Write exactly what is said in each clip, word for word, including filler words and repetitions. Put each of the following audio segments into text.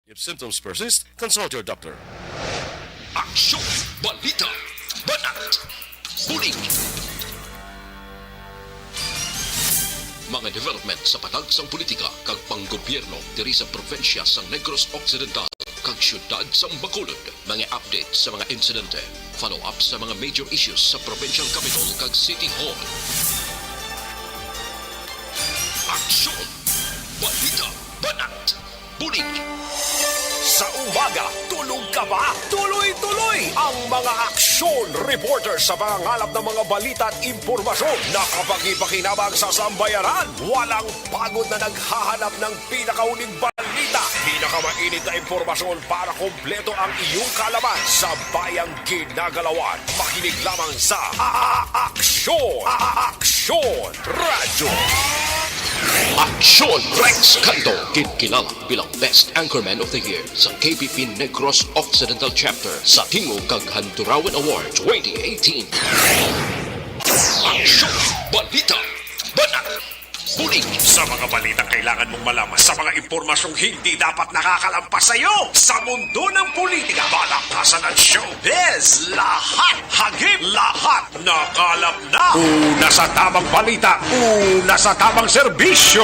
If symptoms persist, consult your doctor. Aksyon! Balita! Banat! Bulig! Mga development sa patagsang politika kag panggobyerno diri sa probinsya sang Negros Occidental kag siyudad sang Bacolod. Mga update sa mga insidente, follow-up sa mga major issues sa provincial capital kag city hall. Aksyon! Balita! Banat! Bulig! Sa umaga, tulog ka ba? Tuloy-tuloy ang mga aksyon reporter sa pangangalap ng mga balita at impormasyon na kapakipakinabang sa sambayanan. Walang pagod na naghahanap ng pinakahuling balita, pinakamainit na impormasyon para kompleto ang iyong kaalaman sa bayang ginagalawan. Makinig lamang sa A-, A-, Aksyon! A-, A-, Aksyon! Radyo. Aksyon Rex Canto, ginkilala bilang Best Anchorman of the Year sa K P P Negros Occidental Chapter sa Tingog kag Handurawan Award twenty eighteen. Aksyon! Balita! Banat! Bulig! Sa mga balitang kailangan mong malaman, sa mga impormasyong hindi dapat nakakalampas sa iyo, sa mundo ng politika, balakasan at showbiz, lahat hagip, lahat nakalap na. Una sa tamang balita, una sa tamang serbisyo.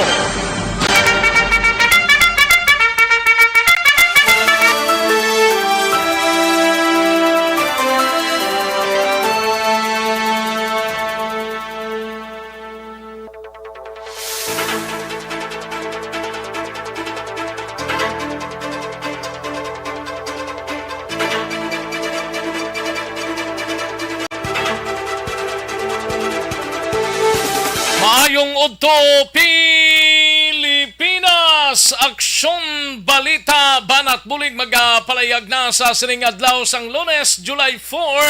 Maayong udto, Pilipinas! Aksyon, balita, banat bulig magapalayag na sa sining adlaw sang Lunes, July four.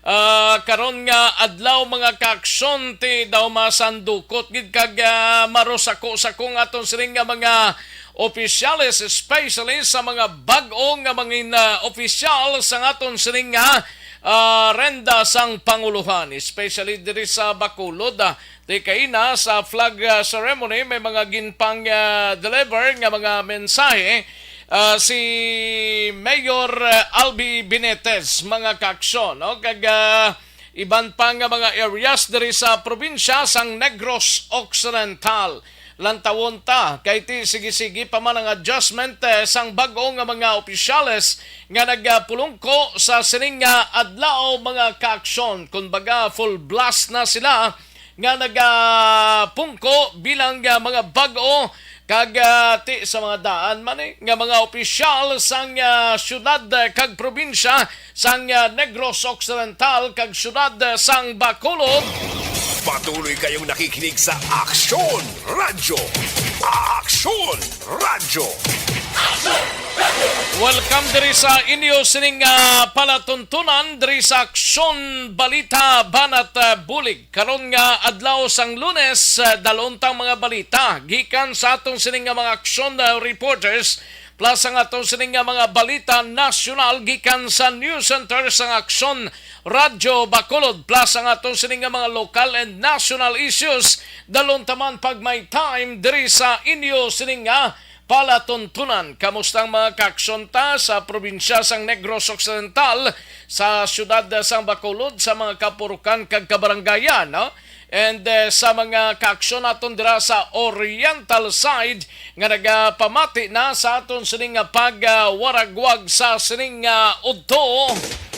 Ah, karon nga adlaw, mga kaaksyon, ti daw masandukot gid kag, ah, marusako-sako nga aton sining nga mga opisyales, especially sa mga bag-o nga mga, ah, opisyal sa aton sining nga, ah, renda sang panguluhan, especially diri sa Bacolod. Ah, ti kaina sa flag, ah, ceremony, may mga ginpang, ah, deliver nga mga mensahe, ah, si Mayor, ah, Albi Benitez, mga kaaksyon, no? Kag, ah, iban pa nga mga areas diri sa probinsya sang Negros Occidental. Lantawon ta, kay ti sige-sige pa man ang adjustment, eh, sang bag-o nga mga opisyales nga nagapulungko sa sining nga adlaw, mga kaaksyon. Kumbaga, full blast na sila nga nagapungko bilang, ah, mga bag-o kag, ah, ti sa mga daan man, eh, nga mga opisyal sang, ah, siyudad, ah, kag probinsya sang, ah, Negros Occidental kag siyudad, ah, sang Bacolod. Patuloy kayong nakikinig sa Aksyon Radyo. Aksyon Radyo. Welcome diri sa inyo sining, ah, palatuntunan diri sa Aksyon Balita Banat, ah, Bulig. Karon nga adlaw sang Lunes, ah, dalon tang mga balita gikan sa aton sining nga mga aksyon, ah, reporters, plus ang aton sining nga mga balita nasyonal gikan sa News Center sang Aksyon Radyo Bacolod, plus ang aton sining nga mga local and national issues. Dalon ta man pag may time diri sa inyo sining nga palatuntunan. Kamusta ang mga kaaksyon ta sa probinsya sang Negros Occidental, sa siyudad sang Bacolod, sa mga kapurukan kag kabarangayan, no? And, eh, sa mga kaaksyon naton dira sa Oriental side nga nagapamati na sa aton sining nga pagwaragwag sa sining nga udto.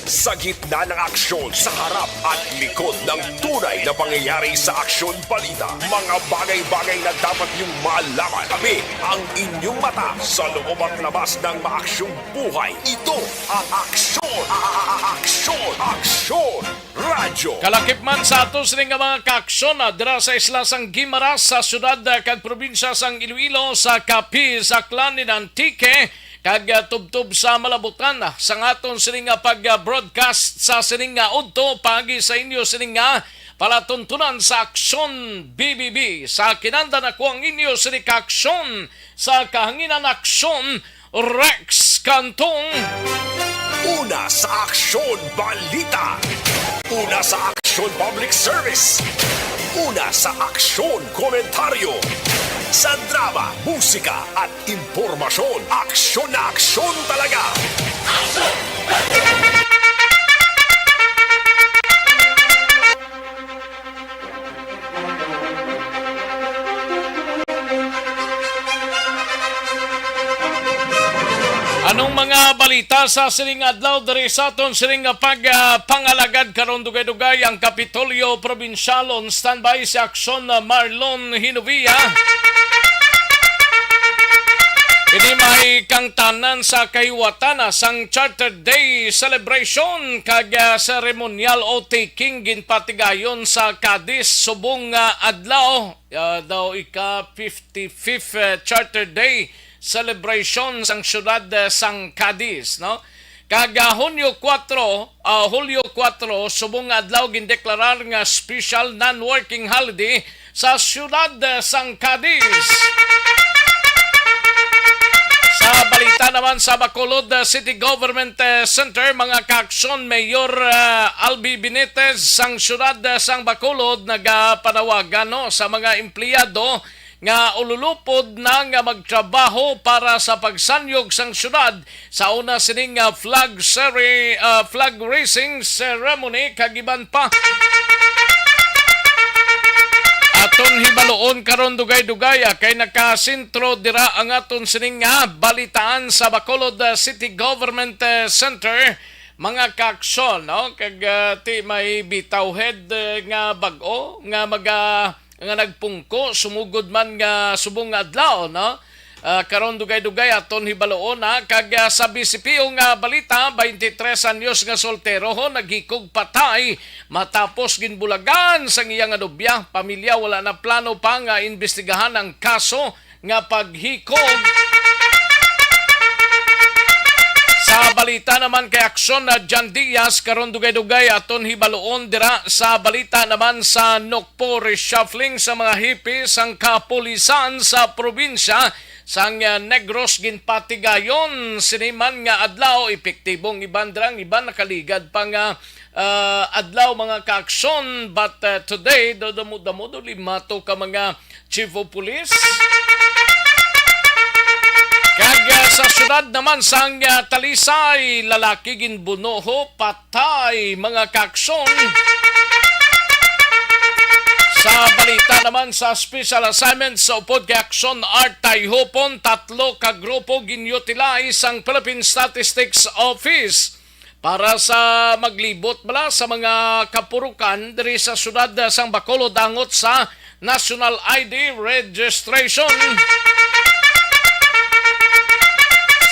Sa gitna ng aksyon, sa harap at likod ng tunay na pangyayari sa Aksyon Balita, mga bagay-bagay na dapat niyong malaman. Kami ang inyong mata sa loob at labas ng maaksyong buhay. Ito ang Aksyon! A-, a-, a-, Aksyon! Aksyon! Radyo! Kalakip man sa ato sini nga mga kaaksyon, ah, dira sa isla sang Guimaras, sa siyudad, ah, kag probinsya sang Iloilo, sa Capiz, Aklan, and Antique, kag, ah, tubtob sa Malabutan, ah, sa aton sini nga pag-broadcast sa sini nga udto, paagi sa inyo sini nga palatuntunan sa Aksyon B B B, sa kinandan ako ang inyo sini ka aksyon sa kahanginan, Aksyon Rex Cantong. Una sa Aksyon Balita. Una sa Aksyon Public Service. Una sa Aksyon Komentaryo. Sa drama, musika, at impormasyon, aksyon na aksyon talaga. Anong mga balita sa sining adlaw diri sa aton sining nga pag, ah, pangalagad karon? Dugay-dugay ang Kapitolyo Probinsyal, on standby si Aksyon, ah, Marlon Hinovia. Ini may kangtanan sa kahiwatana sang Charter Day celebration kag, ah, ceremonial oath taking ginpatigayon sa Cadiz subong nga adlaw, ah, daw ika fifty-fifth, ah, Charter Day celebration sang siyudad, ah, sang Cadiz, no? Kag, ah, Hunyo kuwatro, ah, Hulyo kuwatro, subong nga adlaw gindeklarar nga special non-working holiday sa siyudad, ah, sang Cadiz. Sa balita naman sa Bacolod, ah, City Government, ah, Center, mga kaaksyon, Mayor, ah, Albi Benitez sang siyudad, ah, sang Bacolod nagapanawagan, no, sa mga empleyado nga ululupod na nga magtrabaho para sa pagsanyog sang siyudad sa una sining, ah, flag seri-, ah, flag raising ceremony kag iban pa. Aton hibaluon karon dugay-dugay, ah, kay nakasentro dira ang aton sining nga balitaan sa Bacolod, ah, City Government, ah, Center, mga kaaksyon, no? Kag, ah, ti may bitaw head, ah, nga bag-o nga maga-, nga nagpungko sumugod man nga subong nga adlaw, no? Ah, karon dugay-dugay aton hibaluon, ha. Kag, ah, sa bisipiyong nga balita, twenty-three anyos nga solterohon naghikog patay matapos ginbulagan sang iya nga nobya. Pamilya wala na plano pa nga imbestigahan ang kaso nga paghikog. Sa balita naman kay Aksyon, na John Diaz, karon dugay-dugay aton hibaluon dira sa balita naman sa Nokpo, reshuffling sa mga hepe sang kapulisan sa probinsya sang, ah, Negros ginpatigayon sini man nga adlaw. Epektibong iban dira, ang iban nakaligad pa nga, ah, adlaw, mga kaaksyon, but, ah, today do damo-damo do lima to ka mga chief of police. Kag, ah, sa siyudad naman sang, ah, Talisay, lalaki ginbuno ho, patay, mga kaaksyon. Sa balita naman sa special assignment sa upod kay Aksyon Art Tayhupon, tatlo ka grupo gin-utilize sang Philippine Statistics Office para sa maglibot bala sa mga kapurukan diri sa siyudad sang Bacolod angot sa National I D registration.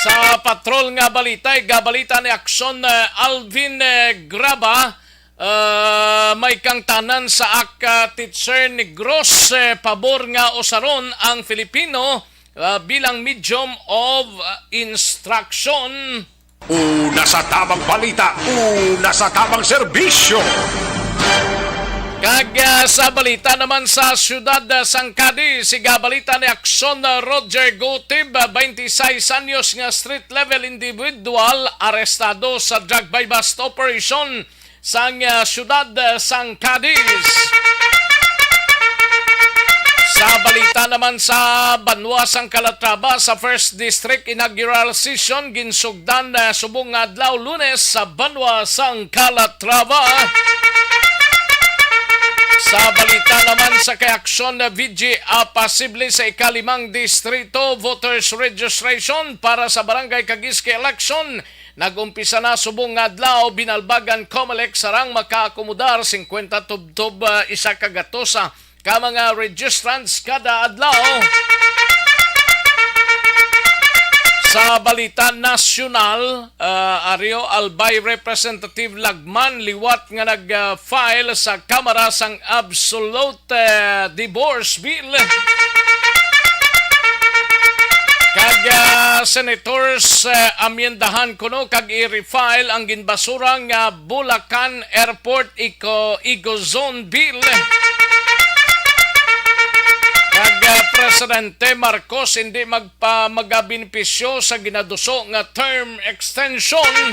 Sa patrol nga balita, igabalita ni Aksyon, eh, Alvin, eh, Graba, eh, may kangtanan sa aka teacher ni Gross, eh, pabor nga usaron ang Filipino, eh, bilang medium of, eh, instruction. Una sa tamang balita, una sa tamang serbisyo. Kag, ah, sa balita naman sa siyudad, ah, sang Cadiz, igabalita ni Aksyon, ah, Roger Gutib, ah, twenty-six anyos nga street level individual, arestado sa drug buy-bust operation sang, ah, siyudad, ah, sang Cadiz. Sa balita naman sa banwa sang Calatrava, sa First District Inaugural Session ginsugdan, ah, subong nga adlaw Lunes sa banwa sang Calatrava. Sa balita naman sa kay Aksyon, ah, V G A, posible sa ikalimang distrito voters registration para sa barangay kag S K election. Nag-umpisa na subong nga adlaw, binalbagan Comelec sarang makaakomodar singkwenta tubtob, ah, isa ka gatos, ah, ka mga registrants kada adlaw. Sa balita nasyonal, ah, Ario Albay Representative Lagman liwat nga nag, ah, file sa Kamara sang absolute, ah, divorce bill. Kag, ah, senators, ah, amyendahan kuno kag i-refile ang ginbasura nga Bulacan Airport Eco, Eco Zone Bill. Kag, ah, Presidente Marcos hindi magpa-, magabenepisyo sa ginaduso nga term extension.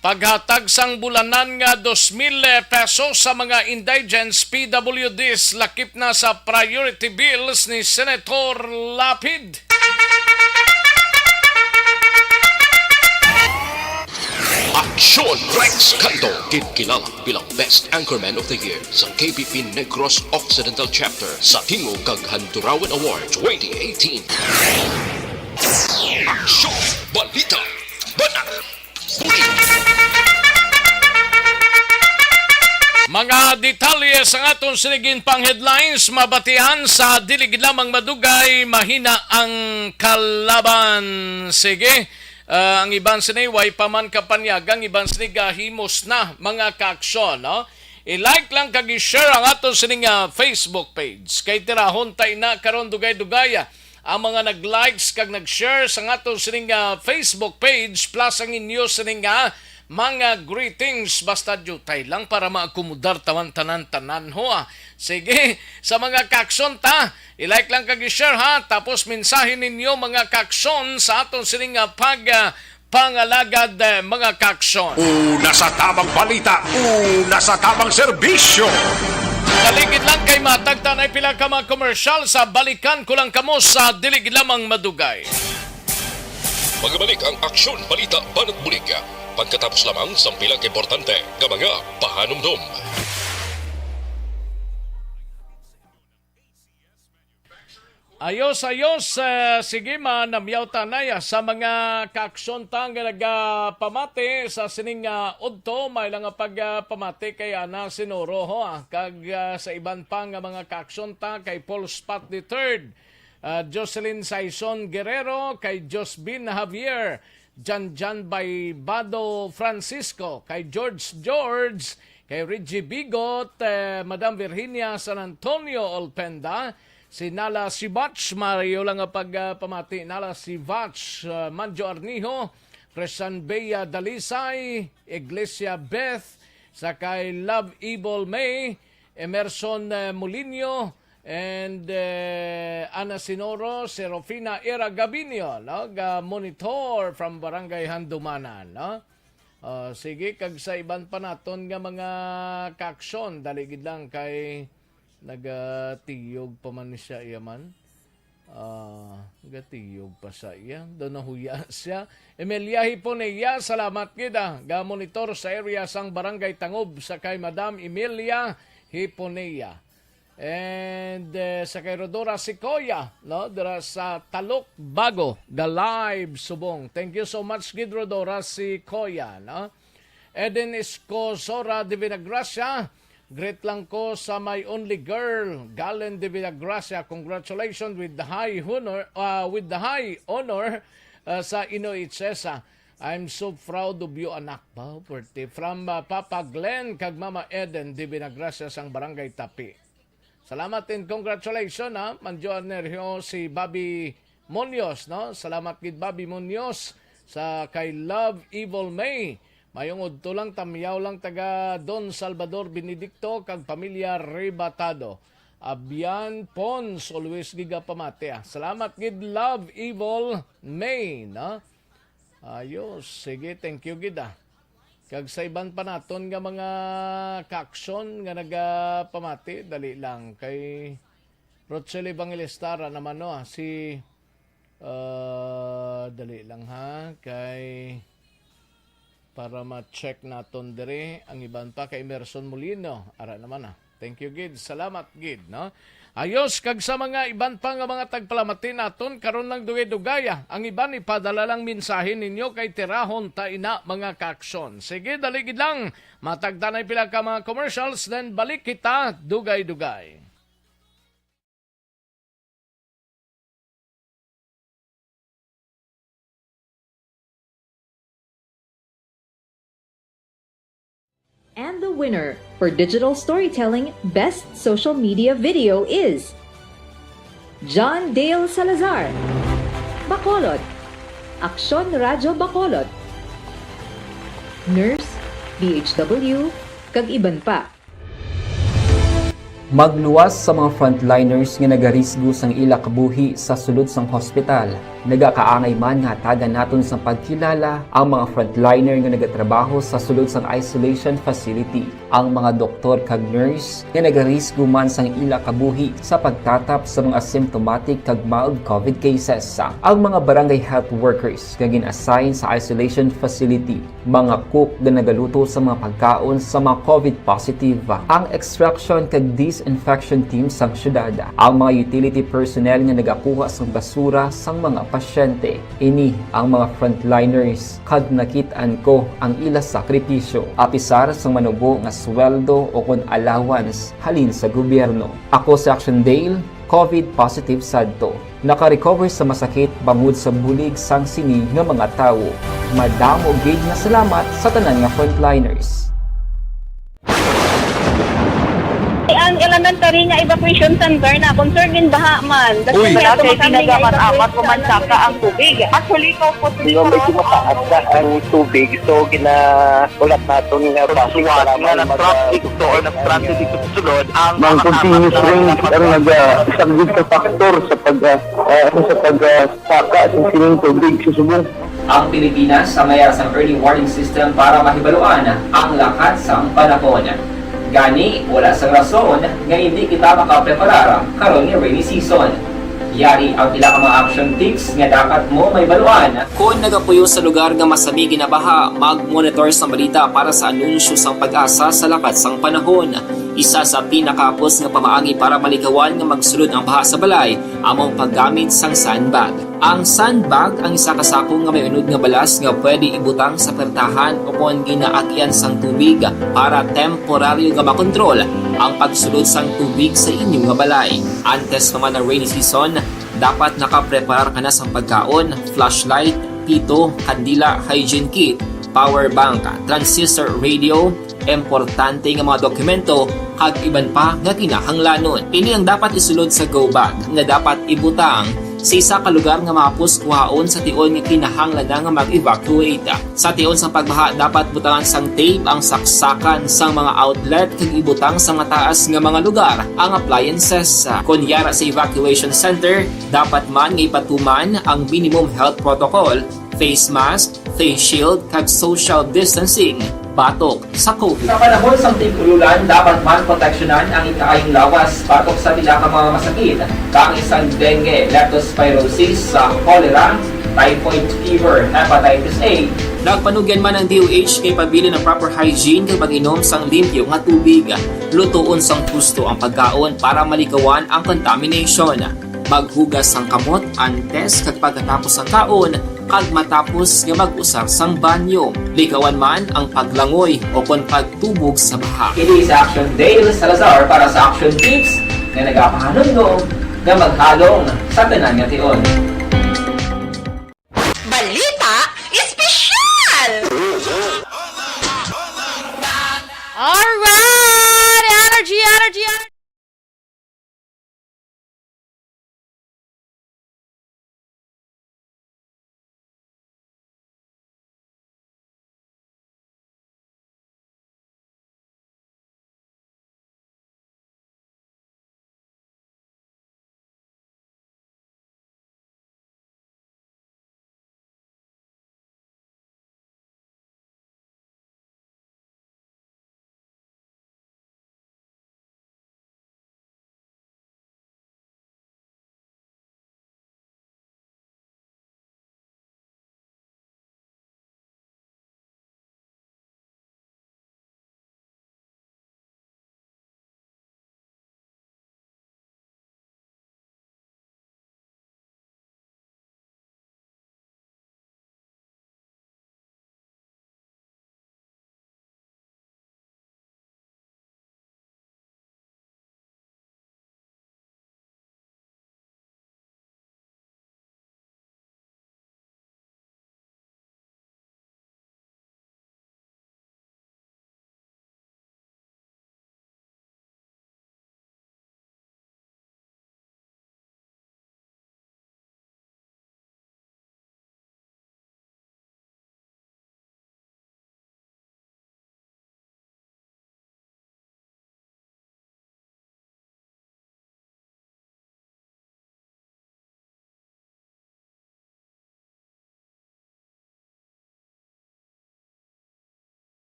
Paghatag sang bulanan nga dos mil pesos sa mga indigents, P W Ds, lakip na sa priority bills ni Senator Lapid. Aksyon! Rex Canto, ginkilala bilang Best Anchorman of the Year sa K P P Negros Occidental Chapter sa Tingog kag Handurawan Award twenty eighteen. Aksyon! Balita! Banat! Bulig! Mga detalye sa aton sining pang headlines, mabatian sa dili gid lamang madugay, mahina ang kalaban. Sige, ah, ang iban sini way pa man kapanyaga, ang iban sini gahimos na, mga kaaksyon, no? I-like lang kag i-share ang aton sining, ah, Facebook page. Kay tirahon ta ina karon dugay-dugay, ah, ang mga nag-likes kag nag-share sa aton sining, ah, Facebook page plus ang inyo sining, ah, mga greetings. Basta diutay lang para maakomodar taman tanan-tanan ho, ah. Sige, sa mga kaaksyon ta, i-like lang kag i-share ha. Tapos mensahe ninyo mga kaaksyon sa aton sining, ah, pag, ah, pangalagad, eh, mga kaaksyon. Una sa tamang balita, una sa tamang serbisyo. Dali gid lang kay matagtanay pila ka mga komersyal sa balikan ko lang kamo sa dili gid lamang madugay. Magabalik ang Aksyon Balita Banat Bulig pagkatapos lamang sang pila ka importante nga mga pahanumdom. Ayos, ayos. Eh, sige, manamyaw tanay, ah, sa mga kaaksyon ta nga nagapamati sa sining, ah, udto, may lang nga pagpamati kay Ana Sinoro, ho, ah, kag, ah, sa iban pa nga mga kaaksyon ta kay Paul Spot the third, ah, Jocelyn Saison Guerrero, kay Josbin Javier, Janjan Baybado Francisco, kay George George, kay Reggie Bigot, eh, Madam Virginia San Antonio Olpenda, si Nala Sibach, maayo lang nga pagpamati, Nala Sibach, eh, Manjo Arnijo, Christian Bea Dalisay, Iglesia Beth, sa kay Love Evil May, Emerson, eh, Molinio, and, eh, Ana Sinoro, Serafina Era Gabinio, no? Ga monitor from Barangay Handumanan, no? Ah, sige, kag sa iban pa naton nga mga kaaksyon, dali gid lang kay nagatiyog pa man ni siya iya man. Ah, nagatiyog pa sa iya. Daw nahuya siya. Emilia Hiponea, salamat gid, ah. Ga monitor sa area sang Barangay Tangob sa kay Madam Emilia Hiponea. And, eh, sa kay Rodora Sequoia, no? Dira sa Talok Bago, ga live subong. Thank you so much gid, Rodora Sequoia, no? Eden Escosora de Vinagracia, greet lang ko sa my only girl, Galen de Vinagracia. Congratulations with the high honor, ah, with the high honor, ah, sa Ino H S, ah. I'm so proud of you, anak. Ba, pwerte. From, ah, Papa Glenn kag Mama Eden de Vinagracia sang Barangay Tapi. Salamat and congratulations, ha. Manjo Nergio, si Bobby Munoz, no? Salamat gid, Bobby Munoz, sa kay Love Evil May. Mayong udto lang, tamyaw lang, taga Don Salvador Benedicto kag pamilya Rebatado. Abian Pons, always gigapamati, ah. Salamat gid, Love Evil May, no? Ayos. Sige, thank you gid, ah. Kag sa iban pa naton nga mga kaaksyon nga nagapamati, dali lang. Kay Rochelle Evangelista ra naman, no, ah, si, ah, dali lang, ha, kay para ma-check naton diri ang iban pa kay Emerson Molino. Ara naman, ah. Thank you gid. Salamat gid, no? Ayos, kag sa mga iban pa nga mga tagpalamati naton, karon lang dugay-dugay, ah. Ang iban, ipadala lang mensahe ninyo kay tirahon ta ina, mga kaaksyon. Sige, dali gid lang. Matagtanay pila ka mga commercials, then balik kita dugay-dugay. And the winner for digital storytelling best social media video is John Dale Salazar, Bacolod, Aksyon Radyo Bacolod, Nurse, D H W, kag iban pa. Magluwas sa mga frontliners nga nagarisgo sang ila kabuhi sa sulod sang hospital. Nagakaangay man nga hatagan naton sang pagkilala ang mga frontliner nga nagatrabaho sa sulod sang isolation facility, ang mga doktor kag nurse nga nagarisgo man sang ila kabuhi sa pagtatap sa mga asymptomatic kag mild covid cases, ang mga barangay health workers nga gin-assign sa isolation facility, mga cook nga nagaluto sa mga pagkaon sa mga covid positive, ang extraction kag disinfection team sang syudad, ang mga utility personnel nga nagakuha sang basura sang mga pasyente. Ini ang mga frontliners, kag nakit-an ko ang ila sakripisyo, apisar sang manubo nga sweldo o kon allowance halin sa gobyerno. Ako si Action Dale, covid positive sadto. Naka-recover sa masakit bangod sa bulig sang sini nga mga tawo. Madamo gid nga salamat sa tanan nga frontliners. Ang elementary nga evacuation center na concern gid baha man. Uy. Wala kay ginagamit-amat, pumansaka ang tubig. Actually, ikaw po, medyo mataas na ang tubig, so gina-, ulat naton nga base sa lamang nga mag-, nag-transit ito, or nag-transit ito sa sulod, ang mga continuous rain ang nag-, ah, isang gid sa factor sa pag, ah, ah, ano, sa pag, ah, saka sa sining tubig sa subong. Ang Pilipinas sa may ara sang early warning system para mahibaluan ang lakat sang panahon. Gani, wala sang rason nga indi kita makapreparar karon nga rainy season. Yari ang pila ka mga action tips nga dapat mo mahibaluan. Kon nagapuyo sa lugar nga masami ginabaha, mag-monitor sang balita para sa anunsyo sang PAGASA sa lakat sang panahon. Isa sa pinakahapos nga pamaagi para malikawan nga magsulod ang baha sa balay amo ang paggamit sang sandbag. Ang sandbag ang isa ka sako nga may unod nga balas nga pwede ibutang sa pertahan o kon ginaagyan sang tubig para temporaryo nga makontrol ang pagsulod sang tubig sa inyo nga balay. Antes pa man ang rainy season, dapat nakapreparar ka na sang pagkaon, flashlight, pito, kandila, hygiene kit, power bank, transistor radio, importante nga mga dokumento, kag iban pa nga kinahanglanon. Ini ang dapat isulod sa go bag nga dapat ibutang sa isa ka lugar nga mahapos kuhaon sa tion nga kinahanglan na nga mag-evacuate. Sa tion sang pagbaha, dapat butangan sang tape ang saksakan sang mga outlet kag ibutang sa mataas nga mga lugar ang appliances. Kon yara sa evacuation center, dapat man nga ipatuman ang minimum health protocol, face mask, face shield, kag social distancing batok sa covid. Sa panahon sang tig-ululan, dapat man proteksyonan ang ikaayong lawas batok sa pila ka mga masakit, kaangay sang dengue, leptospirosis, sa cholera, typhoid fever, hepatitis A. Nagpanugyan man ang D O H nga ipabilin ang proper hygiene kag pag-inom sang limpyo nga tubig. Lutoon sang husto ang pagkaon para malikawan ang contamination. Maghugas sang kamot antes kag pagkatapos sang kaon, kag matapos nga mag-usar sang banyo. Likawan man ang paglangoy o kon pagtubog sa baha. Kini si Action Dale Salazar para sa Action Tips nga nagapahanumdom nga maghalong sa tanan nga tion. Balita Espesyal! Alright! Energy, energy, energy!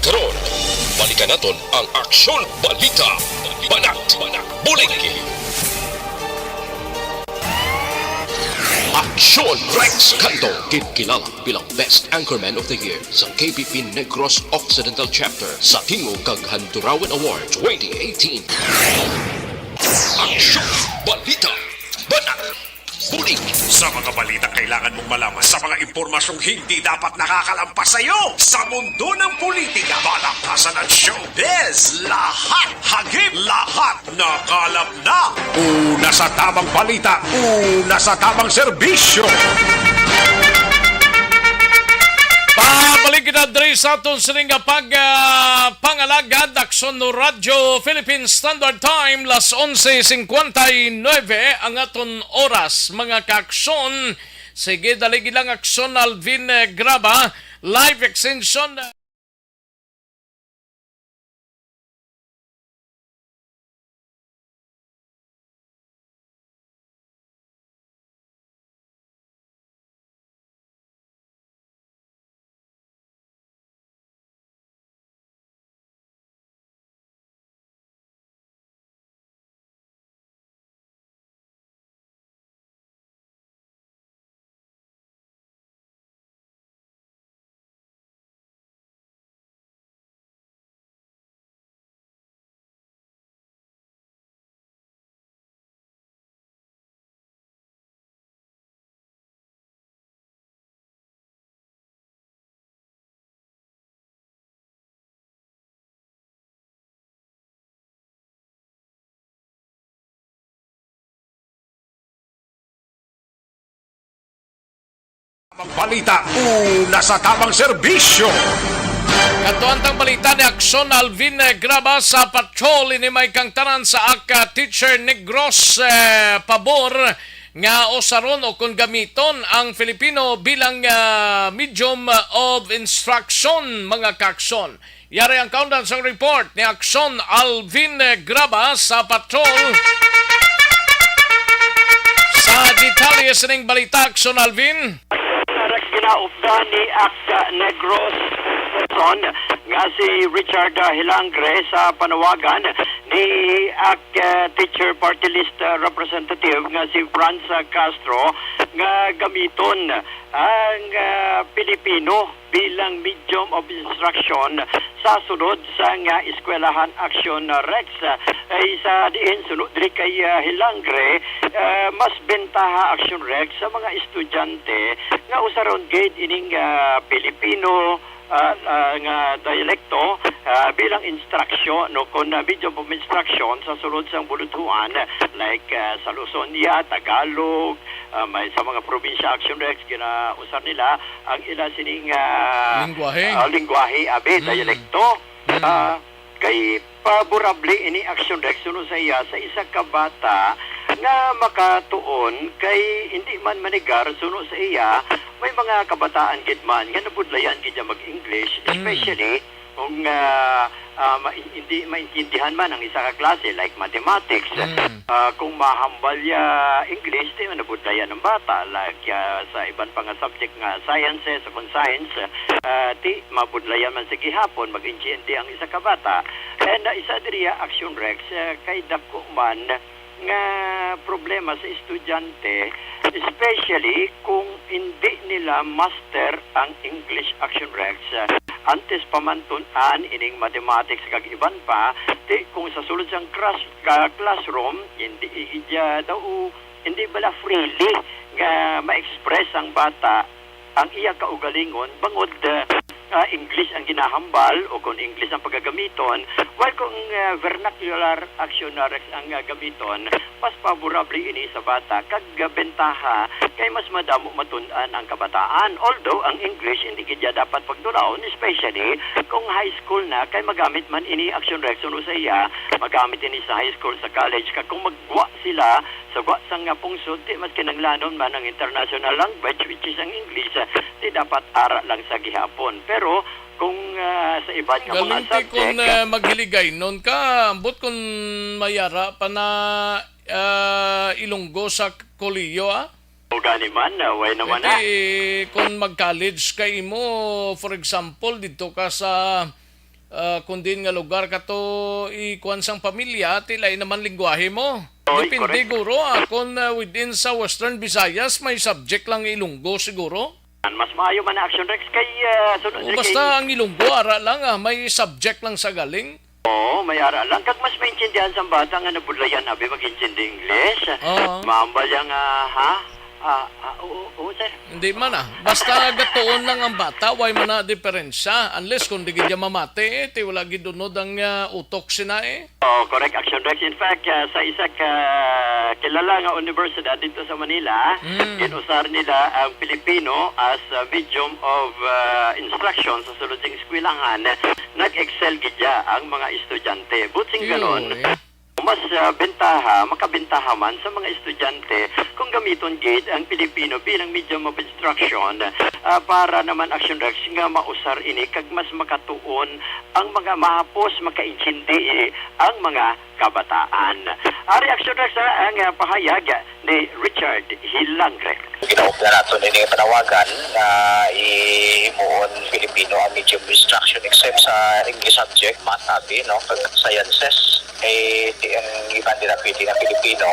Karon, balikan naton ang Aksyon Balita, Banat, Bulig. Aksyon Rex Canto, ginkilala bilang Best Anchorman of the Year sa K P P Negros Occidental Chapter sa Tingog kag Handurawan Award twenty eighteen. Aksyon Balita, Banat, Bulig. Sa mga balitang kailangan mong malaman, sa mga impormasyong hindi dapat nakakalampas sa iyo, sa mundo ng politika, balaktasan at showbiz, lahat hagip, lahat nakalap na. Una sa tamang balita, una sa tamang serbisyo. Pabalik kita diri sa aton sining nga pag, ah, pangalagad, Aksyon Radyo Philippine Standard Time, las onse cincuenta y nueve ang aton oras, mga kaaksyon. Sige, dali lang, Aksyon Alvin, eh, Graba, live extension. Tamang balita, una sa tamang serbisyo. Katuan tang balita ni Aksyon Alvin, eh, Graba sa patrol ini may kangtanan sa aka Teacher Negros, eh, pabor nga usaron o kon gamiton ang Filipino bilang, ah, medium of instruction, mga kaaksyon. Yari ang kaundan sang report ni Aksyon Alvin Graba sa patrol. Sa detalye sining balita, Aksyon Alvin. Sa ginaupdan ni Ak Negros Son nga si Richard, ah, Hilangre sa panawagan ni Ak, ah, Teacher Party List, ah, Representative nga si Franz, ah, Castro nga gamiton ang, ah, Pilipino bilang medium of instruction sa sulod sang, ah, eskwelahan Aksyon Rex. Ay sa diin suno diri kay, ah, Hilangre, ah, mas bentaha Aksyon Rex sa mga estudyante nga usaron gid ining, ah, Pilipino, ah, ah, nga dialekto, ah, bilang instruction, no, kon, ah, medium of instruction sa sulod sang buluthuan, like, ah, sa Luzon iya, Tagalog, ah, may sa mga probinsya Aksyon Rex ginausar nila ang ila sining, ah, Lingwahe. Ah, lingwahe, abi, Mm. dialekto. Mm. Ah, kay paborable ini Aksyon Rex suno sa iya sa isa ka bata nga makatuon kay hindi man manigar suno sa iya may mga kabataan gid man nga nabudlayan gid niya mag-English, Mm. especially kung, ah, ah, ma-, hindi maintindihan man ang isa ka klase like mathematics. Mm. Ah, kung mahambal ya English, di man nabudlayan ang bata. Like, ah, sa iban pa nga subject nga sciences, kung science, ah, di mabudlayan man sa gihapon, mag-intindihan ang isa ka bata. And, ah, isa diri, ah, Aksyon Rex, ah, kay dako man nga problema sa estudyante, especially kung hindi nila master ang English Aksyon Rex. Antes pa man tun-an ining mathematics kag iban pa, ti kung sa sulod sang class-, ka-, classroom, hindi iya daw, hindi bala freely nga ma-express ang bata ang iya kaugalingon bangod, ah, ah, English ang ginahambal o kung English ang pagagamiton, while kung, ah, vernacular Aksyon Rex ang, ah, gamiton, mas paborable ini sa bata kag, ah, bentaha kay mas madamo matun-an ang kabataan. Although ang English hindi gid ya dapat pagdulaon, especially kung high school na, kay magamit man ini Aksyon Rex suno sa iya, magamit ini sa high school, sa college, kag kung maggwa sila sa gwa sang nga pungsod, di mas kinahanglanon man ang international language, which is ang English, ah, di dapat ara lang sa gihapon. Pero kung, ah, sa iban nga mga Galing ti subject, kung, ah, maghiligaynon ka, ambot kung mayara pa na, ah, Ilonggo sa kolehiyo, ah. O gani man, ah, way naman na. Pwede, kung mag-college ka imo, for example, didto ka sa ah, kung diin nga lugar ka to ikuan sang pamilya, ti lain naman lingwahe mo. Oy, depende, correct. Guro, ah, kung, ah, within sa Western Visayas, may subject lang Ilonggo siguro. Mas maayo man na Action Rex kay, ah, sunod O, sa basta kay ang Ilonggo, ara lang, ah, may subject lang sa galing. Oo, may ara lang. Kag mas maintindihan sang bata nga nabudlayan, abi, mag-intindi English. Oo. Maambal yang, ah, ha? Ah, ah, oo, oo, sir. Hindi man, ah. Basta gatuon lang ang bata, way man na diferensya. Unless kung di gid niya mamati, eh, ti wala gid unod ang, ah, utok sina, eh. Oh, correct, Action Rex. In fact, ah, sa isa ka kilala nga universidad dito sa Manila, Mm. ginusar nila ang Filipino as a medium of, ah, instruction sa sulod sing eskwelahan. Nag-excel gid ya ang mga estudyante. But sing ganon, Yun, eh. mas, ah, bentaha, makabentaha man sa mga estudyante kung gamiton gid ang Filipino bilang medium of instruction, ah, para naman, Action Rex, nga mausar ini kag mas makatuon ang mga mahapos makaintindi ang mga kabataan. Ari, Action Rex, ah, ang, ah, pahayag ni Richard Hilangre. Ginaupdan naton ini nga panawagan nga i-, himuon Filipino ang medium of instruction except sa English subject, math, abi, no, kag sciences. Eh, di, ang iban dira pwede nga Filipino.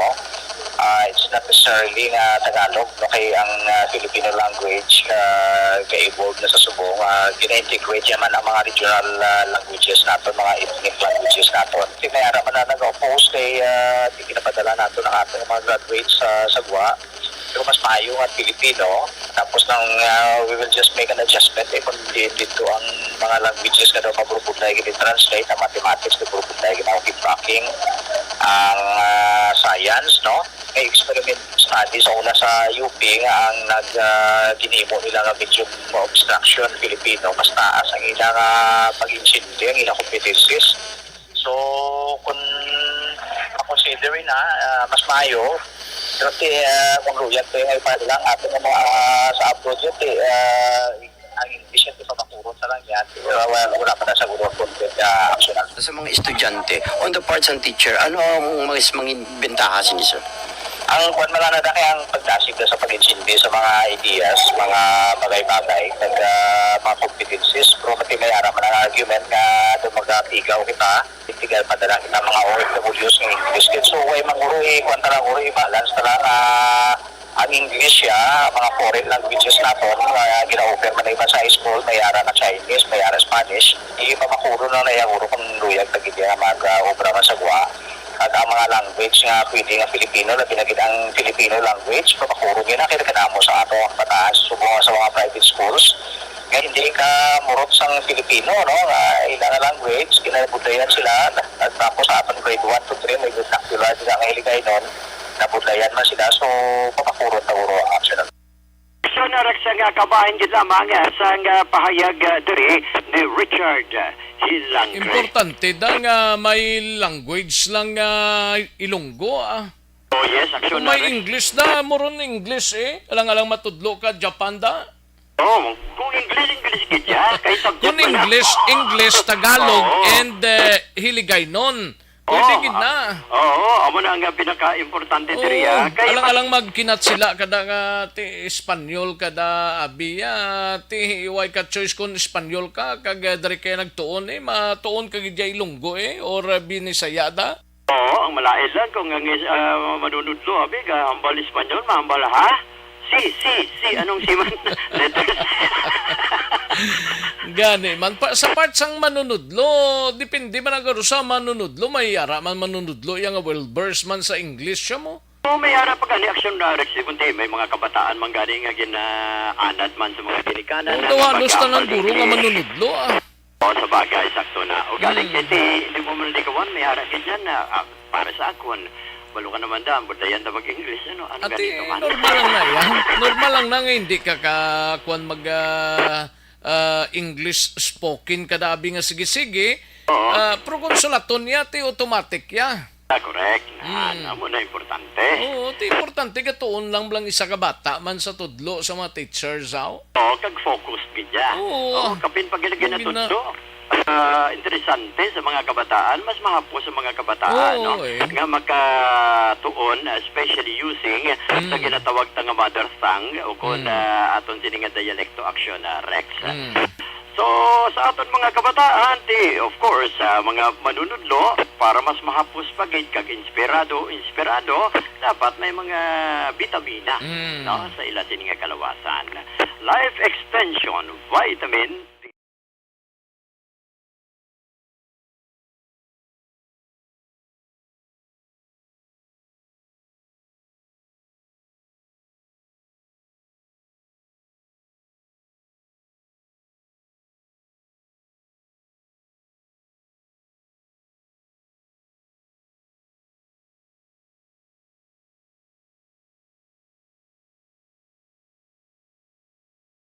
Ah, it's not necessarily nga Tagalog, no, kay ang, ah, Filipino language, ah, ga-evolve na sa subong. Ah, gina-integrate niya man ang mga regional, ah, languages naton, mga ethnic languages naton. Ti may ara man na nag-oppose kay, ah, di ginapadala naton ang aton mga graduates sa, sa gwa. Pero mas maayo nga Filipino. Tapos nang, ah, we will just make an adjustment, eh, kung di, dito ang mga languages nga daw maburubudlay gid translate, ang mathematics, maburubudlay gid ang feedbacking, ang, ah, science, no? May experiment study sa una sa U P nga ang nag, ah, ginhimo nila nga medium of instruction Filipino, mas taas ang ilang, ah, pag-intindi, ang ilang competencies. So, kung makonsider na, ah, mas maayo, pero ti, ah, kung luyag pa nga ipadala ang aton nga mga, ah, sa abroad yun, ti, ah, ang English yun, ti, pamakuron sa lang yan. Pero wala, wala pa na siguro ang content, ah, optional. Sa mga estudyante, on the part sang teacher, ano ang mas mangin bentaha sini, sir? Ang kwan man lang na kay ang pagdasig na sa pag-intindi sa mga ideas, mga bagay-bagay, kag, ah, mga competencies, pero mati may ara man ang argument nga doon magatigaw kita, itigal pa dala kita mga O F Ws nga English gid. So, way man guro, eh, kwan ta lang guro, i-balance ta lang, ah, ang English siya, mga foreign languages naton, nga gina-offer man iban sa high school, may ara na Chinese, may ara Spanish, ipamakuron na na iya guro kung luyag ta gid nga mag, ah, obra man sa gwa. At ang mga language nga pwede nga Filipino, labi na gid ang Filipino language, papakuron yun na kay kadamo sa ato ang kabataan sa subong sa mga private schools nga hindi ka murot sang Filipino, no? Nga ila nga language, kinabudlayan sila. At tapos sa aton grade one to three, may vernacular, di nga nga Hiligaynon, nabudlayan man sila. So, papakuron ta guro ang optional. Action na Rex nga kabahin gid lamang, ah, sang, ah, pahayag, ah, diri ni Richard, ah, Hilangre. Importante da nga may language lang nga Ilonggo, ah. Oh, yes, Action Kung na may Rex. English da, muron English, eh. Alang-alang matudlo ka, Japan da. Oh, kung English, English gid ya. Kay subject Kung man na. English, English, Tagalog, Oo. and, eh, Hiligaynon. Pwede Oo, gid na. ah, oo, amo na ang pinaka-importante diri, Oo, ah. Kay alang-alang magkinatsila kada nga ti Espanyol, kada abi, ah, ti way ka choice kung Espanyol ka, kag, ah, diri kay nagtuon, eh, matuon ka gid ya Ilonggo, eh, or, ah, Binisaya da. Oo, ang malain lang kung ang is-, ah, manunudlo, abi, ka hambal Espanyol, mahambal, ha? Si, si, si, anong si man? Letters. Gani man. Pa, sa part sang manunudlo, depende man ang garo sa manunudlo. May ara man manunudlo, iya nga well-versed man sa English siya mo. Oo, may ara pa gani Action na Rex, kundi may mga kabataan man gani nga ginaanad man sa mga ginikanan Oo, na daw halos magkaambal tanan guro nga English. Manunudlo, ah. Oo, sa bagay, sakto na. O galing Mm. kay ti, hindi mo man likawan, may ara ka dyan na, ah, para sa akon, balo ka naman daan, budayan na mag-English, ano? Ano Ate, ganito man? Normal lang na yan. Normal lang na nga hindi ka ka, kwan mag, ah, ah, English spoken kada abi nga sige-sige. Oo. Ah, pero kung sulaton niya, ti automatic ya. Ah, correct. Na, Mm. amo na importante. Oo, ti importante gatuon lang blang isa ka bata man sa tudlo sa mga teachers, aw? Oo, kag focused gid ya. Oo. Oo, kapin pag Yun gid na. ginatudlo. Ah, interesante sa mga kabataan, mas mahapos sa mga kabataan, Oo, no? eh. Nga makatuon, especially using sa Mm. ginatawag ta nga mother tongue o kung, Mm. ah, aton sini nga dialekto action, ah, Rex. Mm. So, sa aton mga kabataan, ti, of course, sa mga manunudlo, para mas mahapos pa gid kag inspirado, inspirado, dapat may mga bitamina, Mm. no, sa ila sini nga kalawasan. Life extension, vitamin,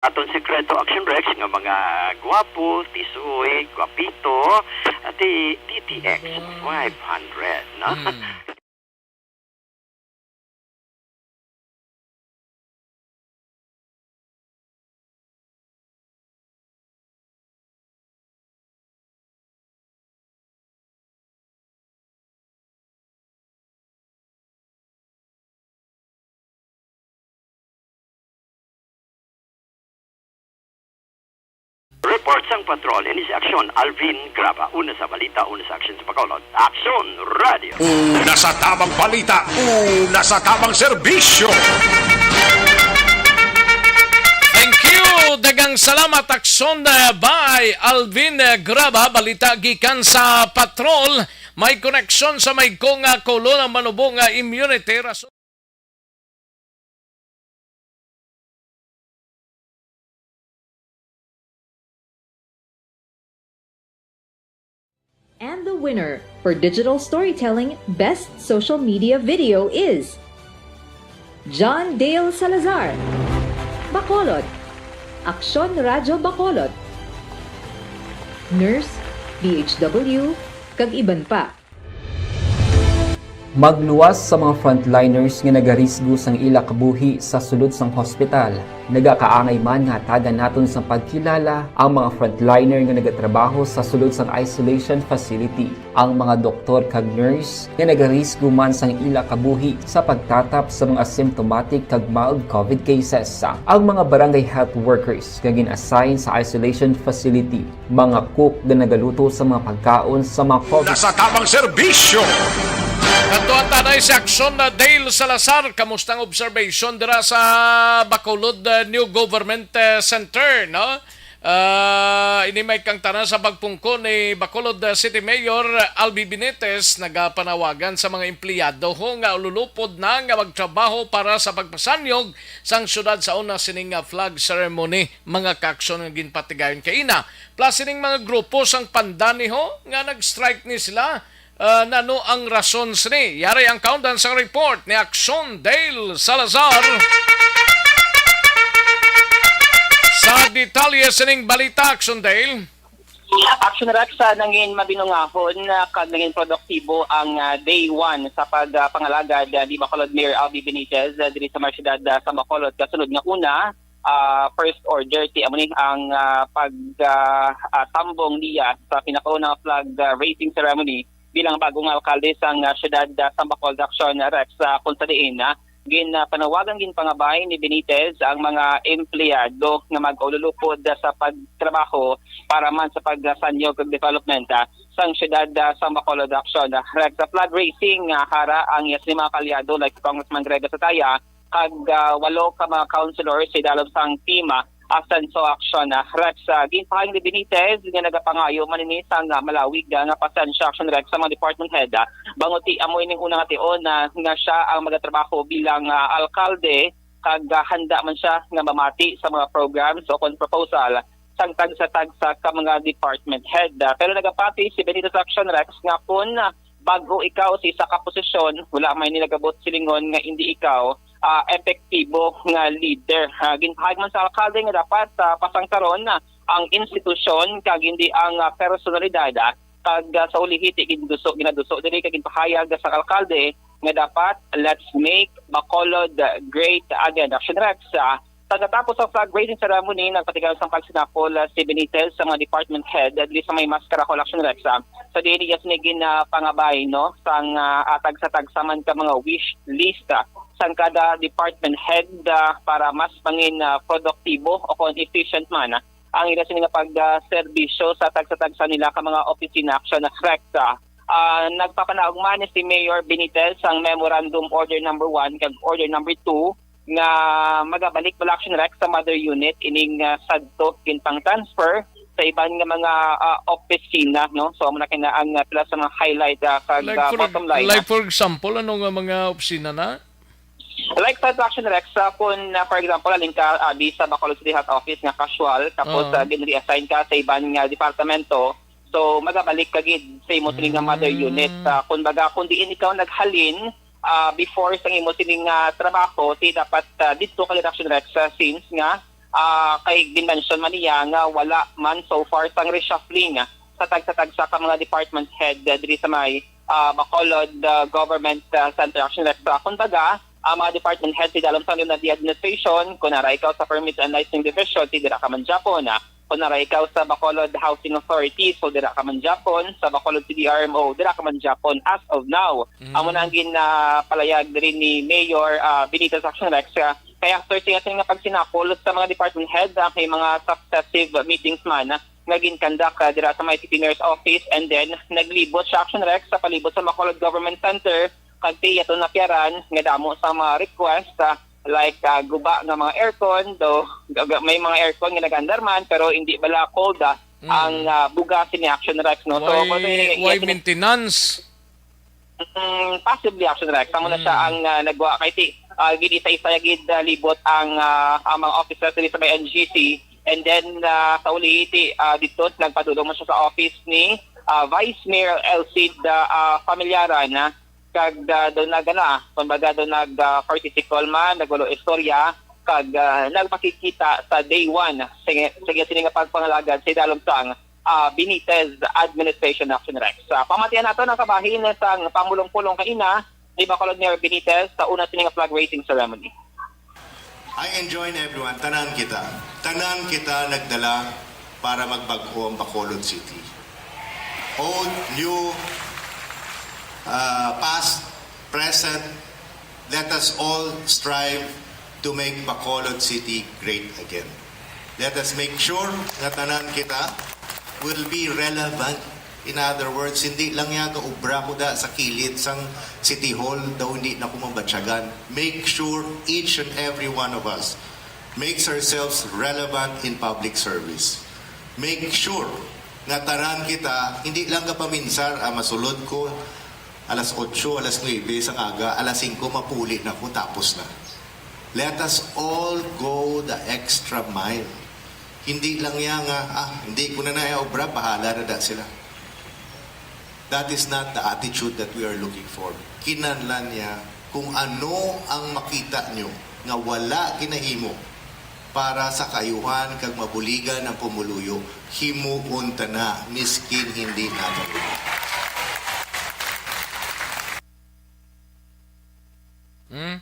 Aton sikreto, Action Rex, nga mga gwapo, tisoy, gwapito, ati T T X five hundred, no? Mm. Report sang patrol, ini si Aksyon Alvin Graba. Una sa balita, una sa aksyon sa Bacolod. Aksyon Radio. Una sa tamang balita, una sa tamang serbisyo. Thank you. Daghang salamat, Aksyon, uh, by Alvin, uh, Graba. Balita gikan sa patrol. May koneksyon sa may kong, uh, kolon ang manubo nga immunity. Rason And the winner for digital storytelling best social media video is John Dale Salazar, Bacolod, Aksyon Radyo Bacolod, Nurse, D H W, kag iban pa. Magluwas sa mga frontliners nga nagarisgo sang ila kabuhi sa sulod sang hospital. Nagakaangay man nga hatagan naton sang pagkilala ang mga frontliner nga nagatrabaho sa sulod sang isolation facility. Ang mga doktor kag nurse nga nagarisgo man sang ila kabuhi sa pagtatap sa mga symptomatic kag mild covid cases. Ang mga barangay health workers nga gin-assign sa isolation facility, mga cook nga nagaluto sa mga pagkaon sa mga covid. Nasa tamang serbisyo. Kadtuan ta anay si Aksyon Dale Salazar. Kamusta ang observation dira sa Bacolod, uh, New Government, uh, Center, no? Ah, ini may kang tanan sa pagpungko ni Bacolod, uh, City Mayor Albi Benitez, nagapanawagan sa mga empleyado ho nga ululupod na nga magtrabaho para sa pagpasanyog sang syudad sa una sining, uh, flag ceremony, mga kaaksyon nga ginpatigayon kaina. Plus sining mga grupo sang pandani ho nga nag-strike ni sila. Ah, nano ang rason sini? Yari ang kaundan sang report ni Aksyon Dale Salazar. Sa detalye sining balita, Aksyon Dale. Aksyon Rex, ah, nangin mabinungahon, ah, kag nangin produktibo ang, ah, day one sa pag, ah, pangalagad, ah, ni Bacolod Mayor Albi Benitez, ah, diri sa mga syudad, ah, sa Bacolod. Kasunod nga una, ah, first order, ti amo ni ang, ah, pag, ah, ah, tambong niya sa pinakaunang flag, ah, raising ceremony bilang bagong alkalde sang, ah, siyudad, ah, sang Bacolod, Aksyon Rex, ah, kung sa diin, ah, gin, ah, panawagan, ginpangabay ni Benitez ang mga empleyado nga mag-ululupod, ah, sa pagtrabaho para man sa pagsanyog kag development, ah, sang siyudad, ah, sang Bacolod, Aksyon Rex. Sa flag raising, ah, hara ang iya sini mga kaalyado like Congressman Greg Sataya, kag, ah, walo ka mga councilors sa idalom sang Team, ah, Asenso Action, ah, Rex. Ah, ginpahayag ni Benitez nga nagapangayo man ini sang, ah, malawig, ah, nga pasensya, Action Rex, sa mga department head, ah, bangod ti amo ining una nga tion, ah, nga siya ang magatrabaho bilang, ah, alkalde, kag, ah, handa man siya nga mamati sa mga programs o kon proposal sang tagsa-tagsa ka mga department head. Ah, pero nagapati si Benitez, Action Rex, nga kon, ah, bag-o ikaw sa isa ka posisyon, wala may nilagabot silingon nga indi ikaw, ah, epektibo nga leader. Ah, ginpahayag man sa alkalde nga dapat, ah, pasangkaron, ah, ang institusyon kag hindi ang, ah, personalidad, ah, kag, ah, sa ulihi ti ginduso, ginaduso diri kag ginpahayag sa alkalde nga dapat, "Let's make Bacolod great again." Action Rex, ah, Pagkatapos sa flag raising ceremony, nagpatigayon sang pagsinakol, ah, si Benitez sa mga department head, ah, diri sa may Mascara Hall, Action Rex, ah, sa diin iya sini ginapangabay, no, sang, ah, ah, tagsa-tagsa man ka mga wish list, ah, sang kada department head, ah, para mas mangin, ah, produktibo o kon efficient man, ah, ang ila sini nga pag-, ah, serbisyo sa tagsa-tagsa nila ka mga opisina, Action Rex. Ah, nagpapanaog man si Mayor Benitez sang Memorandum Order Number One kag Order Number Two nga magabalik bala, Action Rex, sa mother unit ining, ah, sadto ginpang-transfer sa iban nga mga, ah, opisina, no? So, amo na kina ang, ah, pila sa mga highlight, ah, kag, Like ah, for, bottom line, like ah. for example, ano nga mga opisina na? Like sa Action Rex, ah, kung, ah, for example, halin ka, ah, di sa Bacolod City Health Office nga casual, tapos, Oo. ah, gin-reassign ka sa iban nga departamento, so magabalik ka gid sa imo sini nga mother Mm. unit. Ah, kung baga, kung diin ikaw naghalin, ah, before sa imo sini nga trabaho, ti dapat, ah, didto ka gid, Action Rex, ah, since nga, ah, kay gin-mention man niya nga wala man so far sang reshuffling, ah, sa tagsa-tagsa ka mga department head, ah, diri sa may, ah, Bacolod, ah, Government, ah, Center, Action Rex. Ah, kung baga, ang mga department head sa idalom sang Leon Nadia administration, kung ara ikaw sa Permits and Licensing Division, ti dira ka man gyapon, ah. Kung ara ikaw sa Bacolod Housing Authority, so dira ka man gyapon, sa Bacolod C D R M O, dira ka man gyapon as of now. Mm. Amo na ang gin, ah, palayag diri ni Mayor, ah, Benitez, Action Rex, ah, kay after siya sini nga pagsinakol sa mga department head, ah, kay mga successive meetings man, ah, nga gin-conduct, ah, dira sa may City Mayor's Office, and then naglibot siya, Action Rex, sa palibot sa Bacolod Government Center, kag ti yato napiaran nga damo sa mga request, ah, like, ah, guba nga mga aircon, though ga-, ga-, may mga aircon nga nag-andar man, pero hindi bala cold, ah, Mm. ang, ah, bugas ni, Action Rex, no? So, Why, kung may, why yes, maintenance? Mm, possibly, Action Rex. Amo na siya Mm. ang, ah, nagwa. Kay ti, ah, gid isa-isa gid, ah, libot ang, ah, ang mga officers diri sa may N G C. And then, ah, sa uli, ti, ah, dito, nagpadulong mo siya sa office ni, ah, Vice Mayor Elcid, ah, ah, Familiaran, ah, kag, ah, daw nag-, ano, ah, kumbaga, daw nag, ah, courtesy call man, nagwalo istorya, kag, ah, nagpakigkita sa day one sa, sa, sa nga pagpangalagad sa idalom sang, ah, Benitez administration, Action Rex. Sa pamatian nato, ang kabahin sang pamulong-pulong kaina ni Bacolod Mayor Benitez sa una sini nga flag raising ceremony. I enjoin everyone, tanan kita. Tanan kita nagdala para magbag-o ang Bacolod City. Old, new, uh, past, present, let us all strive to make Bacolod City great again. Let us make sure nga tanan kita will be relevant. In other words, hindi lang niya gaubra ko da sa kilid sang City Hall, daw hindi na ko mabatyagan. Make sure each and every one of us makes ourselves relevant in public service. Make sure nga tanan kita, hindi lang kapaminsar, ah, masulod ko alas otso, alas nuebe sang aga, alas singko mapuli na ko, tapos na. Let us all go the extra mile. Hindi lang niya nga, "Ah, hindi ko na naya obra, bahala na da sila." That is not the attitude that we are looking for. Kinahanglan niya kung ano ang makita nyo nga wala ginahimo para sa kaayuhan kag mabuligan ang pumuluyo, himuon ta na, miskin hindi nato. Hmm?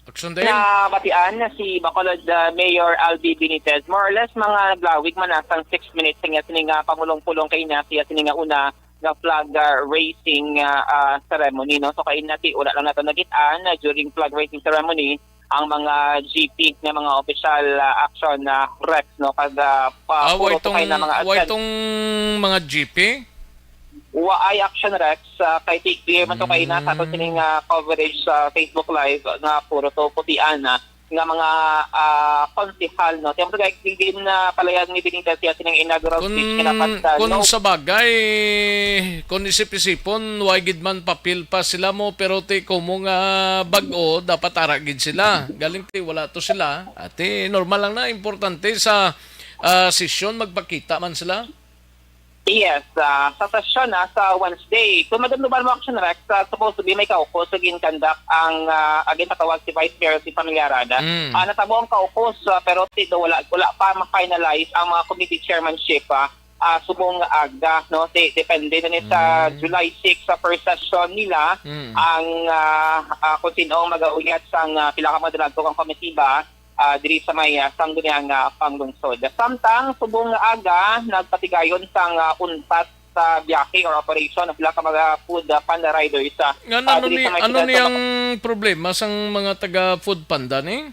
Action din? Nabatian na si Bacolod, ah, Mayor Albi Benitez. More or less, mga naglawig man na sang six minutes sa iya sini nga pamulong-pulong kay na siya sini nga una nga flag, ah, raising, ah, ah, ceremony, no? So, kay na ti, wala lang nato nagit-an, ah, during flag raising ceremony ang mga G P nga mga official, ah, Action, ah, Rex, no? Kag, ah, pa, Ah, puro way to kay tong, na mga way attend- tong mga G P? Wa ay, Action Rex, ah, kay ti clear man to kay na sa ato Mm. sining, ah, coverage sa Facebook Live nga puro to putian na nga mga, ah, konsehal, no? Tiyan mo to, kay gin, ah, palayag ni Benitez siya sining inaugural Kun, speech nga dapat, ah, kun no? sa bagay, kun isip-isipon, way gid man papel pa sila mo, pero ti kumo nga bag-o, dapat ara gid sila. Galing ti wala to sila. Ati, normal lang na, importante sa, ah, sesyon, magpakita man sila. Yes, ah, sa sesyon, ah, sa Wednesday, kung madumduman mo, Action Rex, ah, supposed to be may caucus sa ginkandak ang, ah, agin patawag si Vice Mayor si Familiaran. Mm. Ah, natabo ang caucus, ah, pero ti, do, wala, wala pa ma-finalize ang mga committee chairmanship, ah, ah, subong aga, no? Ti, depende na ni sa Mm. July six sa first session nila Mm. ang, ah, ah, kung sino ang mag-auyat sang, ah, pila ka mga dalagko kang komitiba, ah, diri sa may, ah, sangguniang, ah, panglungsod. Samtang subong nga aga, nagpatigayon sang, ah, untat sa biyahe or operation ang pila ka mga food, ah, panda riders, ah, Nga, ah, ano diri ni, sa may ano siyudad ni sa ang Bac- problema sang mga taga Food Panda ni?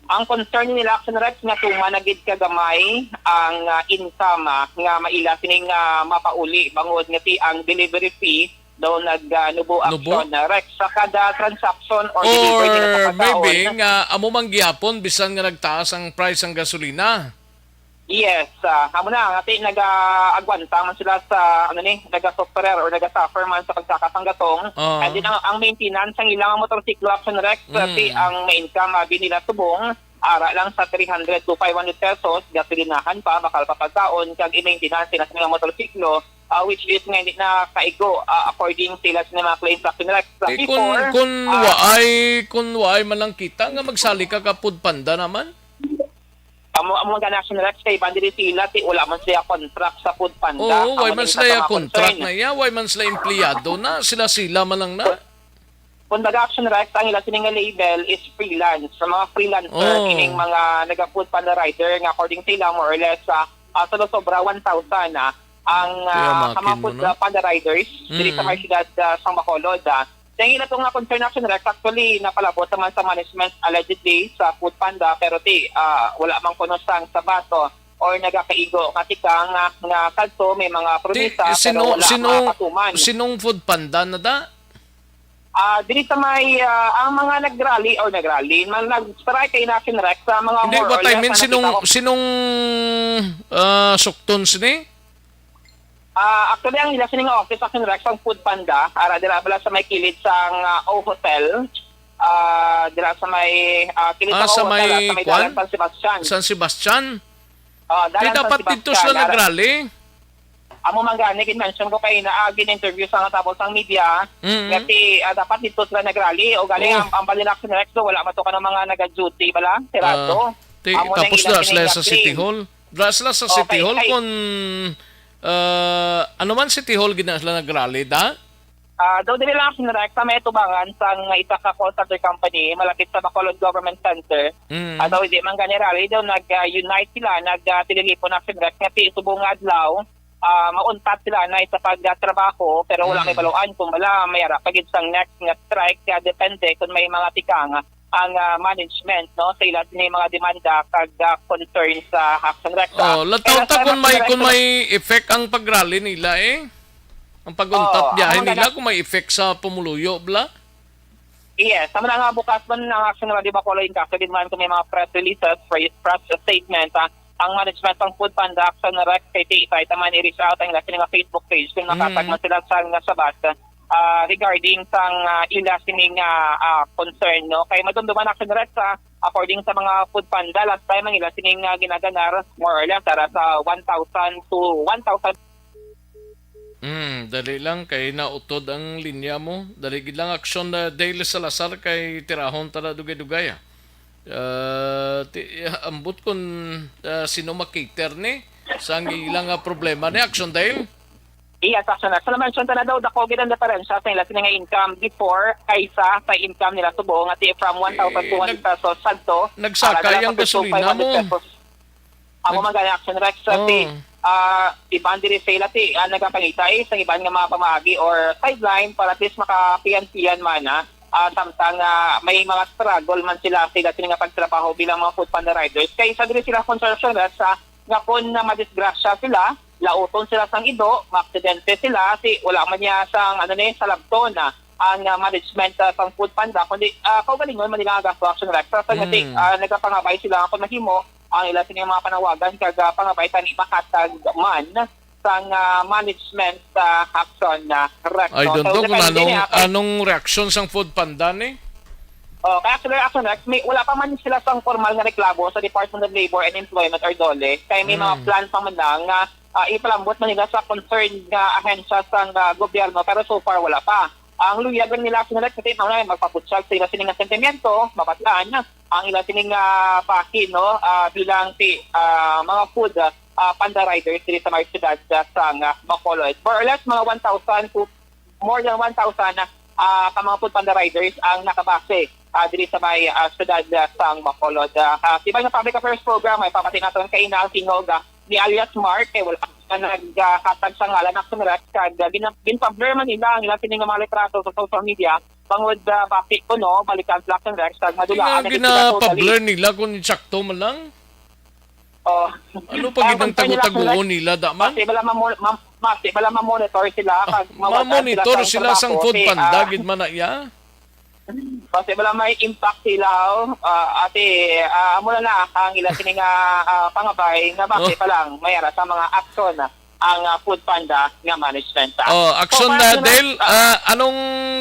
Ang concern nila, Action Rex, nga tuman na gid kagamay ang, ah, income, ah, nga maila sining, ah, mapauli bangod nga ti ang delivery fee daw nag, ah, nubo. Nubo? Action, ah, Rex, sa kada transaction or delivery nila sa Or pagkaon. Maybe nga amo man gihapon bisan nga nagtaas ang price sang gasolina. Yes, ah, amo na nga ti nagaagwanta man sila sa, ano ni, nagasuffer or nagasuffer man sa pagsakat sang gatong. Ah. And then ang, ang maintenance sang ilang motorsiklo, Action Rex, ah, Mm. ti ang main income, ah, abi nila subong, ara lang sa three hundred to five hundred pesos, gasolinahan pa, bakal pa pagkaon, kag i-maintenance sila sa mga motorsiklo, ah, which is nga hindi na kaigo, ah, according sila sa mga claims, Action Rex. Sa Eh, kung, before, kung ah, waay, kung waay man lang kita nga magsali ka ka Food Panda naman? Amo, amo nga, Action Rex, kay iban diri sila, ti wala man sila contract sa Food Panda. Oo, Amo way man din sila sa mga contract concern. Na iya, way man sila empleyado na, sila-sila man lang na. Kumbaga, Action Rex, ang ila sini nga label is freelance. Sa mga freelancer, Oh. kining mga naga-Food Panda rider nga according sa ila, more or less, ah, ah, sa sobra one thousand, ah, ang, Kaya ah, makin mga mo, Food no? Panda riders diri sa Mm. mga siyudad, ah, sa Bacolod, ah. Sa ila to nga concern, Action Rex, actually, napalabot naman sa management allegedly sa Food Panda, pero ti, ah, wala man kuno sang sabato or nagakaigo nga tikang nga, nga kadto may mga Ti, promisa, pero sino, wala sino, mapatuman. Sinong Food Panda na da? Ah, diri sa may, ah, ang mga nag-rally or nag-rally, man, nag-strike kay Action Rex sa mga Hindi, more what or I less mean, na sinong, nakita ko. Sinong, ah, sukton sini? Ah, actually, ang ila sini nga office, Action Rex, ang Food Panda, ara dira bala sa may kilid sang, ah, O Hotel, ah, dira sa may, ah, kilid Ah, sang sa O Hotel, may ah, sa may kwan? Dalan San Sebastian. San Sebastian? Ah, Di Dalan San dapat dito Sebastian, sila ara. Nag-rally? Amo man gani, gin-mention ko kay na, ah, gin-interview sa nga tabok sang media, Mm. nga ti, ah, dapat dito sila nag-rally, o gani Oh. ang, ang Balinak Rex do, wala man to ka ng mga nag-duty bala, sirado. Ah, ti, Amo na tapos ila na sila sa sining City claim. Hall. Dra sila sa Oh, City kay, Hall kay kung, ah, ano man City Hall gina sila nag-rally, da? Ah, daw dili lang Action Rex, sa may tubangan sang isa ka call center company malapit sa Bacolod Government Center. Mm. Ah, daw hindi man gani rally, daw nag-unite sila, nag, ah, tililipon Action Rex nga ti subong nga adlaw, ah, mauntat sila na sa pagtrabaho, pero wala may Mm. baluan kung bala may ara pa gid sang next nga strike, kaya depende kung may mga tikang ang, ah, management, no, sa ila sini mga demanda kag, ah, concern sa Action Rex, ah. Oh, lataw Kaya ta sa kung may, Action Rex, kung may effect ang pag-rally nila, eh. Ang pag-untat Oh, biyahe ang mga nila, kung may effect sa pumuluyo, bla? Yes, sa mga nga bukas man ang Action Rex Bacolod, in kaso din man kung may mga press releases, press, press statement, ah, ang management sang Food Panda, Action Rex, kay ti, ita man i-reach out ang ila sini nga Facebook page kung Mm. makatag man sila sa nga sabat, ah, regarding sang, ah, ila sini nga, ah, concern, no? Kay madumduman, Action Rex, ah, according sa mga Food Panda, last time ang ila sini nga ginaganar, more or less, ara sa one thousand to one thousand. Hmm, dali lang kay nautod ang linya mo. Dali gid lang, Action, ah, Dale Salazar, kay tirahon ta na dugay-dugay, ah. Ah, ti-, ambot kun, ah, sino makater ni sa ang ilang, ah, problema ni Action Dale? Yes, Action Rex. So, na-mention ta na daw, dako gid ang diferensya sa ila sini nga income before kaysa sa income nila subong nga ti from Eh, one thousand two hundred nag-, pesos sadto, nagsakay ara lang ang sa two thousand five hundred gasolina mo. Pesos. Amo Nag-, man gani, Action Rex, sa ti, oh. Ah, iban diri sa ila ti, ah, nagapangita, eh, sa iban nga mga pamaagi or sideline para at least makapiyan-piyan man, ah, ah, samtang, ah, may mga struggle man sila, sila sini nga pagtrabaho bilang mga Food Panda riders. Kay sa diri sila construction, ah, sa, nga kung na madisgrasya sila, lauton sila sang ido, maaksidente sila, si, wala man niya sang, ano ni, salabton, ah, ang, ah, management, ah, sang Food Panda, kundi, ah, kaugalingon man nila nga gasto, Action Rex. Sa, sa nga ti, Mm. Ah, nagapangabay sila nga kung mahimo, ang ila sini mga panawagan kag, ah, pangabay tani makatag man sang, ah, management, ah, action, ah, Rex, I no? Don't So, know kung depende anong, niya kay anong reaksyon sang Food Panda ni? Oh, kaya sila, Action Rex, may, wala pa man sila sang formal nga reklamo sa Department of Labor and Employment or DOLE. Kay may mga Mm. plan pa man lang nga, ah, ipalambot man nila sa concerned nga ahensya sang, ah, gobyerno, pero so far wala pa. Ang luyag lang nila, Action Rex, kasi mao na magpabutyag sa ila sini nga sentimiento, mabatian ang ila sini nga bahin, no, ah, bilang ti, ah, mga food, ah, panda riders diri sa mga siyudad, ah, sang, ah, Bacolod. More or less, mga one thousand to more than one thousand, ah, ka mga food panda riders ang nakabase, ah, diri sa may, ah, siyudad, ah, sang Bacolod. Ah, ah, sa iban nga public affairs program, may pamati naton kay na ang tingog, ah, ni alias Mark, kay wala na naghatag sa ngalan, Action Rex, kag, ah, gina-, ginpa-blur man nila ang ilang sini nga mga litrato sa social media. Bangod, ah, basi ko, no, balikan sila, Action Rex, kag madula nga gina-publish nila kung insakto man lang. Oh. Ano pa gid ang tago-tagoon nila, da man? Basi bala ma-, ma-, basi bala ma-monitor sila, ah, kag mawad-an sila sang trabaho, sila sang food panda, ah, gid man na iya. Basi bala may impact sila, oh. Ah, ate, ah, amo na na ang ila sini nga, ah, pangabay nga basi pa lang may ara sa mga aksyon ang, ah, food panda nga management, ah. Oh, action. So, para na, Dale, ah, ah, anong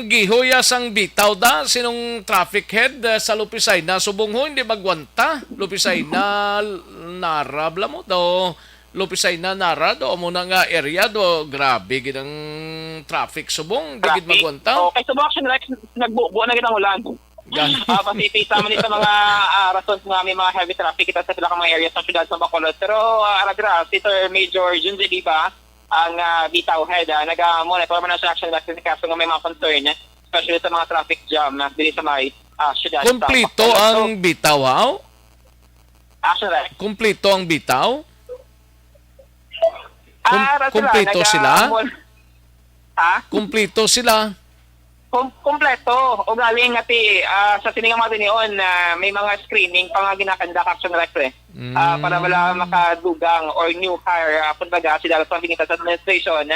gihuya sang bitaw da? Sinong traffic head, ah, sa Lupisay? Na subong ho, hindi magwanta. Lupisay na narabla mo daw. Lupisay na narado amo na nga area do. Grabe gid ang traffic subong, di gid magwanta. Oh, kay subong, Action Rex, nagbubo na gid ang ulan. Gani. Ah, basi isa man ni sa mga, ah, rason nga may mga heavy traffic kita sa pila ka mga areas sa siyudad sa Bacolod. Pero, ah, ara dira, si Sir Major Jun Zeliba, ang, ah, bitaw head, ah, naga-monitor man siya, Action Rex, sa kaso nga may mga concern, especially sa mga traffic jam, ah, diri sa may, ah, siyudad sa Bacolod. Kompleto ang bitaw, haw? Action Rex. Kompleto ang bitaw? Kum-, ah, ra sila, kompleto sila? Nag-, ah, mol-, ha? Kompleto sila? Kum-, kompleto. Ugaling nga ti, ah, sa sini nga mga tinion, ah, may mga screening pa nga ginakandak, Action Rex, eh. Ah, para wala, mm, makadugang or new hire, ah, kumbaga, sila sa bingita sa administration.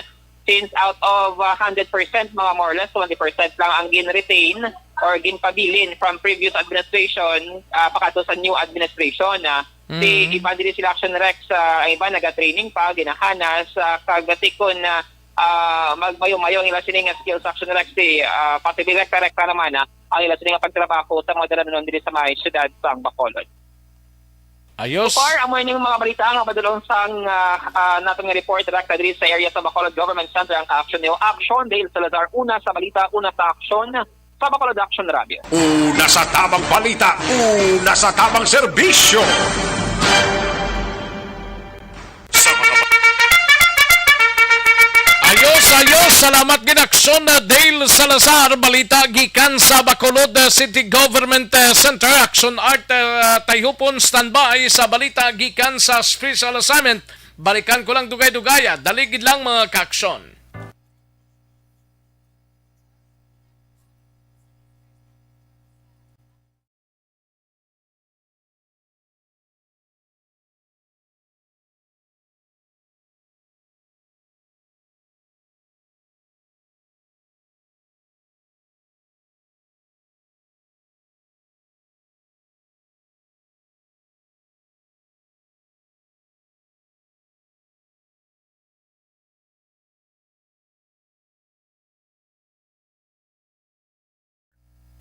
Since out of, ah, hundred percent, mga more or less twenty percent lang ang gin-retain or ginpabilin from previous administration, ah, pakadto sa new administration, ah. Si, mm, iban diri sila, Action Rex, ah, ang iban naga-training pa, ginahanas, ah, kag tikon na, ah, magmayo-mayo ang ila sini nga skills, Action Rex, si, ah, posible rekta-rekta naman, ah, ang ila sini nga pagtrabaho sa mga dalanon diri sa may siyudad sang Bacolod. Ayos. So far, amo ini ang mga balita nga madulong sang, ah, ah, naton nga report, direkta diri sa area sa Bacolod Government Center, ang Action Neo Action, Dale Salazar, una sa balita, una sa aksyon, sa Bacolod Action Radio. Una sa tamang balita, una sa tamang serbisyo. Sa mga ba- Ayos, ayos. Salamat gid, Action, uh, Dale Salazar. Balita gikan sa Bacolod, uh, City Government, uh, Center. Action Art, uh, Tayhupon, standby sa balita gikan sa special assignment. Balikan ko lang dugay-dugaya. Dali gid lang, mga ka-action.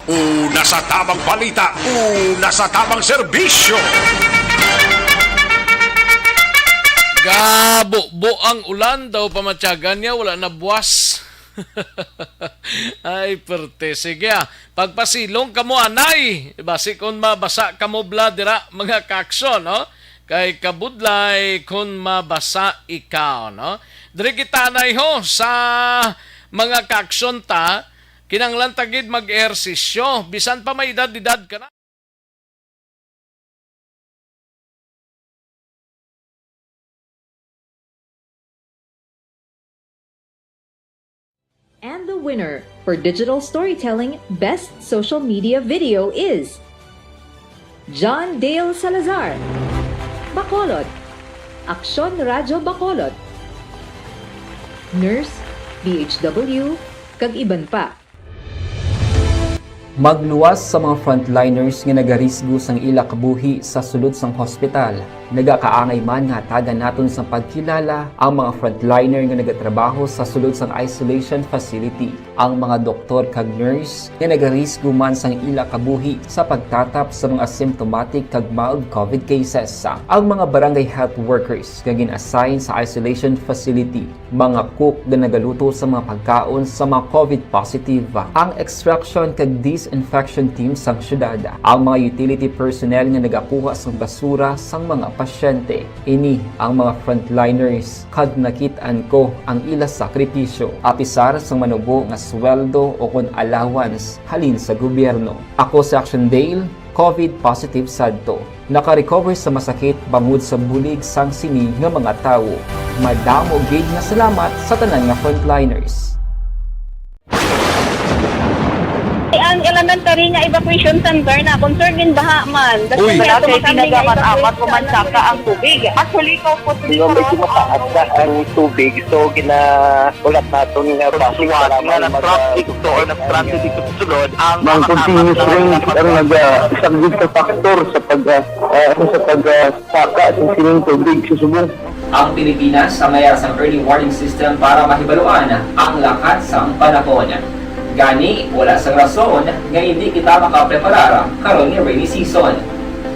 Una sa tamang balita, una sa tamang serbisyo. Gabubo ang ulan daw, pamatyagan niya, wala na buwas. Ay, perte. Sige, ah. Pagpasilong kamo, anay. Basi kung mabasa kamo, bla, dira, mga ka-action, no? Kay kabudlay kung mabasa ikaw, no? Diri kita, anay, ho, sa mga ka-action ta, kinahanglan ta gid mag-ehersisyo, bisan pa may edad-edad ka na. And the winner for digital storytelling best social media video is John Dale Salazar, Bacolod, Aksyon Radyo Bacolod, Nurse, D H W, kag iban pa. Magluwas sa mga frontliners nga nagarisgo sang ila kabuhi sa sulod sang hospital. Nagakaangay man nga hatagan naton sang pagkilala ang mga frontliner nga nagatrabaho sa sulod sang isolation facility, ang mga doktor kag nurse nga nagarisgo man sang ila kabuhi sa pagtatap sa mga asymptomatic kag mild COVID cases, ang mga barangay health workers nga gin-assign sa isolation facility, mga cook nga nagaluto sa mga pagkaon sa mga COVID positive, ang extraction kag disinfection team sang syudad, ang mga utility personnel nga nagakuha sang basura sang mga pasyente. Ini ang mga frontliners kag nakit-an ko ang ila sakripisyo, apisar sang manubo nga sweldo o kon allowance halin sa gobyerno. Ako si Action Dale, COVID positive sadto. Naka-recover sa masakit bangod sa bulig sang sini nga mga tawo. Madamo gid nga salamat sa tanan nga frontliners. Ang elementary nga evacuation center na concern din baha man. Uy. Wala kay pinagamat-amat, umansaka ang tubig. Actually, ko po. Di ba, medyo mataas na ang tubig, so ginahulat naton nga base para nga mag-, nag-traffic to or nag-traffic dito sa sulod, ang mga continuous rain ang nag-, ah, isang big factor sa pag, ah, ah, sa pag, ah, saka sa sining tubig sa subong. Ang Pilipinas ang may sang early warning system para mahibaluan ang lakat sang panahon. Gani, wala sang rason nga hindi kita makapreparar karon nga rainy season.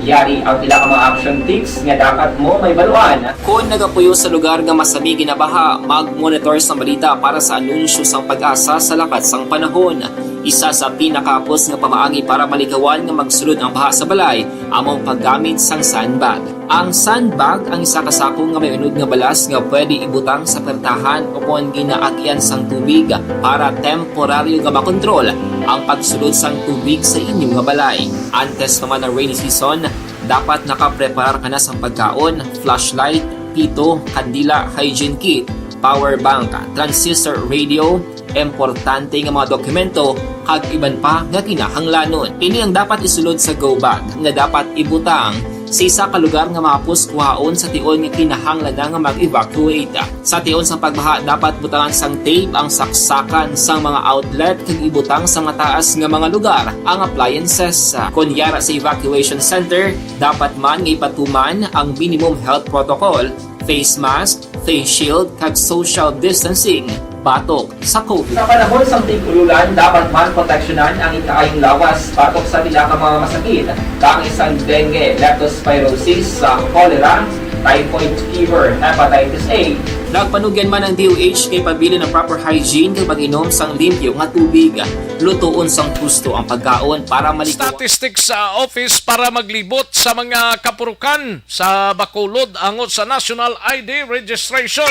Yari ang pila ka mga action tips nga dapat mo mahibaluan. Kon nagapuyo sa lugar nga masami ginabaha, mag-monitor sang balita para sa anunsyo sang PAGASA sa lakat sang panahon. Isa sa pinakahapos nga pamaagi para malikawan nga magsulod ang baha sa balay amo ang paggamit sang sandbag. Ang sandbag ang isa ka sako nga may unod nga balas nga pwede ibutang sa pertahan o kon ginaagian sang tubig para temporaryo nga makontrol ang pagsulod sang tubig sa inyo nga balay. Antes pa man ang rainy season, dapat nakapreparar ka na sang pagkaon, flashlight, pito, kandila, hygiene kit, power bank, transistor radio, importante nga mga dokumento, kag iban pa nga kinahanglanon. Ini ang dapat isulod sa go bag nga dapat ibutang sa isa ka lugar nga mahapos kuhaon sa tion nga kinahanglan na nga mag-evacuate. Sa tion sang pagbaha, dapat butangan sang tape ang saksakan sang mga outlet kag ibutang sa mataas nga mga lugar ang appliances. Kon yara sa evacuation center, dapat man nga ipatuman ang minimum health protocol, face mask, face shield, kag social distancing batok sa COVID. Sa panahon sang tig-ululan, dapat man proteksyonan ang ikaayong lawas batok sa pila ka mga masakit, kaangay sang dengue, leptospirosis, sa cholera, typhoid fever, hepatitis A. Nagpanugyan man ang D O H kay pabilin ang proper hygiene kag pag-inom sang limpyo nga tubig. Lutoon sang husto ang pagkaon para malikawan. Statistics, ah, Office para maglibot sa mga kapurukan sa Bacolod angot sa National I D registration.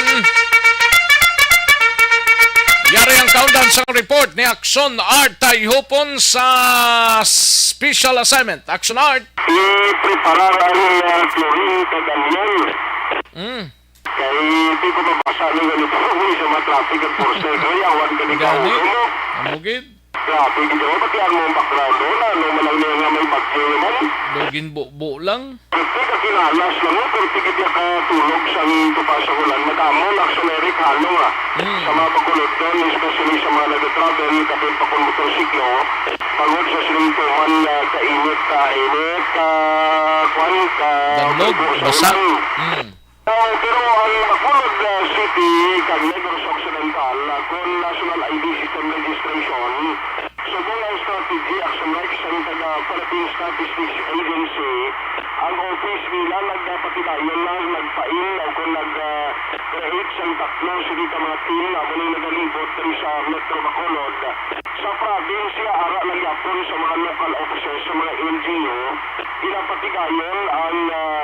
Yari ang kaundan sang report ni Action Art Tayhupon sa special assignment. Action Art. Ipreparar ang, ah, chlorine kag anion. Mm. Kay di ko mabasa ni nga nito sa mga traffic enforcer. Kaya awan ka di ka Gani? Ulo mo. Amo gid. Grabe gid, oh, pati ang mong background, oh, na, ano man ang nga may bagyo naman. Daw ginbubo lang. Pwerte ka kinalas lang, oh, pwerte ka di ka tulog sa tupa sa ulan. Madamo na sa Eric Halo, ah. Hmm. Sa mga pagulod doon, especially sa mga nag-travel, kapit pa kung motorsiklo, pagod sa siling tuman na kainit, kainit, ka, kwan, ka, Danlog, tubo sa basa. Ulan. Hmm. Ah, pero ang Bacolod, ah, City kag Negros Occidental, ah, kon National I D System Registration, subong ang strategy, Action Rex, sang taga Philippine Statistics Agency, ang office nila nagpatigayon na nagpail o kon nag, ah, create sang tatlo sini ka mga team nga amo nang nagalibot diri sa Metro Bacolod. Sa probinsya, ara lang gyapon sa mga local offices, sa mga L G U, ginapatigayon ang, ah,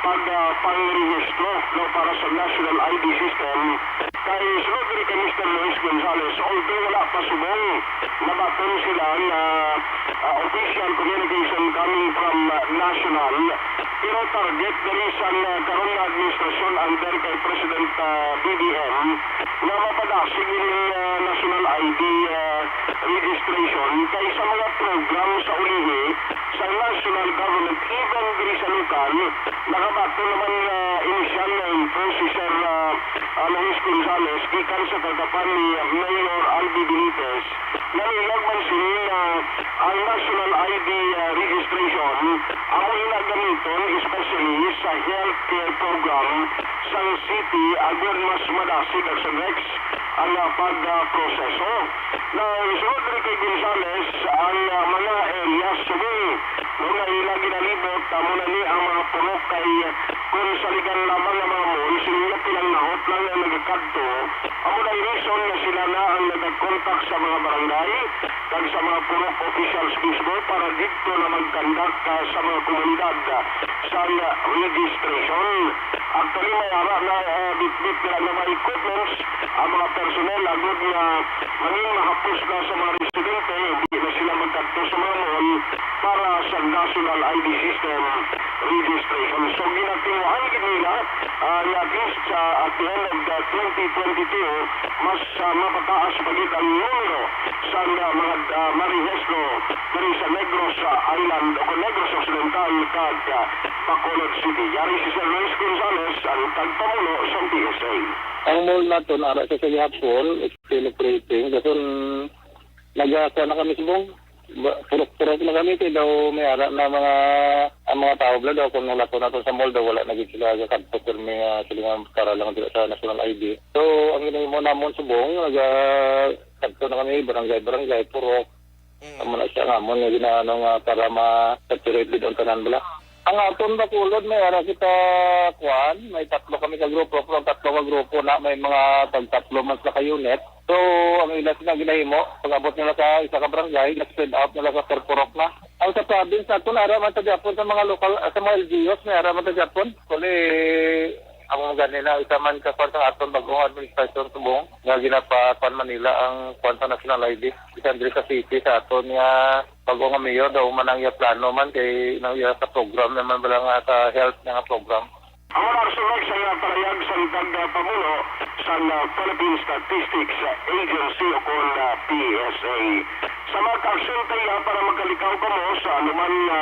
pag, ah, pangrehistro, no, para sa National I D System. Kay sulod diri kay Mister Luis Gonzales, although wala pa subong, nabaton sila nga, ah, official communication coming from, ah, National. Pero target diri sa, ah, karon nga administrasyon under kay President, ah, B B M, nga mapadasig ini, ah, National I D, ah, registration kay sa mga program sa ulihi sa national government, even diri sa lokal, nakabaton naman nga inisyal nga info si Sir, ah, ah, Luis Gonzales gikan sa tanggapan ni Mayor Albi Benitez. Naluyag man sini nga ang National I D, ah, registration amo ina gamiton especially sa healthcare program sang city agod mas madasig ang sa next ang, ah, pag, ah, proseso. Now, sulod diri kay Gonzales, ang, ah, mga areas subong nga ila ginalibot, amo na ni ang mga purok kay, ah, kung saligan lamang nga mga mall, sila pinangnahot lang nga nagakadto, amo na ang reason nga sila na ang nagag-contact sa mga barangay kag sa mga purok officials mismo para didto na mag-conduct, ah, sa mga komunidad, ah, sa, ah, registration. Actually, may ara na, ah, bitbit nila nga mga equipments ang mga personnel agud nga mangin mahapos na sa mga residente, hindi na sila magkadto sa mga mall para sa national I D system. registration. So, ginatinguhan gid nila, ah, nga at least sa, at the end of the twenty twenty-two, mas, ah, mapataas pa gid ang numero sa, ah, mga, ah, marehistro diri sa Negros, ah, Island o kon Negros Occidental kag, ah, Bacolod City. Yari si Sir Luis Gonzalez, ang tagpamuno sa P S A. Ang mall naton, ara sa gihapon, still operating. Dason, nagakuha na kami subong. Ba-, purok-purok na kami kay daw may ara na mga, ang mga tao bala daw kung wala ko nato sa mall daw wala na gid sila gakadto pirmi nga sila nga para lang dira sa national I D. So, ang ginahimo namon subong, naga-, kadto na kami barangay-barangay, purok. Mm. Amo na siya nga mo nga ginaano nga para ma-saturate gid ang tanan bala. Ang aton Bacolod, may ara kita, kuan, may tatlo kami ka grupo, from tatlo ka grupo na may mga tag tatlo man sila ka unit. So, ang ila sila ginahimo, pag-abot nila sa isa ka barangay, na-spread out nila sa purok-purok na. Ang sa province naton, ara man ta gyapon sa mga lokal, sa mga L G Us, may ara man ta gyapon. Actually, ang ganina, isa man ka kuan sa aton bag-ong administrasyon subong nga ginapakuan man nila ang kuan sa national I D. Bisan diri sa city sa aton nga bag-o nga mayor daw man ang iya plano man kay nang iya sa program naman bala nga sa health nga program. Ang mga nagsulat sa iya palahayag sang tagpamuno sang, ah, Philippine Statistics Agency o kon, ah, P S A. Sa mga kaaksyon ta iya para makalikaw kamo sa anuman nga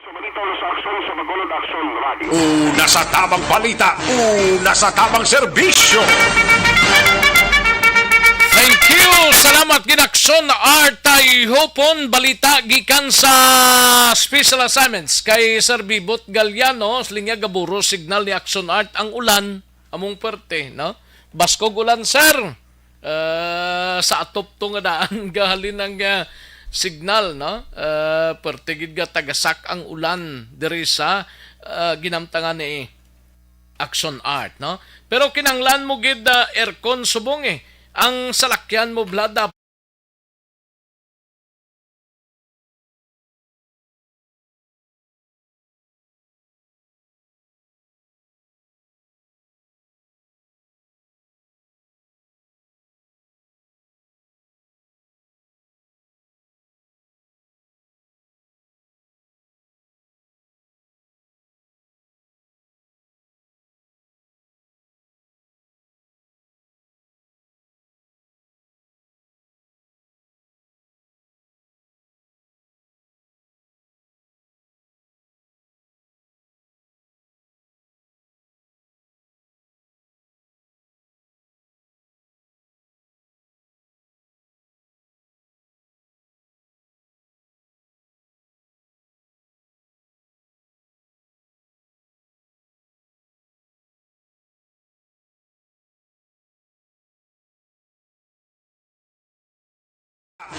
Sa Balita Ulos Aksyon sa Bacolod Aksyon Radio. Una sa tabang balita, una sa tabang serbisyo. Thank you. Salamat gid Aksyon Art Tayhopon. Balita gikan sa special assignments kay Sir Bibot Galiano. Linya gaburo signal ni Aksyon Art ang ulan. Among parte, no? Baskog ulan, sir. Ah, sa atop to nga daan gahalin ang, ah, signal, no? Ah, parte gid nga tagasak ang ulan diri sa, ah, ginamtangan ni Action Art, no? Pero kinahanglan mo gid, ah, aircon subong, eh. Ang salakyan mo, bala,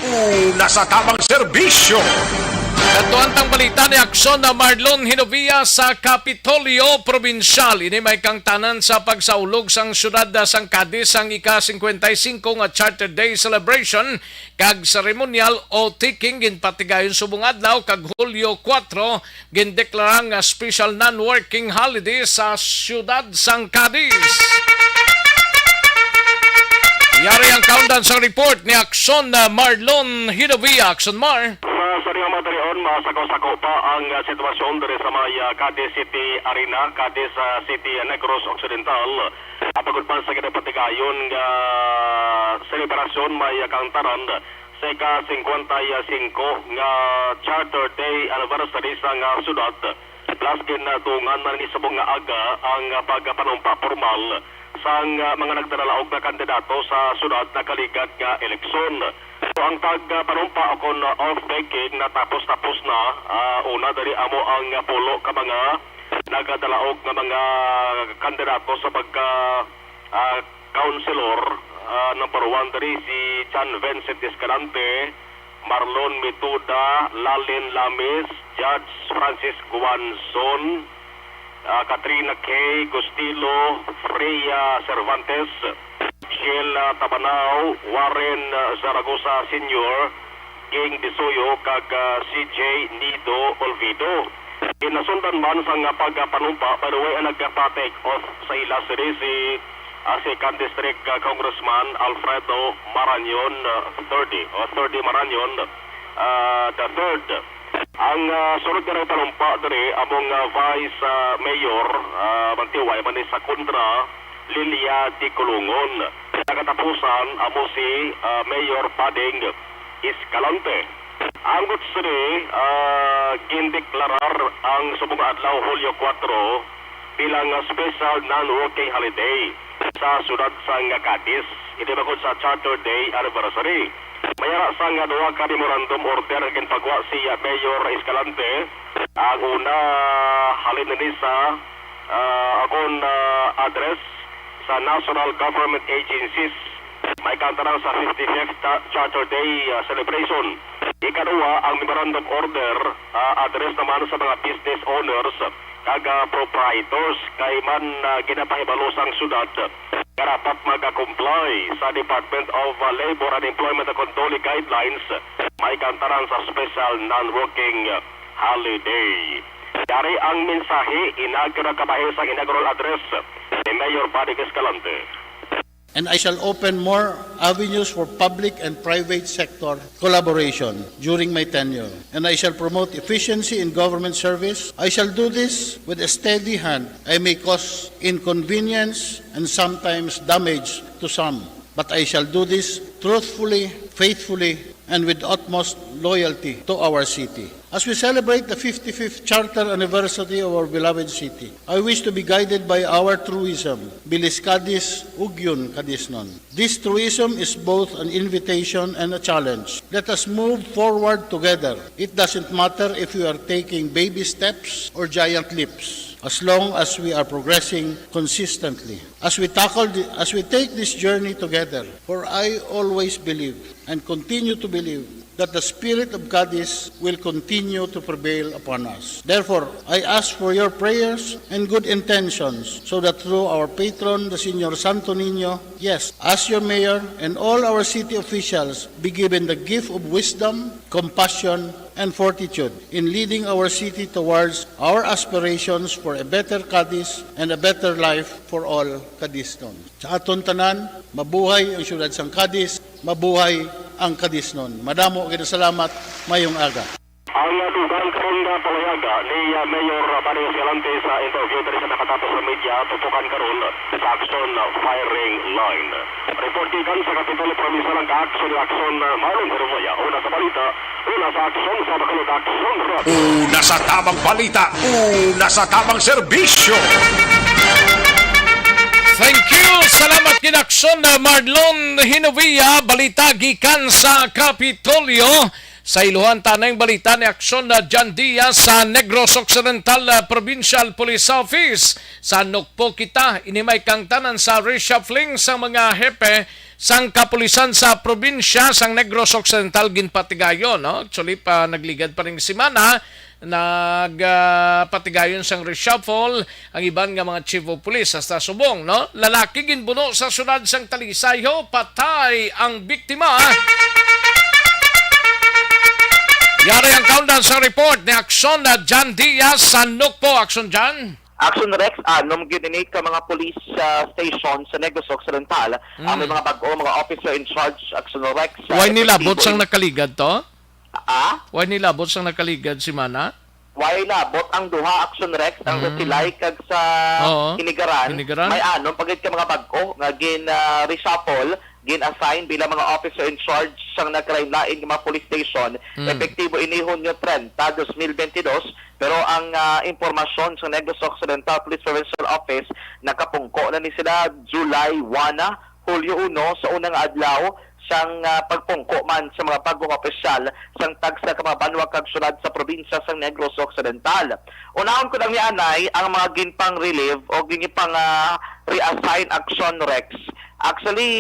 Una sa tamang serbisyo. Katuan tang balita ni Aksyon na Marlon Hinovia sa Kapitolyo Probinsyal. Ini may kangtanan sa pagsaulog sang siyudad sang Cadiz sang ika singkwenta y singko nga Charter Day celebration kag seremonyal o tiking ginpatigayon subong adlaw kag Hulyo kuwatro gindeklara nga special non-working holiday sa siyudad sang Cadiz. Yari ang kaundan sa report ni Aksyon na Marlon Hinovia. Aksyon Mar. Sa, sa iyang mga talion, masako-sako pa ang, ah, sitwasyon diri sa may, ah, Cadiz City Arena, Cadiz, ah, City, ah, Negros Occidental. Apagod pa sa ginapatigayon nga selebrasyon may, ah, kaangtaran sa ika-singkwenta y singko nga Charter Day anniversary sang, ah, siyudad. Plus, ginatungan na ni subong nga aga ang, ah, pagpanumpa pormal sang, ah, mga nagdalalaog nga kandidato sa sunod nga kaligad nga eleksyon. So, ang pagpanumpa o kon, ah, oath taking natapos-tapos na, ah, una diri amo ang, ah, pulo ka mga nagadalaog nga mga kandidato sa pagka, ah, councilor. Ah, number one diri si John Vincent Escalante, Marlon Mituda, Lalin Lamis, Judge Francis Guanzon, ah, Katrina K Gustilo, Freya Cervantes, Sheila Tabanao, Warren, ah, Zaragoza Senior, Ging Bisoyo, kag, ah, C J Nido Olvido. Ginasundan man sang pagpanumpa, by the way, ang nagpa-take oath sa ila sini si, ah, Second District, ah, Congressman Alfredo Marañon, ah, thirty, o thirty Marañon, ah, the third. Ang, ah, sunod nga nagpanumpa diri among, ah, Vice, ah, Mayor, ah, magtiway man ni sa kontra, Lilia Ticolongon. Sa katapusan amo si, ah, Mayor Bading Escalante. Ang Gutsuri, ah, gindeklarar ang subong nga adlaw, Hulyo kuwatro, bilang, ah, special non-working holiday sa siyudad sang Cadiz. Ini bangod sa Charter Day anniversary. May ara sang, ah, duha ka memorandum order nga ginpagwa si, ah, Mayor Escalante. Ang una, halin ini sa, ah, akon, ah, address sa national government agencies may kantarang sa fifty-fifth Cha-, Charter Day, ah, celebration. Ikaduha, ang memorandum order, ah, address naman sa mga business owners kag, ah, proprietors kay man, ah, ginapahibalo sang syudad nga dapat mag-comply sa Department of, ah, Labor and Employment and Control guidelines may kantarang sa special non-working holiday. Yari ang mensahe, inagro kabahin sang inaugural address ni Mayor Buddy Escalante. And I shall open more avenues for public and private sector collaboration during my tenure. And I shall promote efficiency in government service. I shall do this with a steady hand. I may cause inconvenience and sometimes damage to some, but I shall do this truthfully, faithfully, and with utmost loyalty to our city. As we celebrate the fifty-fifth charter anniversary of our beloved city, I wish to be guided by our truism, Bilis Cadiz, Ugyon Cadiznon. This truism is both an invitation and a challenge. Let us move forward together. It doesn't matter if we are taking baby steps or giant leaps, as long as we are progressing consistently. As we tackle the, as we take this journey together, for I always believe and continue to believe that the spirit of Cadiz will continue to prevail upon us. Therefore, I ask for your prayers and good intentions so that through our patron, the Señor Santo Niño, yes, as your mayor and all our city officials, be given the gift of wisdom, compassion, and fortitude in leading our city towards our aspirations for a better Cadiz and a better life for all Cadiznon. Sa aton tanan, mabuhay ang siyudad sang Cadiz, mabuhay ang Cadiznon. Madamo gid salamat, mayong aga. Ang dugang karon nga palayaga ni, ah, Mayor Buddy Escalante sa interview diri sa nakatapos sa media, tutukan karon sa Aksyon Firing Line. Report gikan sa Kapitolyo Provincial ang Kaaksyon ni Aksyon, ah, Marlon Hermoya. Una sa balita, una sa Aksyon sa Bacolod, Aksyon Rock. Una sa tabang balita, una sa tabang serbisyo. Thank you. Salamat gid Aksyon, ah, Marlon Hinovia. Balita gikan sa Kapitolyo. Sa iluhan ta na ang balita ni Aksyon na John Diaz sa Negros Occidental, ah, Provincial Police Office. Sa Nukpo kita, ini may kangtanan sa reshuffling sa mga hepe sang kapulisan sa probinsya sang Negros Occidental ginpatigayon, no? Actually, pa nagligad pa ning semana, nag, ah, patigayon sang reshuffle ang iban nga mga chief of police hasta subong, no? Lalaki ginbuno sa siyudad sang Talisay, ho, patay ang biktima. Yari ang kaundan sa report ni Aksyon na John Diaz sa Nukpo. Aksyon, John. Action Rex, anom gid ini ka mga police ah, station sa Negros Occidental ang may mga bag-o mga officer in charge, Action Rex. ah, Why nilabot effectivo sang in- nakaligad to? Ah? Why nilabot sang nakaligad si Mana? Why labot ang duha, Action Rex, ang sa Silay kag sa Oo. Hinigaran? Hinigaran? May anom pa gid ka mga bag-o nga gin ah, reshuffle gin-assign bilang mga officer in charge sang nagkalain-lain nga mga police station. Mm. Epektibo ini Hunyo treinta, dos mil bentidós, pero ang, ah, impormasyon sa Negros Occidental Police Provincial Office, nakapungko na ni sila July one, Hulyo uno, sa unang adlaw sang, ah, pagpungko man sa mga bagong opisyal sang tagsa ka mga banwa kag syudad sa probinsya sang Negros Occidental. Unahon ko lang ni anay ang mga ginpang-relieve o ginpang, ah, reassign action, Rex. Actually,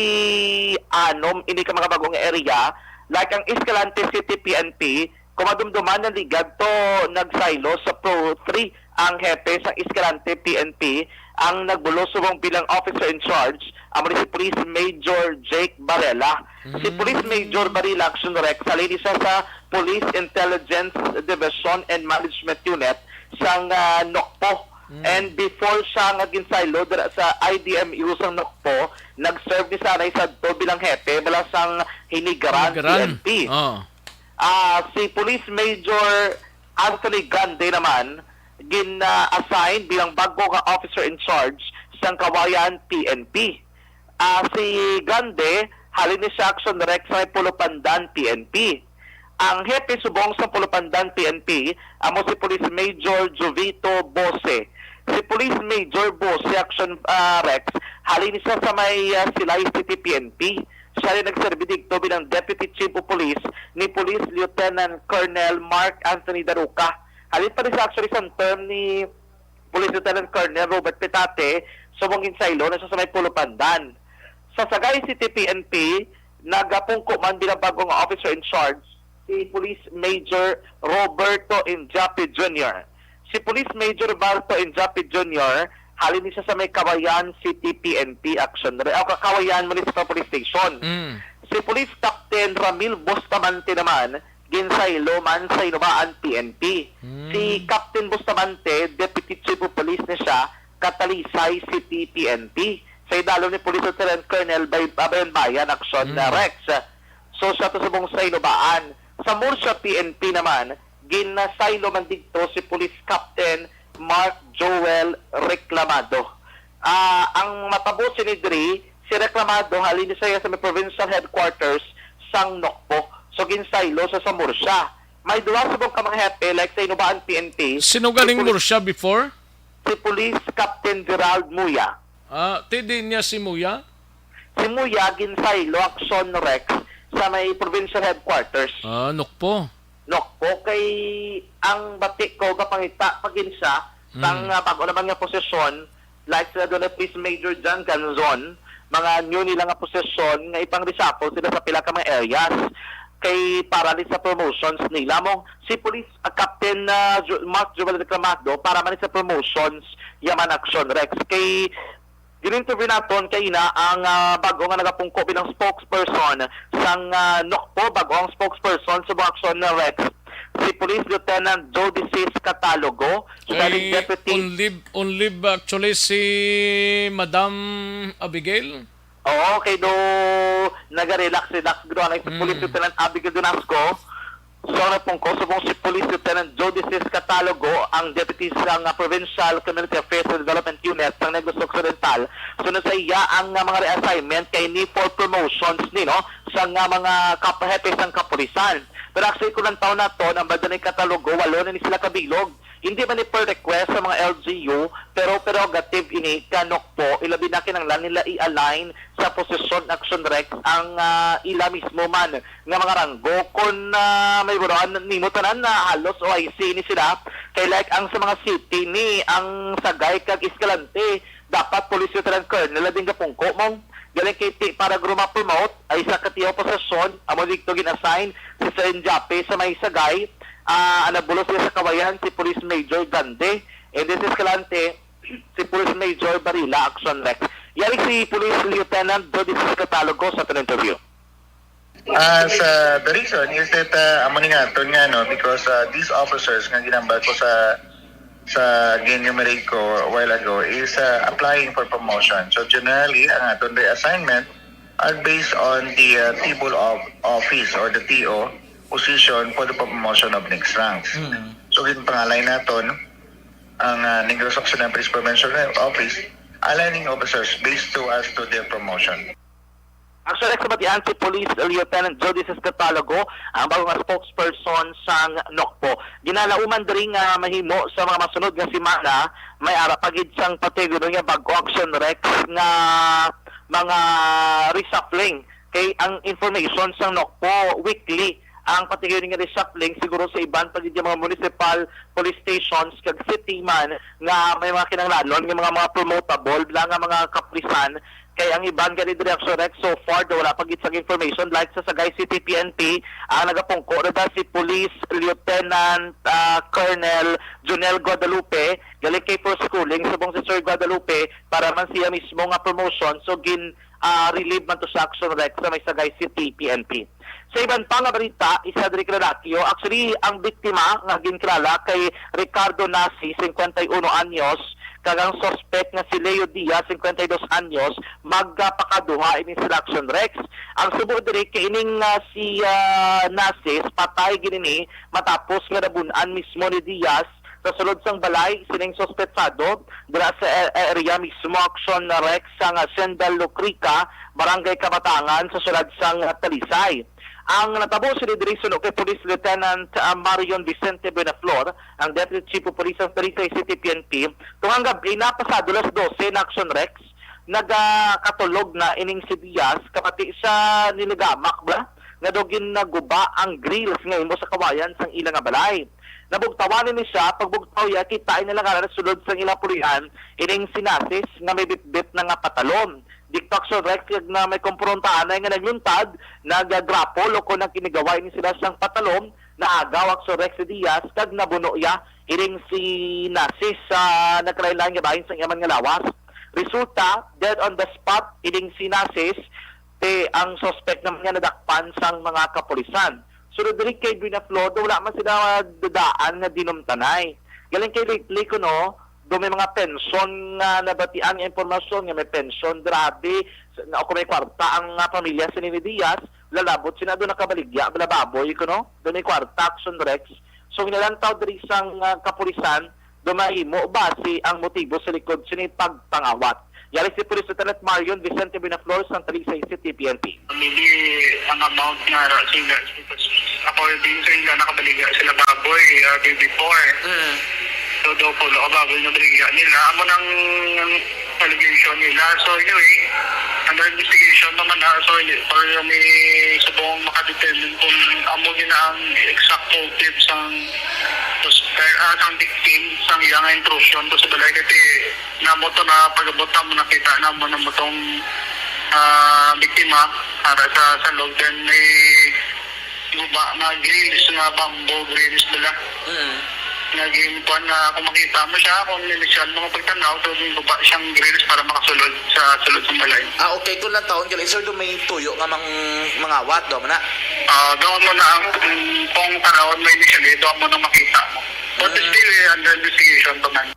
anom ini ka mga bagong area, like ang Escalante City P N P, kung madumduman, naligad to, nagsaylo sa Pro three ang hepe sa Escalante P N P, ang nagbulo subong bilang officer in charge, amo ni si Police Major Jake Barela. Si Mm. Police Major Barela, Action Rex, halin ni siya sa Police Intelligence Division and Management Unit sang, ah, NOCPO. Mm. And before siya nga ginsaylo dira sa I D M U sang NOCPO, nag-serve ni siya anay sadto bilang hepe bala sang Hinigaran Hinigaran. P N P. Oh. Ah, si Police Major Anthony Gande naman gin-assign bilang bag-o nga officer in charge sang Kawayan P N P. Ah, si Gande, halin ni siya, Action Rex, sa may Pulupandan P N P. Ang hepe subong sa Pulupandan P N P amo si Police Major Jovito Bose. Si Police Major Bose, Action, ah, Rex, halin ni siya sa may, ah, Silay City P N P. Siya rin nagserbi didto bilang Deputy Chief of Police ni Police Lieutenant Colonel Mark Anthony Daruca. Halin pa rin sa, actually, sa term ni Police Lieutenant Colonel Robert Petate, subong ginsaylo na siya sa may Pulupandan. Sa Sagay City P N P, nagapungko man bilang bag-o nga officer in charge si Police Major Roberto Injapi Junior. Si Police Major Roberto Injapi Junior, halin ni siya sa may Kawayan City P N P, Action Rex, o Kawayan Municipal Police Station. Mm. Si Police Captain Ramil Bustamante naman, ginsaylo man sa Inubaan P N P. Mm. Si Captain Bustamante, Deputy Chief of Police ni siya, Catalisay City P N P. Sa idalom ni Police Lieutenant Colonel Bay-, Bayan Bayan, Action Mm. Rex. So, siya to subong sa Inubaan. Sa Murcia P N P naman, ginsaylo man didto si Police Captain Mark Joel Reclamado. Ah, ang matabo sini diri, si Reclamado, halin ni siya sa may provincial headquarters sang NOCPO. So, ginsaylo sa, sa Murcia. May duha subong ka mga hepe, like sa Inubaan P N P. Sino galing Si Poli- Murcia before? Si Police Captain Gerald Muya. Ah, T D niya si Muya? Si Muya, ginsaylo, Action Rex, sa may provincial headquarters. Ah, NOCPO. NOCPO, kay ang bati ko, gapangita pa gid siya, Mm. sang, ah, bag-o naman nga posisyon, like sila doon, Police Major John Ganzon, mga new nila nga posisyon, nga ipang-reshuffle sila sa pila ka mga areas. Kay para ni sa promotions nila mo, si Police, ah, Captain, ah, Jo-, Mark Joel Reclamado, para man sa promotions, yaman, Action Rex. Kay gin-interview naton kaina ang, ah, bag-o nga nagapungko bilang spokesperson sang, ah, NOCPO, bag-o ang spokesperson sa Action Rex, si Police Lieutenant Jodicis Catalogo, siya rin Kay deputy. On leave, on leave actually si Madam Abigail. Oo, kay do naga-relax-relax gid ang si Mm. Police Lieutenant Abigail Donasco. So, ang napungko, subong si Police Lieutenant Jodicis Catalogo, ang deputy sa nga Provincial Community Affairs and Development Unit sa Negros Occidental. Sunod sa iya, ang, ah, mga reassignment kay ni for promotions ni, no, sa nga mga kapahepe sang kapulisan. Pero actually, kung ang taon naton, ang banda ni Catalogo, walo na ni sila kabilog. Hindi man ni per request sa mga L G U, pero prerogative ini ka NOCPO, ilabi na kinahanglan nila i-align sa posisyon, Action Rex, ang, ah, ila mismo man nga mga ranggo. Kon, ah, may buruan nimo tanan na halos O I C ni sila, kay like ang sa mga city ni ang Sagay kag Escalante, dapat Police Lieutenant Colonel na din gapungko mo. Galing kay ti para gid ma-promote ay sa katiyo posisyon, amo dito gin-assign si Sir Injape sa may Sagay, ah, ang nagbulos niya sa Kawayan si Police Major Gande, and this is Escalante, si Police Major Barila, Action Rex. Yari si Police Lieutenant Dodis Catalogo sa aton interview. Ah, sa the reason is that, ah, amo ni nga aton nga, no, because, ah, these officers nga ginambal ko sa, sa gin-enumerate ko a while ago is, ah, applying for promotion. So generally, ang aton reassignment are based on the, ah, table of office or the T O position for the promotion of next ranks. Mm. So ginpangalay naton ang, ah, Negros Occidental Police Provincial Office, aligning officers based to as to their promotion. Actually, sa batian si Police Lieutenant Jody Sescatalogo, ang bago nga spokesperson sang NOCPO. Ginalauman diri nga mahimo sa mga masunod nga semana, may ara pa gid sang patuyo nga bago, Action Rex, nga mga reshuffling. Kay ang information sang NOCPO weekly, ang patuyo nga reshuffling siguro sa iban pa gid nga mga municipal police stations kag city man nga may mga kinahanglanon nga mga, mga promotable bala nga mga kapulisan. Kay ang iban gani diri, Action Rex, so far, daw wala pa gid sang information. Like sa Sagay City P N P, ang nagapungko na ba si Police Lieutenant, ah, Colonel Junel Guadalupe, galing kay First Schooling, subong si Sir Guadalupe, para man siya mismo nga promotion. So, gin, ah, relieve man to sa, Action Rex, sa may Sagay City P N P. Sa iban pa nga balita, isa diri ka lalaki, oh. Actually, ang biktima nga ginkilala kay Ricardo Nasi, cincuenta y uno anyos, kag ang suspect nga si Leo Diaz, cincuenta y dos anyos, magpakaduha ini sila, Action Rex. Ang subo diri kay ining, ah, si, ah, Nasi, patay gid ini matapos nga nabun-an mismo ni Diaz sa sulod sang balay sining suspetsado dira sa a-, area mismo, Action Rex, sang Sendal Lucrica, Barangay Kabatangan, sa siyudad sang Talisay. Ang natabo sini diri suno kay Police Lieutenant, ah, Marion Vicente Buenaflor, ang Deputy Chief of Police sang Talisay City P N P, tungang gab-i na pasado las dose na, Action Rex, nagakatulog na ining si Diaz, kapati sa niligamak ba nga daw ginaguba ang grills nga imo sa kawayan sang ila nga balay. Nabugtawan ini siya, pagbugtaw iya, kita ini lang nga sulod sang ilang pulian ining si Nasis nga may bitbit na nga patalon. Dikto, Action Rex, kag na may komprontahan na nga nagluntad, nag-grapple o kon nagkinigawa ini sila sang patalon, naagaw, Action Rex, si Diaz kag nabuno iya ining si Nasis sa nagkalain-lain nga bahin sang iya man nga lawas. Resulta, dead on the spot ining si Nasis, te ang suspect naman nga nadakpan sang mga kapulisan. Sunod diri kay Buenaflor, wala man sila dadaan nga dinumtanay. Galing kay lately kuno, do may mga pensyon nga nabatian nga impormasyon nga may pensyon, grabe, na, o kung may kwarta ang, ah, pamilya sini ni Diaz, lalabot sina do nakabaligya, bala baboy kuno, do may kwarta, Action Rex. So, ginalantaw diri sang, ah, kapulisan, do mahimo basi ang motibo sa likod sini pagpangawat. Yari si Police Lieutenant Marion Vicente Buenaflor sang Talisay City P N P. Maybe ang amount nga ra sila, according sa ila, nakabaligya sila baboy, ah, day before. Mm. So, daw pulo ka baboy nga baligya nila. Amo nang allegation nila. So, anyway, under investigation naman na. So, hindi pa rin may subong makadetermine kung amo gid na ang exact motive sang suspect, ah, sang victim, sang iyang intrusion to sa balay. Kasi namo to na pag-abot namo, nakita namo na mo tong, ah, biktima para sa salog. Then may guba nga grills, nga bamboo grills bala. Mm. Nga ginkuan nga kung makita mo siya, kung initial mo nga pagtanaw, so guba siyang grills para makasulod sa sulod sa balay. Ah, okay. Kung lang taon gali, sir, do may tuyo nga mang-, mangawat, do mo na? Ah, doon mo na ang, kung tanawon mo initially, doon mo na makita mo. But Mm. still, eh, under investigation pa man.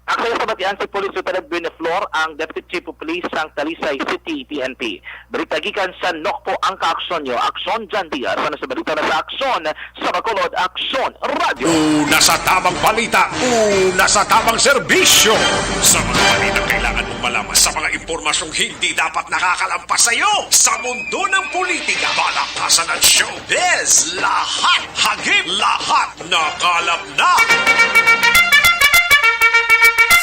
Actually, sa batian si Police Lieutenant Buenaflor, ang Deputy Chief of Police sang Talisay City P N P. Balita gikan sa NOCPO, ang kaaksyon nyo. Aksyon, John Diaz. Ano sa balita na sa Aksyon sa Bacolod, Aksyon Radyo. Una sa tamang balita, una sa tamang serbisyo. Sa mga balita kailangan mong malaman, sa mga impormasyong hindi dapat nakakalampas sa iyo. Sa mundo ng politika, balakasan at showbiz, lahat, hagip, lahat, nakalap na.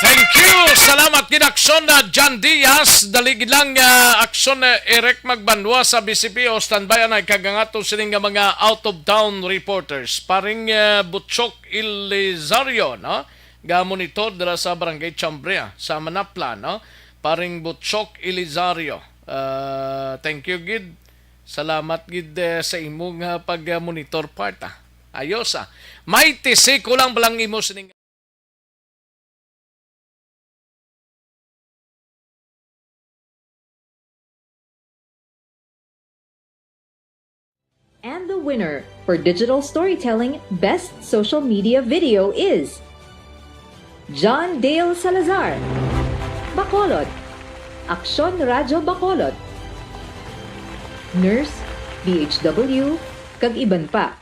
Thank you. Salamat gid, Aksyon na John Diaz. Dali gid lang, ah, Aksyon, eh, Eric Magbanwa sa B C P O. Standby anay kag ang ato sining nga mga out of town reporters. Paring, eh, Butchok Elizario, no? Ga-monitor dira sa Barangay Chambria, sa Manapla, no? Paring Butchok Elizario. Ah, thank you gid. Salamat gid, eh, sa imo nga pag-monitor part, ah. Ayos, ah. May tisi ko lang balang imo sining And the winner for digital storytelling best social media video is John Dale Salazar, Bacolod, Aksyon Radyo Bacolod, Nurse, D H W, kag iban pa.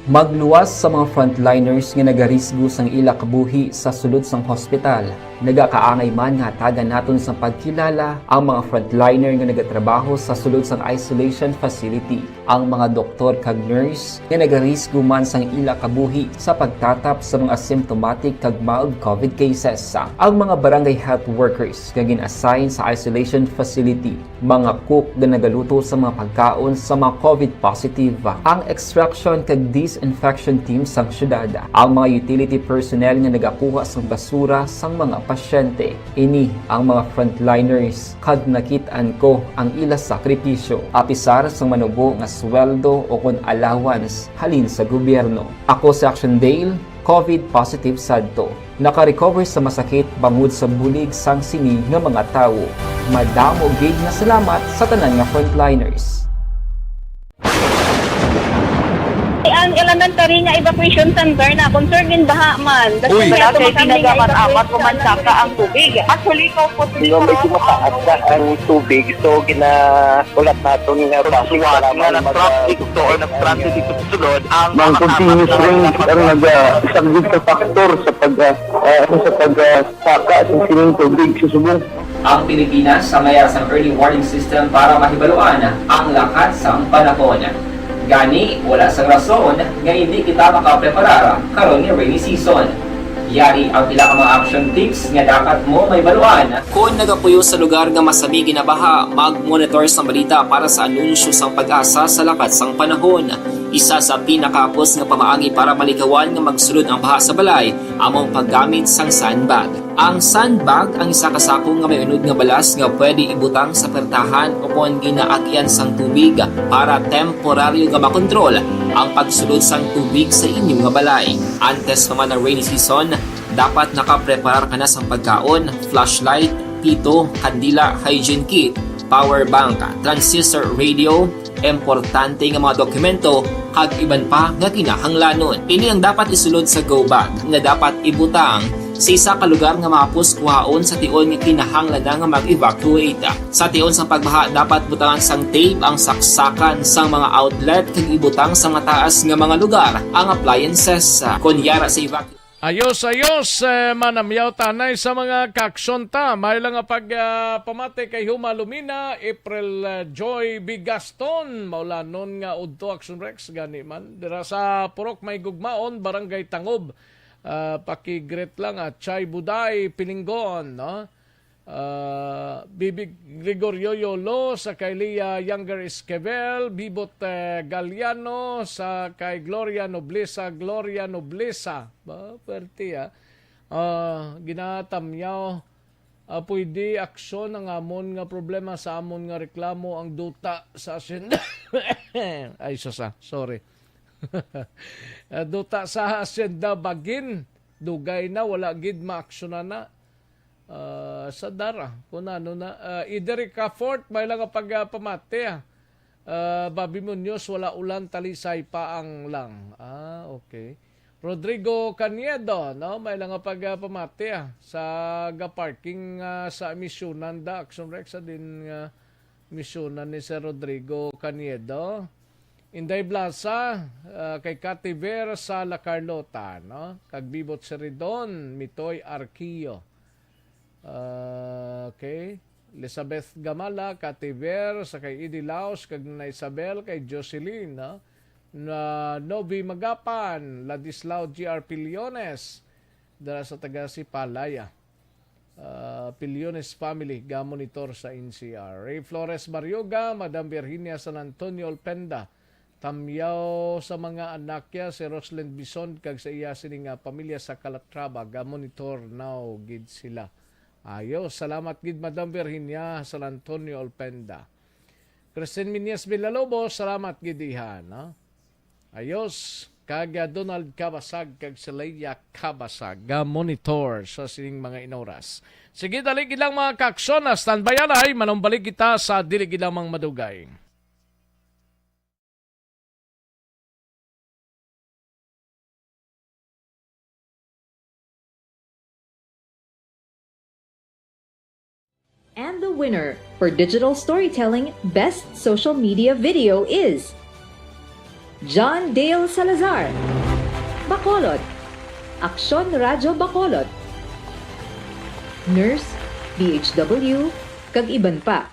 Magluwas sa mga frontliners nga nagarisgo sang ila kabuhi sa sulod sang hospital. Nagakaangay man nga hatagan naton sang pagkilala ang mga frontliner nga nagatrabaho sa sulod sang isolation facility, ang mga doktor kag nurse nga nagarisgo man sang ila kabuhi sa pagtatap sa mga symptomatic kag mild covid cases, ang mga barangay health workers nga gin-assign sa isolation facility, mga cook nga nagaluto sa mga pagkaon sa mga covid positive, ang extraction kag disinfection team sang syudad, ang mga utility personnel nga nagakuha sang basura sang mga pasyente. Ini ang mga frontliners, kag nakit-an ko ang ila sakripisyo, apisar sang manubo nga sweldo o kon allowance halin sa gobyerno. Ako si Action Dale, covid positive sadto. Naka-recover sa masakit bangod sa bulig sang sini nga mga tawo. Madamo gid nga salamat sa tanan nga frontliners. Ang elementary nga evacuation center na concerned din baha man. Uy. Wala kay tinaga man amat o mansaka ang tubig. Actually, ko po. Di ba, medyo mataas na ang tubig, so gina-, ulat naton nga traffic nga nag-traffic to or nag-transit dito sa sulod ang mga continuous rain ang naga-, isang good factor sa pag, ah, ah, sa pag, ah, saka sa sining tubig sa subong. Ang Pilipinas sa mayar sang early warning system para mahibaluan ang lakat sang panahon. Gani, wala sang rason nga hindi kita makapreparar karon nga rainy season. Yari ang pila ka mga action tips nga dapat mo mahibaluan. Kon nagapuyo sa lugar nga masami ginabaha, mag-monitor sang balita para sa anunsyo sang PAGASA sa lakat sang panahon. Isa sa pinakahapos nga pamaagi para malikawan nga magsulod ang baha sa balay amo ang paggamit sang sandbag. Ang sandbag ang isa ka sako nga may unod nga balas nga pwede ibutang sa pertahan ukon ginaagian sang tubig para temporaryo nga makontrol ang pagsulod sang tubig sa inyo nga balay. Antes pa man ang rainy season, dapat nakapreparar ka na sang pagkaon, flashlight, pito, kandila, hygiene kit, power bank, transistor radio, importante nga mga dokumento, kag iban pa nga kinahanglanon. Ini ang dapat isulod sa go bag nga dapat ibutang sa isa ka lugar nga mahapos kuhaon sa tion nga kinahanglan na nga mag-evacuate. Sa tion sang pagbaha, dapat butangan sang tape ang saksakan sang mga outlet kag ibutang sa mataas nga mga lugar ang appliances. Kon yara sa evacuation, Ayos, ayos, eh, manamyaw tanay sa mga kaaksyon ta. May lang nga pag, ah, pamati kay Huma Lumina, April, ah, Joy Bigaston, maulanon nga udto Action Rex, gani man. Dira sa Purok May Gugmaon, Barangay Tangob. Ah, paki-greet lang, ah, Chay Buday Pilinggon, no? Ah, Bibi Gregorio Yolo, sa kay Lia Younger Esquivel, Bibot, eh, Galiano, sa kay Gloria Noblesa, Gloria Noblesa. Ba, pwerte, ah. Ah, ginatamyaw, ah, pwede aksyon ang amon nga problema sa amon nga reklamo ang duta sa asyenda. Ay, sus, ah, sorry. Ah, duta sa asyenda bagin, dugay na, wala gid maaksyonan na. Ah, sa dara, kung ano na. Ah, Iderica Fort, may lang nga pagpamati, ah. Ah, Bobby Munoz, wala ulan, talisay pa ang lang. Ah, okay. Rodrigo Caniedo, no? May lang nga pagpamati, ah. Sa ga-parking, ah, sa Misyunan da, Action Rex, sa din nga Misyunan ni Sir Rodrigo Caniedo. Inday Blasa, ah, kay Cathy Ver sa La Carlota, no? Kag Bibot Seridon, Mitoy Arquio. Ah, okay. Elizabeth Gamala, Cathy Ver, sa kay Eddie Laos, kag Nanay Isabel, kay Jocelyn, no? Na Novi Magapan, Ladislao G R Pillones, dala sa taga Sipalaya. Ah, Pillones family, ga-monitor sa N C R. Ray Flores Barrioga, Madam Virginia San Antonio Olpenda, tamyaw sa mga anakya si Roslyn Bison kag sa iya sini nga pamilya sa Calatrava, ga-monitor now gid sila. Ayo, salamat gid, Madam Virginia San Antonio Olpenda. Christine Miñez Villalobos, salamat gid, iha, no? Ayos, kag, ah, Donald Cabasag kag si Leia Cabasag, ah, monitor sa sining mga inoras. Sige, dali gid lang, mga kaaksyon, ah, standby anay, manumbalik kita sa dili gid lamang madugay. And the winner for digital storytelling best social media video is John Dale Salazar, Bacolod, Aksyon Radyo Bacolod. nurse, B H W, kag iban pa.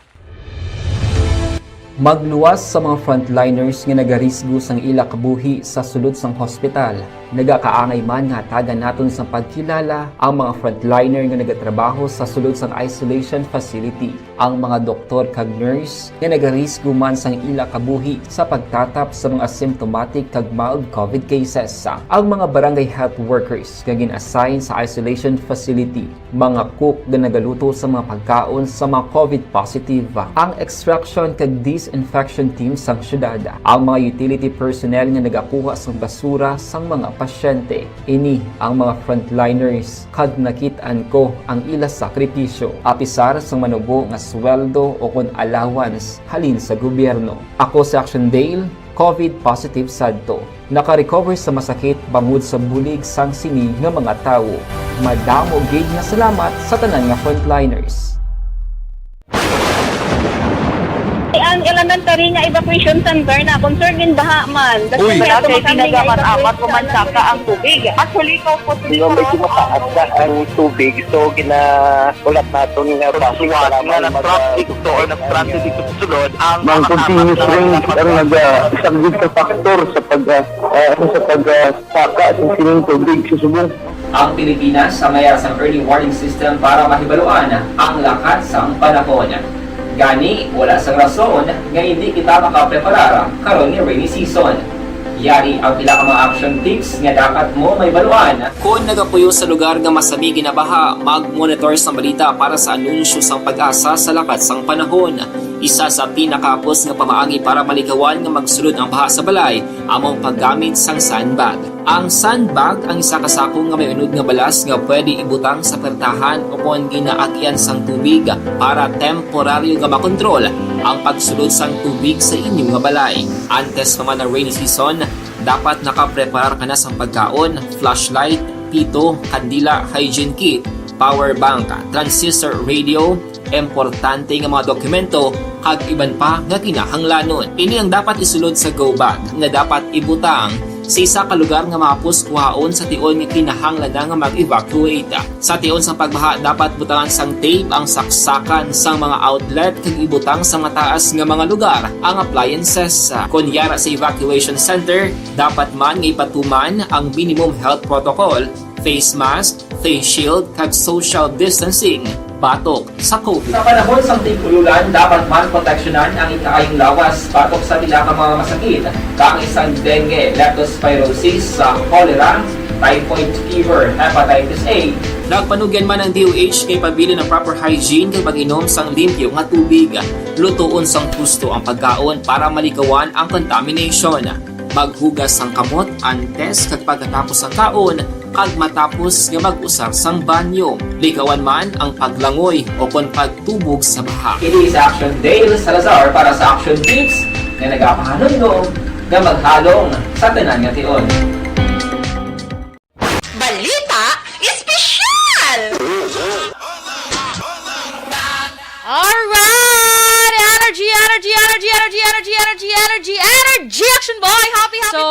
Magluwas sa mga frontliners nga nagarisgo sang ila kabuhi sa sulod sang hospital. Nagakaangay man nga hatagan naton sang pagkilala ang mga frontliner nga nagatrabaho sa sulod sang isolation facility, ang mga doktor kag nurse nga nagarisgo man sang ila kabuhi sa pagtatap sa mga asymptomatic kag mild covid cases, ang mga barangay health workers nga gin-assign sa isolation facility, mga cook nga nagaluto sa mga pagkaon sa mga covid positive, ang extraction kag disinfection team sang syudad, ang mga utility personnel nga nagakuha sang basura sang mga pasyente. Ini ang mga frontliners, kag nakit-an ko ang ila sakripisyo, apisar sang manubo nga sweldo o kon allowance halin sa gobyerno. Ako si Action Dale, covid positive sadto. Naka-recover sa masakit bangod sa bulig sang sini nga mga tawo. Madamo gid nga salamat sa tanan nga frontliners. Ang elementary nga evacuation center na concern din baha man. Uy. Wala kay tinaga man, amat ko man saka ang tubig. Actually, ko po. Di ba, medyo mataas na ang tubig, so gina-, ulat naton nga basi nga wala man nag-traffic to or nag-transit dito sa sulod, ang mga continuous rain ang nag-, ah, isa gid ka factor sa pag, ah, ah, ano, sa pag, ah, saka sa sining tubig sa subong. Ang Pilipinas sa mayara sang early warning system para mahibaluan ang lakat sang panahon. Gani, wala sang rason nga hindi kita makapreparar karon nga rainy season. Yari ang pila ka mga action tips nga dapat mo mahibaluan. Kon nagapuyo sa lugar nga masami ginabaha, mag-monitor sang balita para sa anunsyo sang PAGASA sa lakat sang panahon. Isa sa pinakahapos nga pamaagi para malikawan nga magsulod ang baha sa balay amo ang paggamit sang sandbag. Ang sandbag ang isa ka sako nga may unod nga balas nga pwede ibutang sa pertahan o kon ginaagyan sang tubig para temporaryo nga makontrol ang pagsulod sang tubig sa inyo nga balay. Antes pa man ang rainy season, dapat nakapreparar ka na sang pagkaon, flashlight, pito, kandila, hygiene kit, power bank, transistor radio, importante nga mga dokumento, kag iban pa nga kinahanglanon. Ini ang dapat isulod sa go bag nga dapat ibutang sa isa ka lugar nga mahapos kuhaon sa tion nga kinahanglan na nga mag-evacuate. Sa tion sang pagbaha, dapat butangan sang tape ang saksakan sang mga outlet kag ibutang sa mataas nga mga lugar ang appliances. Kon yara sa evacuation center, dapat man nga ipatuman ang minimum health protocol, face mask, face shield, kag social distancing batok sa covid. Sa panahon sang tig-ululan, dapat man proteksyonan ang ikaayong lawas batok sa pila ka mga masakit, kaangay sang dengue, leptospirosis, sa cholera, typhoid fever, hepatitis A. Nagpanugyan man ang D O H nga ipabilin ang proper hygiene kag pag-inom sang limpyo nga tubig. Lutoon sang husto ang pagkaon para malikawan ang contamination. Maghugas sang kamot antes kag pagkatapos sang kaon, kag matapos nga mag-usar sang banyo. Likawan man ang paglangoy o kon pagtubog sa baha. Ini si Action Dale Salazar para sa Action Tips nga nagapahanumdom nga maghalong sa tanan nga tion. Balita Espesyal! Alright! Energy, energy, energy, energy, energy, energy, energy, energy, Action Boy! Happy, happy! So,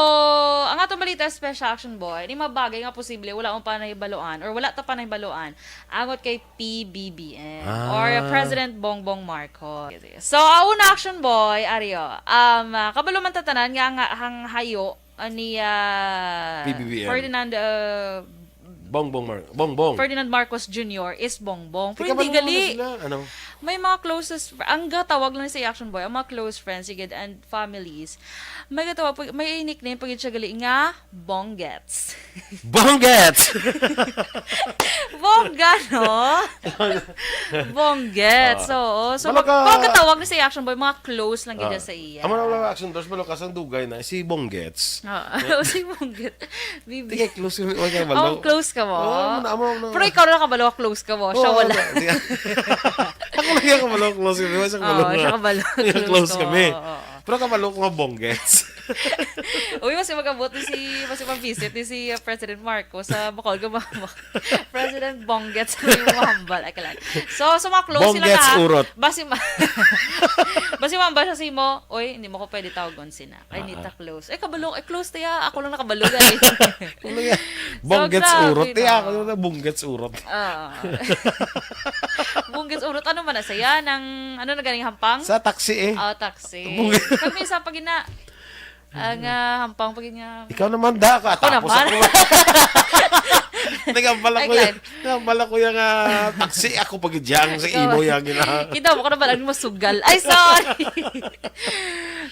ang atong balita special, Action Boy, ni mga bagay nga posible wala mo pa nahibaluan or wala ta pa nahibaluan angot kay P B B M or Ah. President Bongbong Marcos. So, ang una, Action Boy, Ario, um, ah, kabalo man ta tanan nga ang, ang hayo, ah, ni, ah, P B B M. Ferdinand, ah, Bongbong Mar-, Bongbong. Ferdinand Marcos Junior is Bongbong. Pero Teka, hindi gali. Sila? Ano? May mga closest fr-, ang gatawag lang sa Action Boy, ang mga close friends, sige, and families. May gatawag, may nickname pa gid siya gali nga Bonggets. Bonggets! Bongga, no? Bonggets, Ah. oo. So, Balo mag-, ka- pagkatawag ni sa Action Boy, mga close lang gid Ah. sa iya. Amo na lang Action Boy, balo ka sang dugay na, si Bonggets. Oo. Si Bonggets. Bibi. Tingay, close kami. Wala ka balo. Oh, close ka mo? Oo, amo na, amo na. Pero ikaw na nakabalo, close ka mo. Siya Oo, wala. Wala. Ako lang yung kabalo, close kami. Wala siyang Oo, kabalo. Siya kabalo, Close close ka kami. mo. Oo, oo. Pero kabalo ko nga Bonggets. Uy, mas mag-abot ni si, mas mag-visit ni si, uh, President Marcos sa Bacolod, Gumama. President Bonggets ang imo hambal. Ay, kalag. So, sa mga close sila Bonggets na, ha? Urot. Basi ma-, basi mambal siya sa imo, "Uy, hindi mo ko pwede tawagon sina. Kay Ah, nita ah. close." Eh, kabalo, eh, close tiya. Ako lang nakabalo, guys. Ano yan? So, Bonggets grabe, urot. Tiya, no? Ako na Bonggets urot. Ah. Bonggets urot. Ano man na saya? Nang, ano na ganing hampang? Sa taxi eh. Oh, taxi. Bonggets. Kag minsan pag ina-, ang, ah, hampang pag ina-, Ikaw naman da ka. Ako Tapos naman. ako. Nagambala ko Ay, yan. Nagambala ko yan nga taxi. Ako pag idyang sa Ikaw. imo yan. Gina. Kita mo ka naman ang masugal. Ay, sorry.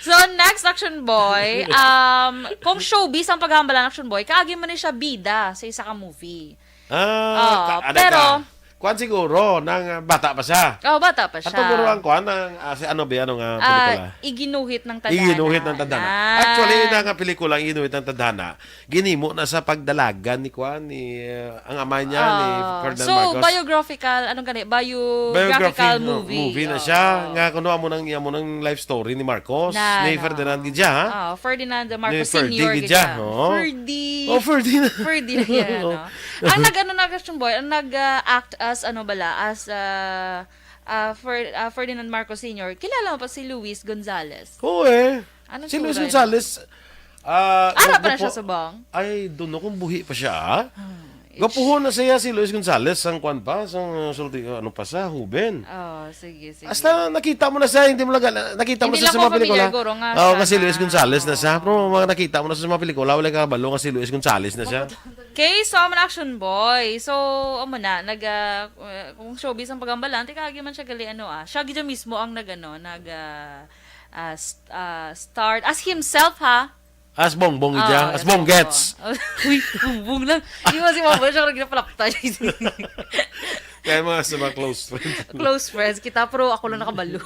So, next, Action Boy. Um, kung showbiz ang paghambalan, Action Boy, kaagi man ni siya bida sa isa ka movie. Ah, Ah, ka-, ano pero ka? Kuwan siguro, nang, ah, bata pa siya. Oh, bata pa siya. Ato guro ang kuwan, ang, ah, si ano ba yan, ang, ah, Ah, pelikula? Iginuhit ng Tadhana. Iginuhit ng Tadhana. Ah. Actually, yun nga pelikula, ang Iginuhit ng Tadhana, ginimo na sa pagdalagan ni kuwan, ni, ah, ang ama niya, ni Ah. Ferdinand So, Marcos. biographical, anong gani? Biographical Biography, no, movie. movie na Oh. siya. Nga kuno amo nang, amo nang life story ni Marcos, Na, ni na. Ferdinand gid siya, ha? Ah, Ferdinand Ni Marcos Ferdy Senior gid gid siya, siya. oo. Ferdy. Oh, Ferdy na. Ferdy na yan, Oo. no? Ang nag-ano na, Action Boy, ang nag, ah, act as, ano bala, as, ah, ah, Fer-, ah, Ferdinand Marcos Senior, kilala mo pa si Luis Gonzalez? Oo eh. Anong Si Luis sura niya? Gonzalez, ah, Ara pa na gwapo-, siya subong? I don't know kung buhi pa siya, ah. Ah, Gwapuhon na siya si Luis Gonzalez, sang kwan pa, sang, uh, sulti-, ano pa sa, huben. Oh, sige, sige. Hasta nakita mo na siya, hindi mo lang, nakita mo Hindi siya lang sa ko mga pelikula. familiar, guro, nga Oo, siya nga si Luis na. Gonzalez na siya. Oo. Pero mga nakita mo na sa mga pelikula, wala ka kabalo nga si Luis Gonzalez na siya. Okay, so, ang Action Boy. So, amo na, nag, ah, uh, kung showbiz ang pagambalan, tika, agi man siya gali, ano, ah. Siya gid mismo ang nag, ano, nag, ah, ah, st-, ah, starred as himself, ha? As Bongbong, Ah, ija. As as Bonggets. Bongbong. Uy, Bongbong lang. Di ba si Bongbong siya, ginapalakta. Kaya mga sa mga close friends. Close friends kita, pero ako lang nakabalo.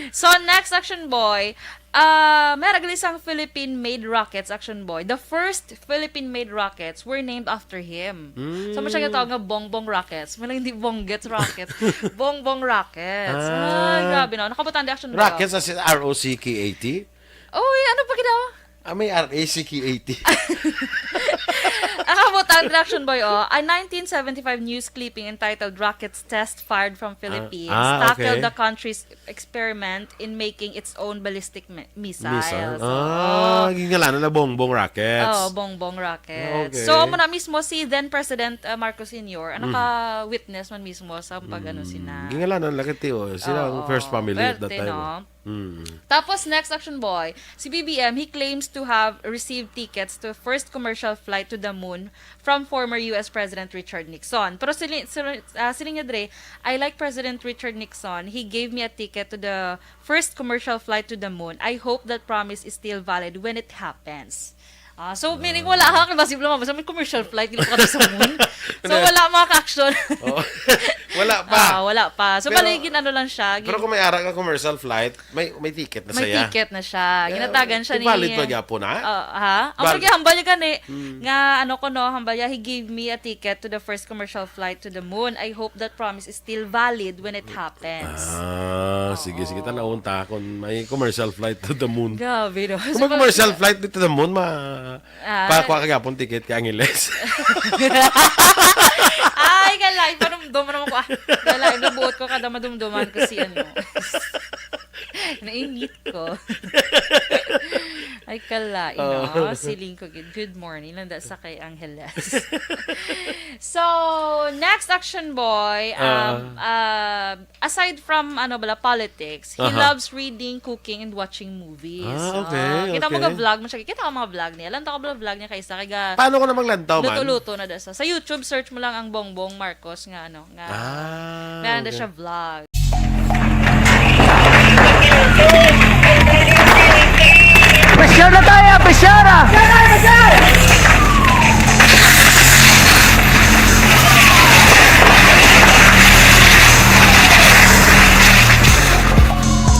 So, next, Action Boy. Ah, may ragal isang Philippine-made rockets, Action Boy. The first Philippine-made rockets were named after him. Mm. So, mo siya ginatawag nga Bongbong Rockets. May lang hindi Bonggets Rockets. Bongbong Rockets. Ah. Ay, grabe, no? Nakabutang di, Action Boy, oh. Rockets as in R O C K A T? Uy, ano pa ginawa? Ah, may R A C K A T. Ang kabutang, Action Boy, oh. A nineteen seventy-five news clipping entitled Rockets Test Fired from Ah, Philippines ah, tackled okay. the country's experiment in making its own ballistic mi-, missiles. Missile? Oo. Ah, gingalanan na Bongbong Rockets. Oo, Bongbong Rockets. Ah, okay. So, amo na mismo si then President, uh, Marcos Senior, ang Mm. naka-witness man mismo sa pag-ano Mm. sina. Gingalanan lang kiti, oh. Sila ang Oo, first family at that pwerte, time, no? oh. Mm. Tapos, next, Action Boy, si B B M, he claims to have received tickets to first commercial flight to the moon from former U S President Richard Nixon. Pero sili-, sili-, ah, siling niya, Dre, "I like President Richard Nixon. He gave me a ticket to the first commercial flight to the moon. I hope that promise is still valid when it happens." Ah, so, meaning, wala ka, kasi wala, basta may commercial flight, hindi pa ka sa moon. So, Hindi. wala mga ka-action. Oo. Wala pa. Ah, wala pa. So, Pero, bali, gin-ano lang siya, pero gin- kung may ara ka commercial flight, may, may ticket na May siya. ticket na siya. Kaya, Ginatagan siya ni valid pa gyapon, ha? Ah, ha? Ang Val- pagkihambal niya gani, Hmm. nga, ano ko, no, hambal niya, "He gave me a ticket to the first commercial flight to the moon. I hope that promise is still valid when it happens." Ah, sige, sige. Oo. Tanawon ta kung may commercial flight to the moon. Grabe, no? Kung may So, commercial pag- flight to the moon, ma-, Ah. pakuha ka gyapon ticket ka Angeles. Ay, kala, ipanumdum naman ko, ah. Kala, nabuot ko kada madumduman ko si ano. Nainit ko. Ay, kala, ino, Oh. siling ko, good, good morning, nanda sa kay Angeles. So, next, Action Boy, um, Ah. uh, aside from, ano bala, politics, he Aha. loves reading, cooking, and watching movies. Ah, okay, Ah, kita mo okay. ka vlog mo siya. Kita ka mga vlog niya. Lantaw ka vlog niya kaysa kay ga Paano ko na maglantaw man? luto-luto na da sa. Sa YouTube, search mo lang ang Bongbong Marcos nga, ano, nga Ah, meron na okay. siya vlog. Pressure na tayo, pressure ah!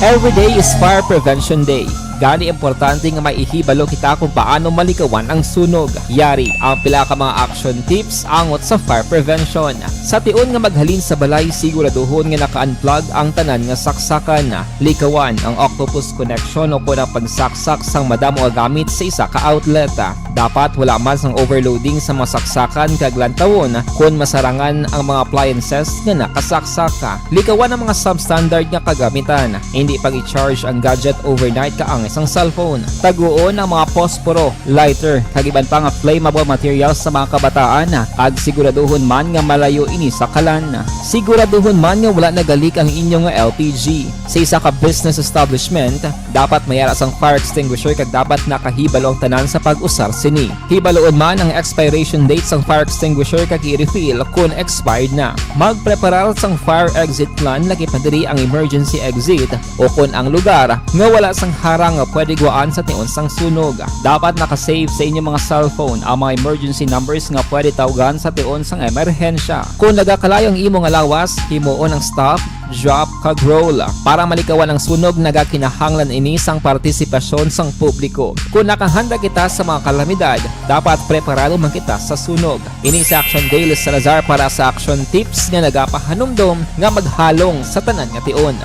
Every day is Fire Prevention Day. Gani, importante nga may ihibalo kita kung paano malikawan ang sunog. Yari ang pila ka mga action tips angot sa fire prevention. Sa tion nga maghalin sa balay, siguraduhon nga naka-unplug ang tanan nga saksakan. Likawan ang octopus connection o kon ang pagsaksak sang madamo nga gamit sa isa ka outlet. Dapat wala man sang overloading sa mga saksakan kag lantawon kon masarangan ang mga appliances nga nakasaksak. Likawan ang mga substandard nga kagamitan. Hindi pag-i-charge ang gadget overnight kaangay sang cellphone. Taguon ang mga posporo, lighter, kag iban pa nga flammable materials sa mga kabataan, kag siguraduhon man nga malayo ini sa kalan. Siguraduhon man nga wala nagalik ang inyo nga L P G. Sa isa ka business establishment, dapat may ara sang fire extinguisher kag dapat nakahibalo ang tanan sa pag-usar sini. Hibaluon man ang expiration date sang fire extinguisher kag i-refill kon expired na. Magpreparar sang fire exit plan, lakip na diri ang emergency exit o kon ang lugar nga wala sang harang nga pwede guwaan sa tion sang sunog. Dapat naka-save sa inyo mga cellphone ang mga emergency numbers nga pwede tawgan sa tion sang emerhensya. Kon nagakalayo ang imo nga lawas, himuon ang stop, drop, kag roll. Para malikawan ang sunog, nagakinahanglan ini sang partisipasyon sang publiko. Kon nakahanda kita sa mga kalamidad, dapat preparado man kita sa sunog. Ini si Action Dale Salazar para sa Action Tips nga nagapahanumdom nga maghalong sa tanan nga tion.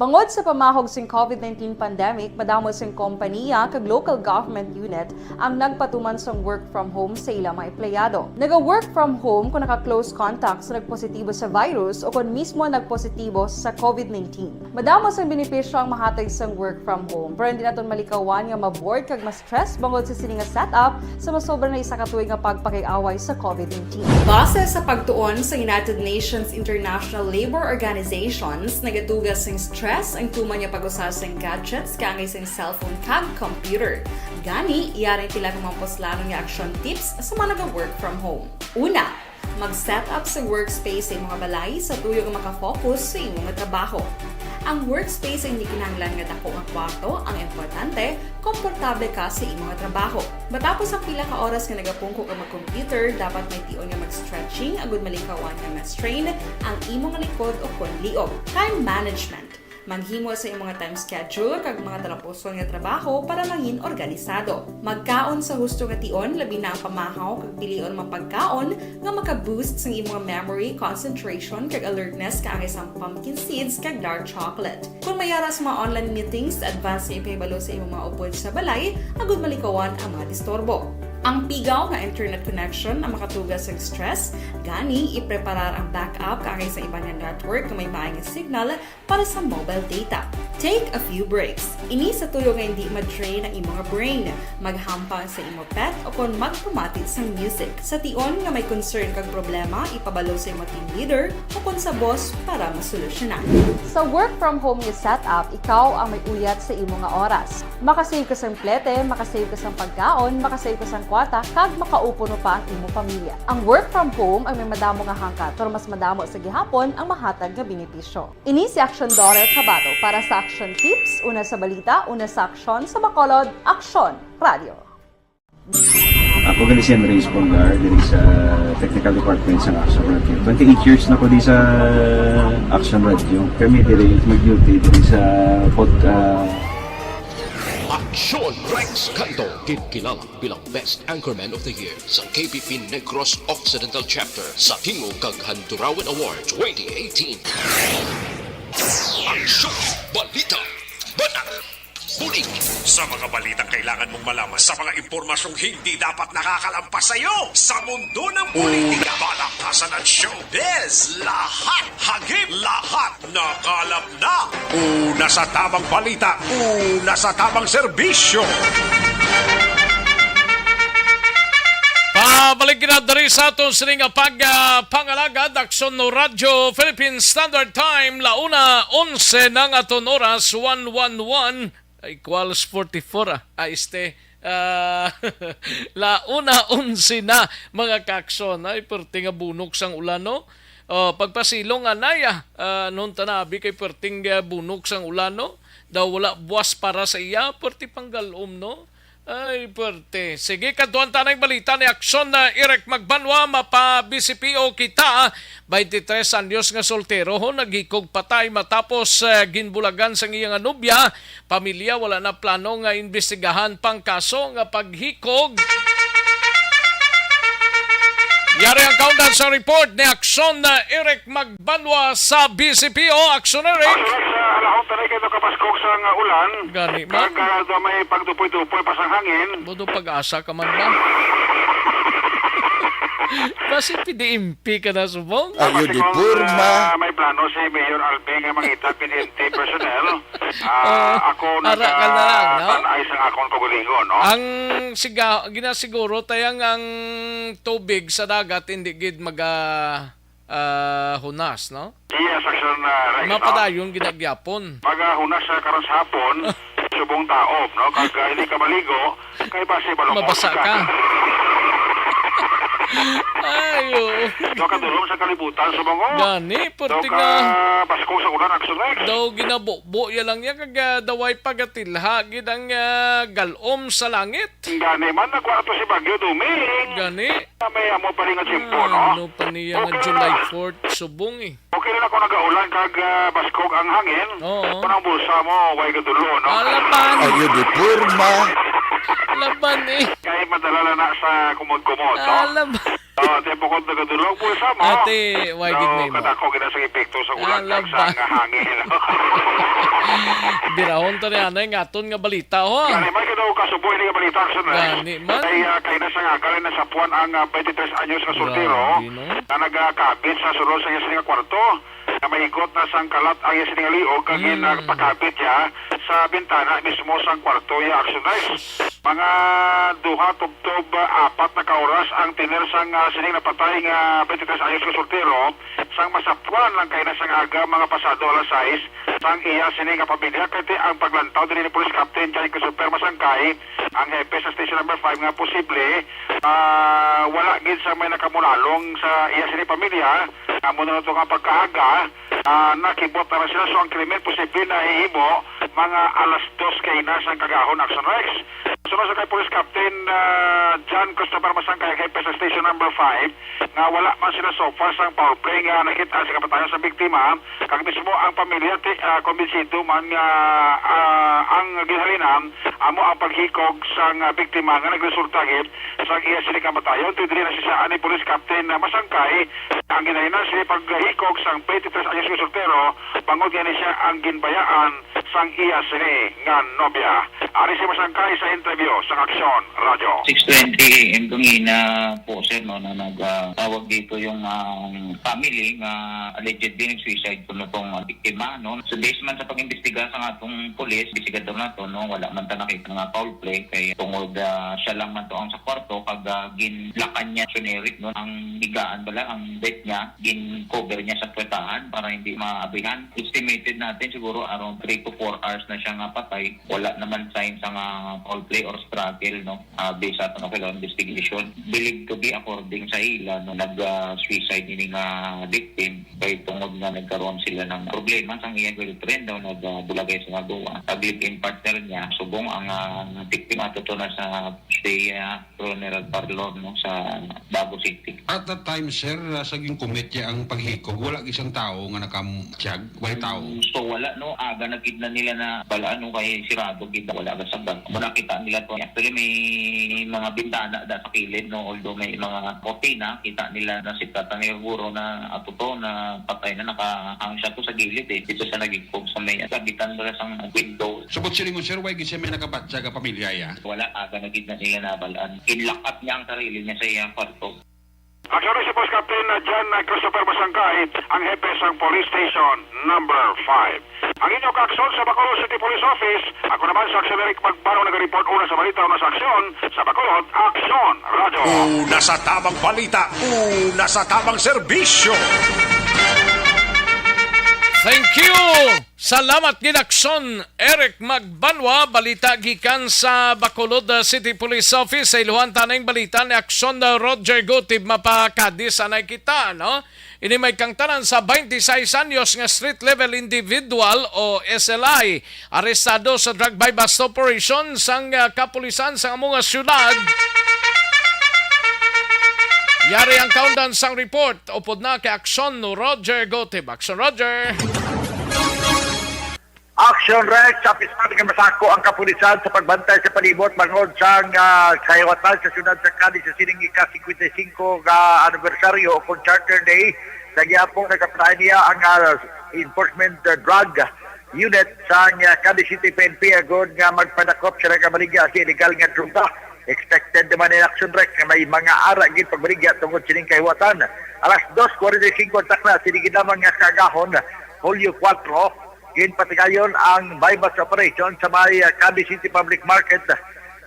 Bangod sa pamahog sing covid nineteen pandemic, madamo sing kompaniya kag local government unit ang nagpatuman sang work from home sa ila mga empleyado. Naga-work from home kung naka-close contact sa nagpositibo sa virus o kon mismo nagpositibo sa covid nineteen. Madamo sang benepisyo ang mahatag sang work from home, pero hindi naton malikawan nga ma-bored kag ma-stress bangod sa sini nga setup sa masobra na isa ka tuig nga pagpakig-away sa covid nineteen. Base sa pagtuon sa United Nations International Labour Organizations, nagatuga sing stress ang tuman nga pag-usa sing gadgets kaangay sing cellphone kag computer. Gani, yari ang pila ka mga puslanon nga action tips sa mga naga-work from home. Una, mag-set up sa workspace sa imong balay sa tuyo nga makafocus sa imo nga trabaho. Ang workspace ay hindi kinahanglan nga dako nga kwarto, ang importante, komportable ka sa imo nga trabaho. Matapos ang pila ka oras nga nagapungko ka mag-computer, dapat may tion nga mag-stretching agud malikawan nga ma-strain ang imo nga likod o kon liog. Time management. Maghimo sa imong nga time schedule kag mga talapuson nga trabaho para mangin organisado. Magkaon sa husto nga tion, labi na ang pamahaw kag pilion mga pagkaon nga maka-boost sang imong memory, concentration, kag alertness kaangay sang pumpkin seeds kag dark chocolate. Kung may ara sa mga online meetings, advance nga ipahibalo sa imong mga upod sa balay agud malikawan ang mga disturbo. Ang pigaw nga internet connection ang makatuga sa stress, gani ipreparar ang backup kaangay sa iban nga network nga may maay nga signal para sa mobile data. Take a few breaks. Ini sa tuyo nga hindi ma-drain ang imo nga brain. Maghampang sa imo pet o kon magpamati sang music. Sa tion nga may concern kag problema, ipabalo sa imo team leader o kon sa boss para masolusyonan. Sa work from home nga setup, ikaw ang may uyat sa imo nga oras. Makasave ka sang plete, makasave ka sang pagkaon, makasave ka sang kwarta, kag makaupo pa ang imo pamilya. Ang work from home ang may madamo nga hangkat, pero mas madamo sa gihapon ang mahatag nga benepisyo. Ini si Action Dorel Cabato para sa Action Tips, una sa balita, una sa aksyon, sa Bacolod, Aksyon Radio. Ako gali si Andres Polgar, diri sa Technical Department sa Action Radio. Twenty-eight years na ko di sa Action Radio. Kami diri mag-duty diri sa pod-, ah, Aksyon Rex Canto, ginkilala bilang Best Anchorman of the Year sa K P P Negros Occidental Chapter sa Tingog kag Handurawan Award twenty eighteen. Aksyon! Balita! Banat! Bulig! Sa mga balitang kailangan mong malaman, sa mga impormasyong hindi dapat nakakalampas sa iyo, sa mundo ng politika, balakasan at showbiz, lahat hagip, lahat nakalap na. Una sa tamang balita, una sa tamang serbisyo. Pabalik kita diri sa aton sini nga pag, ah, pangalagad, Aksyon Radyo Philippine Standard Time, launa onse na ang aton oras, one one one, ay, equals forty-four, ah. Ah, este, ah, launa onse na, mga kaaksyon. Ay, perti nga bunok sang ulan, no? Oh, pagpasilong, anay, ah, ah, non tanabi kay perting, ah, bunok sang ulan, no? Daw wala buwas para sa iya, perti panggalom, no? Ay, perte. Sige, kadtuan ta na ang balita ni Aksyon na Eric Magbanwa, mapa-B C P O kita. Twenty-tres anyos nga soltero, ho, naghikog patay matapos, eh, ginbulagan sang iya nga nobya. Pamilya, wala na plano nga imbestigahan pang kaso nga paghikog. Yari ang kaundan sa report ni Aksyon na Eric Magbanwa sa B C P O. Aksyon, Eric. Aksyon, Eric, sa alahon tanay kay nakapaskog sa nga ulan. Gani man. Kag, ah, may pagdupoy-dupoy pa sang hangin. Bodo pag-asa ka man ba? Basi P D M P ka na, subong? Ayo di Basta kung, porma. Ah, may plano si Mayor Alvin nga mangita P D M T personnel, ah, Ah, ako ara ka na lang, no? Nagatanay sa akong kaugalingon, no? Ang siga-, ginasiguro tayang ang tubig sa dagat hindi gid maga, ah, hunas, no? Yes, Aksyon, ah, Rex, no? Mapadayon ginagyapon. Pag, ah, hunas sa karon sa hapon, subong taob, no? Kag, ah, hindi ka maligo, kay basi malungkot Mabasa ka. Ay, oo. Do ka dulom sa kalibutan, subong ko. Gani, Do perti ka nga baskog sa ulan, Aksyon Rex. Daw ginabubo ya lang ya kag, ah, daway pagatilha gid ang, ah, galom sa langit. Gani man, nagwa to si Bagyo Doming. Gani. May amo pa rin nga tiyempo, no? Ano pa niya nga Okay July na. Fourth, subong eh. Okay na ako nagaulan kag, ah, baskog ang hangin. Oo. Kung ang bulsa mo, way gadulo, no? Alaban. Ayo di porma. Laban eh. Kay madala na sa kumot-kumot, no? Alaban. Oh, te bukod nagadulo ang bulsa mo. Ate, way So, gid may mo. Kadako gid ang sa epekto sa ulan Alaban. Kag sa nga hangin. Birahon to ni anay nga aton nga balita, ho. Gani man, kay daw kasubo ini nga balita, Aksyon Rex. Gani man. Kay, ah, kay na sa nga, kay nasapuan ang, ah, twenty-tres anyos nga soltero Grabe, no? Nga nagakabit sa sulod sa iya sini nga kwarto. Nga mahigot na sang kalat ang iya sini nga liog, kag Mm. ginpakabit niya sa bintana mismo sang kwarto iya, Aksyon Rex. Mga duha tubtob, ah, apat na ka oras ang tener sang, ah, sining napatay nga twenty-tres anyos nga soltero, sang masapuan lang kay na sang aga, mga pasado alas sais, sang iya sini nga pamilya, kay ti ang paglantaw diri ni Police Captain John Christopher Masangkay, ang hepe sa Station Number Five, nga posible, ah, wala gid sa may nakamulalong sa iya sini pamilya, amo na to nga pagkaaga, ah, nakibot na sila. So, ang krimen posible na hihimo mga alas dos kaina sang kagahon, Aksyon Rex. Sunod sa kay Police Captain, ah, John Christopher Masangkay, hepe sa Station Number Five, nga wala man sila so far sang foul play nga nakita sa kapatayon sa biktima, kag mismo ang pamilya ti, ah, kumbinsido man nga, ah, ang ginhalinan amo ang paghikog sang, ah, biktima nga nagresulta gid sang iya sini kamatayon. Ti diri na si sa ani Police Captain, ah, Masangkay, ang ginhalinan sini paghikog sang twenty-tres anyos nga soltero, bangod nga ni siya ang ginbayaan sang iya sini nga nobya. Ari si Masangkay sa interview sa Aksyon Radyo. Six twenty A M kanina po, sir, no, na nag, ah, tawag dito yung, ah, family nga allegedly nag-suicide po na tong, ah, biktima, no? So, based man sa pag-imbestiga sa atong pulis, investigador na to, no, wala man ta nakita nga foul play kay tungod, ah, siya lang man to ang sa kwarto kag, ah, ginlakan niya, Aksyon Eric, no, ang higaan bala, ang bed niya, gin-cover niya sa puwetahan para hindi maabrihan. Estimated natin siguro around three to four hours na siya nga patay. Wala naman signs nga foul play or struggle, no? Ah, based sa aton, okay lang, investigation. Believed to be according sa ila, no, nag, ah, suicide ini nga victim kay tungod nga nagkaroon sila ng problema sa iyang girlfriend daw, nag, ah, bulagay sa mga duwa. Ang live-in partner niya, subong ang, ah, victim ato to na sa stay, ah, funeral parlor, no, sa Davao City. At that time, sir, ah, sa ginkumit niya ang paghikog, wala isang tao nga nakatyag, wala tao. Mm, so wala, no, aga na gid na nila na bala, no, kay sirado gid, wala ka sagad. Muna kita nila to. Actually, may mga bintana da sa kilid, no, although may mga kortina, kita nila na si Tatang Guro na ato to, na patay na, nakahang siya to sa gilid, eh. Dito sa naging Kung sa may kabitan mo na sang window. So, but silingon, sir, why gid siya may nakabatya nga pamilya, ya? Wala, aga na gid na nila nabalaan. Inlock up niya ang sarili niya sa iyang kwarto. Aksyon si Police Captain na John Christopher Masangkay, ang hepe sang Police Station Number Five. Ang inyo kaaksyon sa Bacolod City Police Office, ako naman sa Aksyon Eric Magbano, nagareport una sa balita, una sa aksyon, sa Bacolod, Aksyon Radyo. Una sa tamang balita, una sa tamang serbisyo. Thank you! Salamat gid, Aksyon Eric Magbanwa. Balita gikan sa Bacolod, uh, City Police Office. Sa iluhan ta ning balita ni Aksyon, uh, Roger Gutib. Mapakadis anay kita, no? Ini may kangtanan sa twenty-six anyos nga street level individual o S L I, arestado sa drug buy-bust operation sang, ah, kapulisan sang amo nga syudad. Yari ang kaundan sang report. Upod na kay Aksyon Roger Gotib. Aksyon Roger. Action Rex, sa opisyal nga masako ang kapulisan sa pagbantay sa palibot bangod sang, ah, kahiwatan sa syudad sa Cadiz sa sining ika-singkwenta y singko nga anibersaryo o kon Charter Day. Sa gihapon, nagkapanayan niya ang, ah, Enforcement, ah, Drug Unit sa, ah, Cadiz City P N P agod nga magpadakop sa nagamaligya sa illegal nga droga. Expected naman in Action Rex nga may mga ara gid pagbaligya tungod sining kahiwatan. Alas dos kwarenta y singko ang takna, sining gid lamang nga kaagahon, Hulyo kuwatro, ginpatigayon ang buy-bust operation sa may, ah, Cadiz City Public Market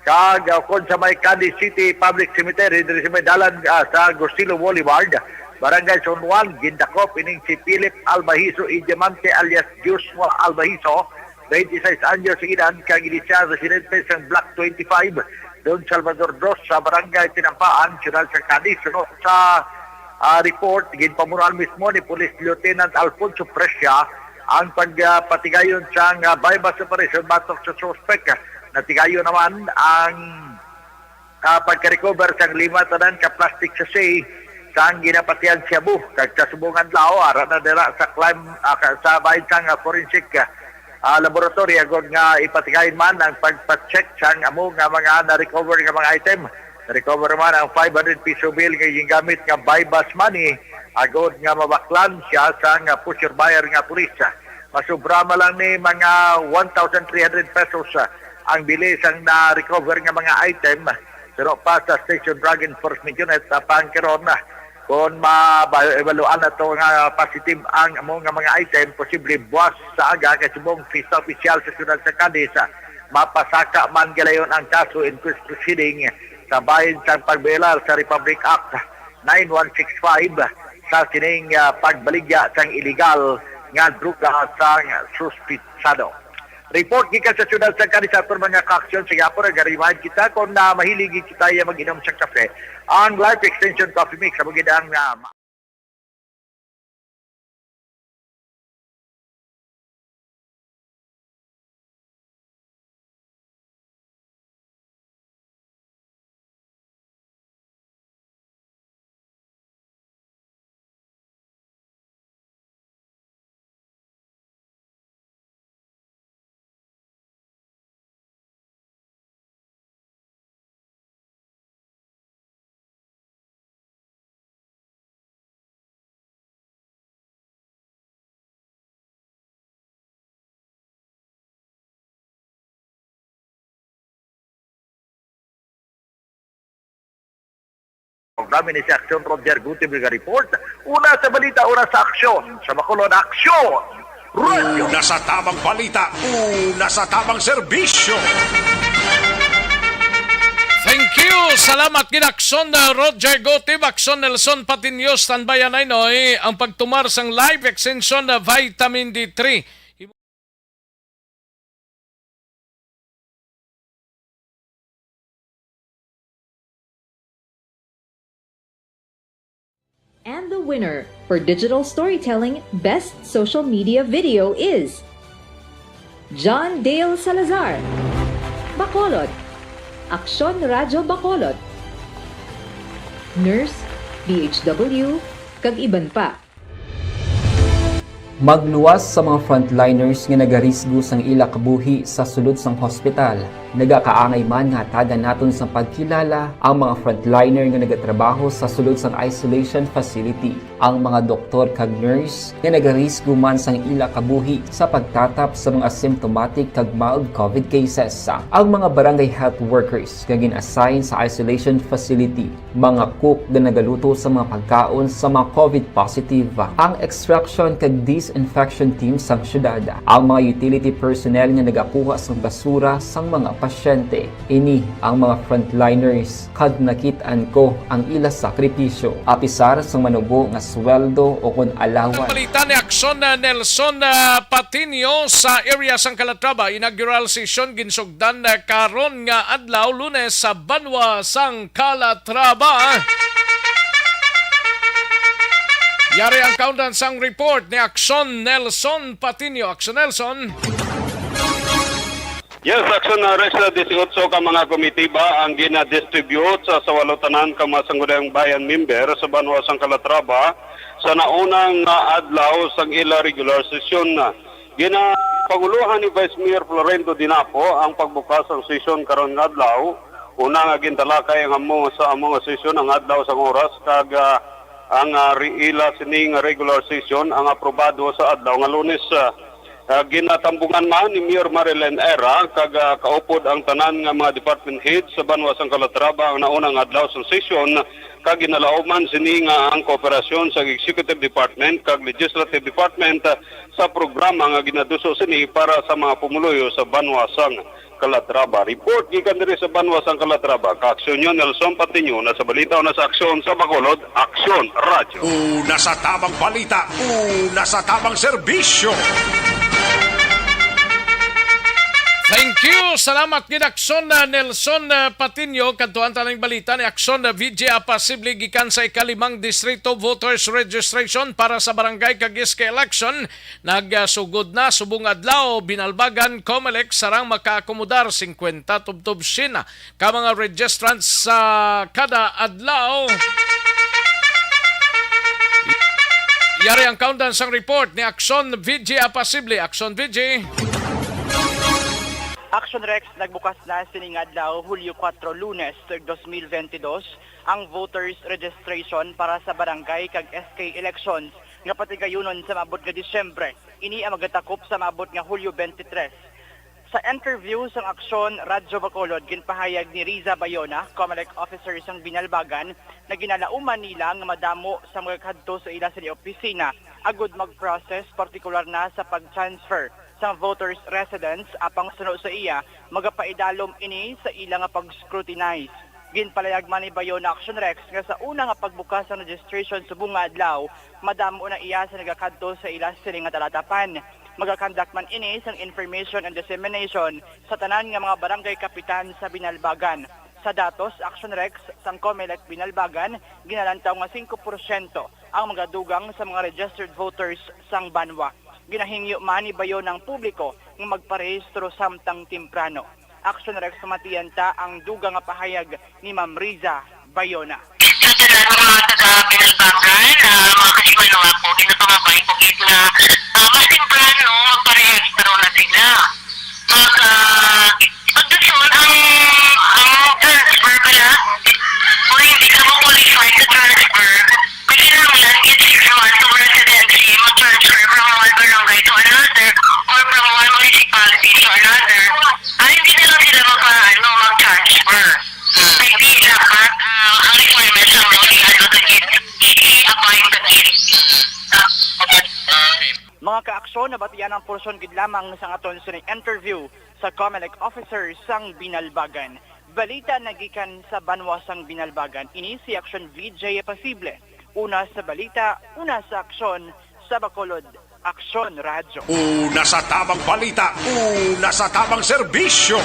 kag, ah, kon sa may Cadiz City Public Cemetery diri sa may dalan, ah, sa Agustino Boulevard, Barangay San Juan. Gindakop ining si Philip Albahiso y Diamante alias Joshua Albahiso, twenty-six anyos ang edad, kag ini sia residente sa Block twenty-five, Don Salvador Dos, sa Barangay Tinampaan, Siyudad sa Cadiz. Suno sa, ah, report, ginpamunuan mismo ni Police Lieutenant Alfonso Presia ang pagpatigayon sang, ah, buy-bust operation batok sa suspek. Natigayon naman ang, ah, pagka-recover sang lima tanan ka plastic sachet sang ginapatihan shabu, kag sa subong adlaw ara na dira sa claim, ah, ka-, sa bahin sang, ah, forensic, ah, laboratory agod nga ipatigayon man ang pagpa-check sang amo nga mga na-recover nga mga item. Na-recover man ang five hundred peso bill nga gingamit nga buy-bust money agod nga mabaklan sia sang, ah, pusher buyer nga pulis. Masubra man lang ni mga one thousand three hundred pesos, ah, ang bili sang na-recover nga mga item. Suno pa sa Station Drug Enforcement Unit, ah, pangkaron, ah, kon mabaluan nato nga positive ang amo nga mga item, posible buwas sa aga kay subong fiesta opisyal sa siyudad sa Cadiz, ah, mapasaka man galayon ang kaso in quis proceeding sa bahin sang pagbayolar sa Republic Act nine one six five sa sining, ah, pagbaligya sang iligal nga droga sang suspitsado. Report gikan sa siyudad sa Cadiz sa aton mga kaaksyon. Sa gihapon, nag-remind kita, kung na mahilig kita ya mag-inom sa kape, ang Life Extension Coffee Mix, amo gid ang, ah, Programa ni si Aksyon Roger Gutib nga report. Una sa balita, una sa aksyon. Sa Bacolod, Aksyon! Radyo! Una sa tamang balita, una sa tamang serbisyo. Thank you. Salamat gid, Aksyon, uh, Roger Gutib, Aksyon Nelson Patiño, standby anay, noy, ang pagtumar sang Life Extension, uh, Vitamin D three. And the winner for digital storytelling best social media video is John Dale Salazar, Bacolod, Aksyon Radyo Bacolod, Nurse, D H W, kag iban pa. Magluwas sa mga frontliners nga nagarisgo sang ila kabuhi sa sulod sang hospital. Nagakaangay man nga hatagan naton sang pagkilala ang mga frontliner nga nagatrabaho sa sulod sang isolation facility, ang mga doktor kag nurse nga nagarisgo man sang ila kabuhi sa pagtatap sa mga symptomatic kag mild covid cases, ang mga barangay health workers nga gin-assign sa isolation facility, mga cook nga nagaluto sa mga pagkaon sa mga covid positive, ang extraction kag disinfection team sang syudad, ang mga utility personnel nga nagakuha sang basura sang mga pasyente. Ini ang mga frontliners, kag nakit-an ko ang ila sakripisyo, apisar sang manubo nga sweldo o kon allowance. Balita ni Action, uh, Nelson, uh, Patiño sa area sang Calatrava. Inaugural session ginsugdan, uh, karon nga adlaw, Lunes, sa banwa sang Calatrava. Yari ang kaundan sang report ni Action Nelson Patiño. Action Nelson. Yes, Action, uh, Rex, uh, disiotso ka mga komitiba ang gina-distribute sa, sa walo tanan ka mga Sangguniang Bayan member sa banwa sang Calatrava sa naunang, uh, adlaw sang ila regular session. Ginapangulohan ni Vice Mayor Florendo Dinapo ang pagbukas sang sesyon karon nga adlaw. Una nga gintalakay ang amo sa amo nga sesyon ang adlaw sang oras kag, ah, ang, ah, ri-, ila sining regular session ang aprobado sa adlaw nga Lunes. Ah, ah, ginatambungan man ni Mayor Marilyn Era kag, ah, kaupod ang tanan nga mga department heads sa banwa sang Calatrava ang naunang adlaw sang sesyon, kag ginalauman sini nga ang kooperasyon sa Executive Department kag Legislative Department, ah, sa programa nga ginaduso sini para sa mga pumuluyo sa banwa sang Calatrava. Report gikan diri sa banwa sang Calatrava, ka-Aksyon Nelson Patiño, una sa balita, una sa aksyon, sa Bacolod, Aksyon Radyo. Una sa tamang balita, una sa tamang serbisyo. Thank you. Salamat gid, Aksyon, uh, Nelson, uh, Patiño. Kadtuan ta ning balita ni Aksyon, uh, V J Apacible gikan sa ikalimang distrito voters registration para sa barangay kag S K election. Nagsugod na subong adlaw, Binalbagan, Comelec, sarang makaakomodar singkwenta tubtob siyam ka mga registrants sa kada adlaw. Yari ang kaundan sang report ni Aksyon V J Apacible. Aksyon V J. Action Rex, nagbukas na sining adlaw, Hulyo kuwatro, Lunes, dos mil benti dos, ang voters registration para sa barangay kag S K elections nga patigayunon sa maabot nga Disyembre. Ini ang magatakop sa maabot nga Hulyo twenty-three. Sa interview sang Aksyon Radyo Bacolod, ginpahayag ni Riza Bayona, Comelec officer sang Binalbagan, nga ginalauman nila nga madamo sa magakadto sa ila sini opisina agud mag-process, partikular na sa pag-transfer sang voters' residence, apang suno sa iya, magapaidalom ini sa ila nga pag-scrutinize. Ginpalayag man ni Bayona, Action Rex, nga sa una nga pagbukas sang registration subong nga adlaw, madamo na iya sa nagakadto sa ila sini nga talatapan. Magakandak man ini sang information and dissemination sa tanan nga mga barangay kapitan sa Binalbagan. Sa datos, Action Rex, sang Comelec Binalbagan, ginalantaw nga singko porsyento ang magadugang sa mga registered voters sang banwa. Ginahingyo man ni Bayona ang publiko nga magparehistro samtang temprano. Action Rex, pamatian ta ang dugang nga pahayag ni Ma'am Riza Bayona. Sa tanan nga mga taga Binalbagan, ah, mga kasimanwa ko, ginapangabay ko gid nga, ah, mas temprano magparehistro na sila. Mag, ah, pagdason ang, ang transfer pala, kung hindi ka mo-qualify sa transfer, may kinahanglan gid six months of residency, mag-transfer from one barangay to another or from one municipality to another. Ah, hindi na lang sila magpa-, ano, mag-transfer. Kay di dapat, ah, ang requirements lang daw, i-ano ta gid, i-, i-abide ta gid. Mga ka-Aksyon, nabatian ang porsyon gid lamang sang aton sining interview sa Comelec officer sang Binalbagan. Balita nagikan sa banwa sang Binalbagan, ini si Action V J Pasible. Una sa balita, una sa aksyon, sa Bacolod, Aksyon Radyo. Una sa tamang balita, una sa tamang serbisyo.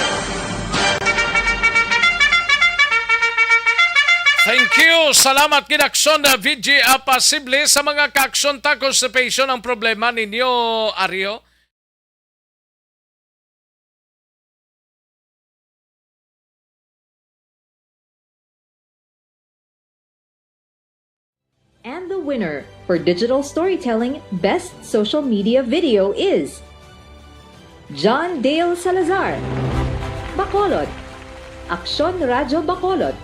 Thank you. Salamat gid, Aksyon, uh, V J Apacible. Sa mga ka-Aksyon, ta, constipation ang problema ninyo, Ario? And the winner for digital storytelling best social media video is John Dale Salazar, Bacolod, Aksyon Radyo Bacolod,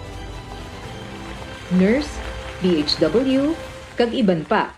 Nurse, D H W, kag iban pa.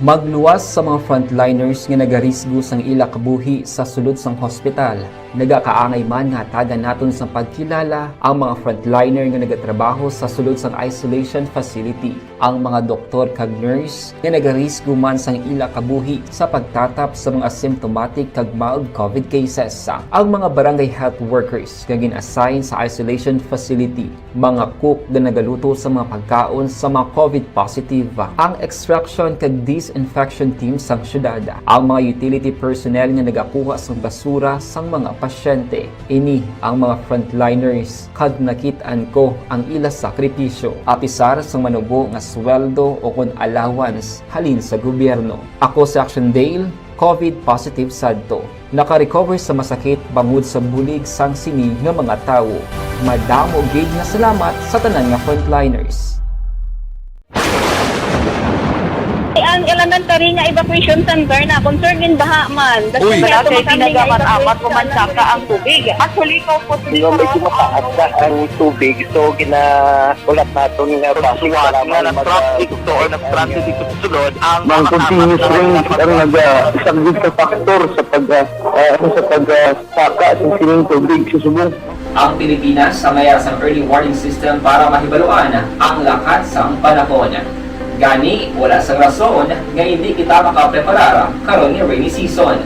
Magluwas sa mga frontliners nga nagarisgo sang ila kabuhi sa sulod sang hospital. Nagakaangay man nga hatagan naton sang pagkilala ang mga frontliner nga nagatrabaho sa sulod sang isolation facility, ang mga doktor kag nurse nga nagarisgo man sang ila kabuhi sa pagtatap sa mga asymptomatic kag mild COVID cases, ang mga barangay health workers nga gin-assign sa isolation facility, mga cook nga nagaluto sa mga pagkaon sa mga COVID positive, ang extraction kag disinfection team sang syudad, ang mga utility personnel nga nagakuha sang basura sang mga pasyente. Ini ang mga frontliners, kag nakit-an ko ang ila sakripisyo, apisar sang manubo nga sweldo o kon allowance halin sa gobyerno. Ako si Action Dale, COVID positive sadto. Naka-recover sa masakit bangod sa bulig sang sini nga mga tawo. Madamo gid nga salamat sa tanan nga frontliners. Ang elementary nga evacuation center na concern din baha man. Uy. Wala kay pinagamat-amat ko man saka ang tubig. Actually, ko po. Di ba, medyo mataas na ang tubig, so ginaulat naton nga basi nga nag-traffic to or nag-transit dito sa sulod ang mga continuous rain ang nagasaglit sa factor sa pag ah, ah, sa pag ah, saka sa sining tubig sa subong. Ang Pilipinas sa mayar sang early warning system para mahibaluan ang lakat sang panahon. Gani, wala sang rason nga hindi kita makapreparar karon nga rainy season.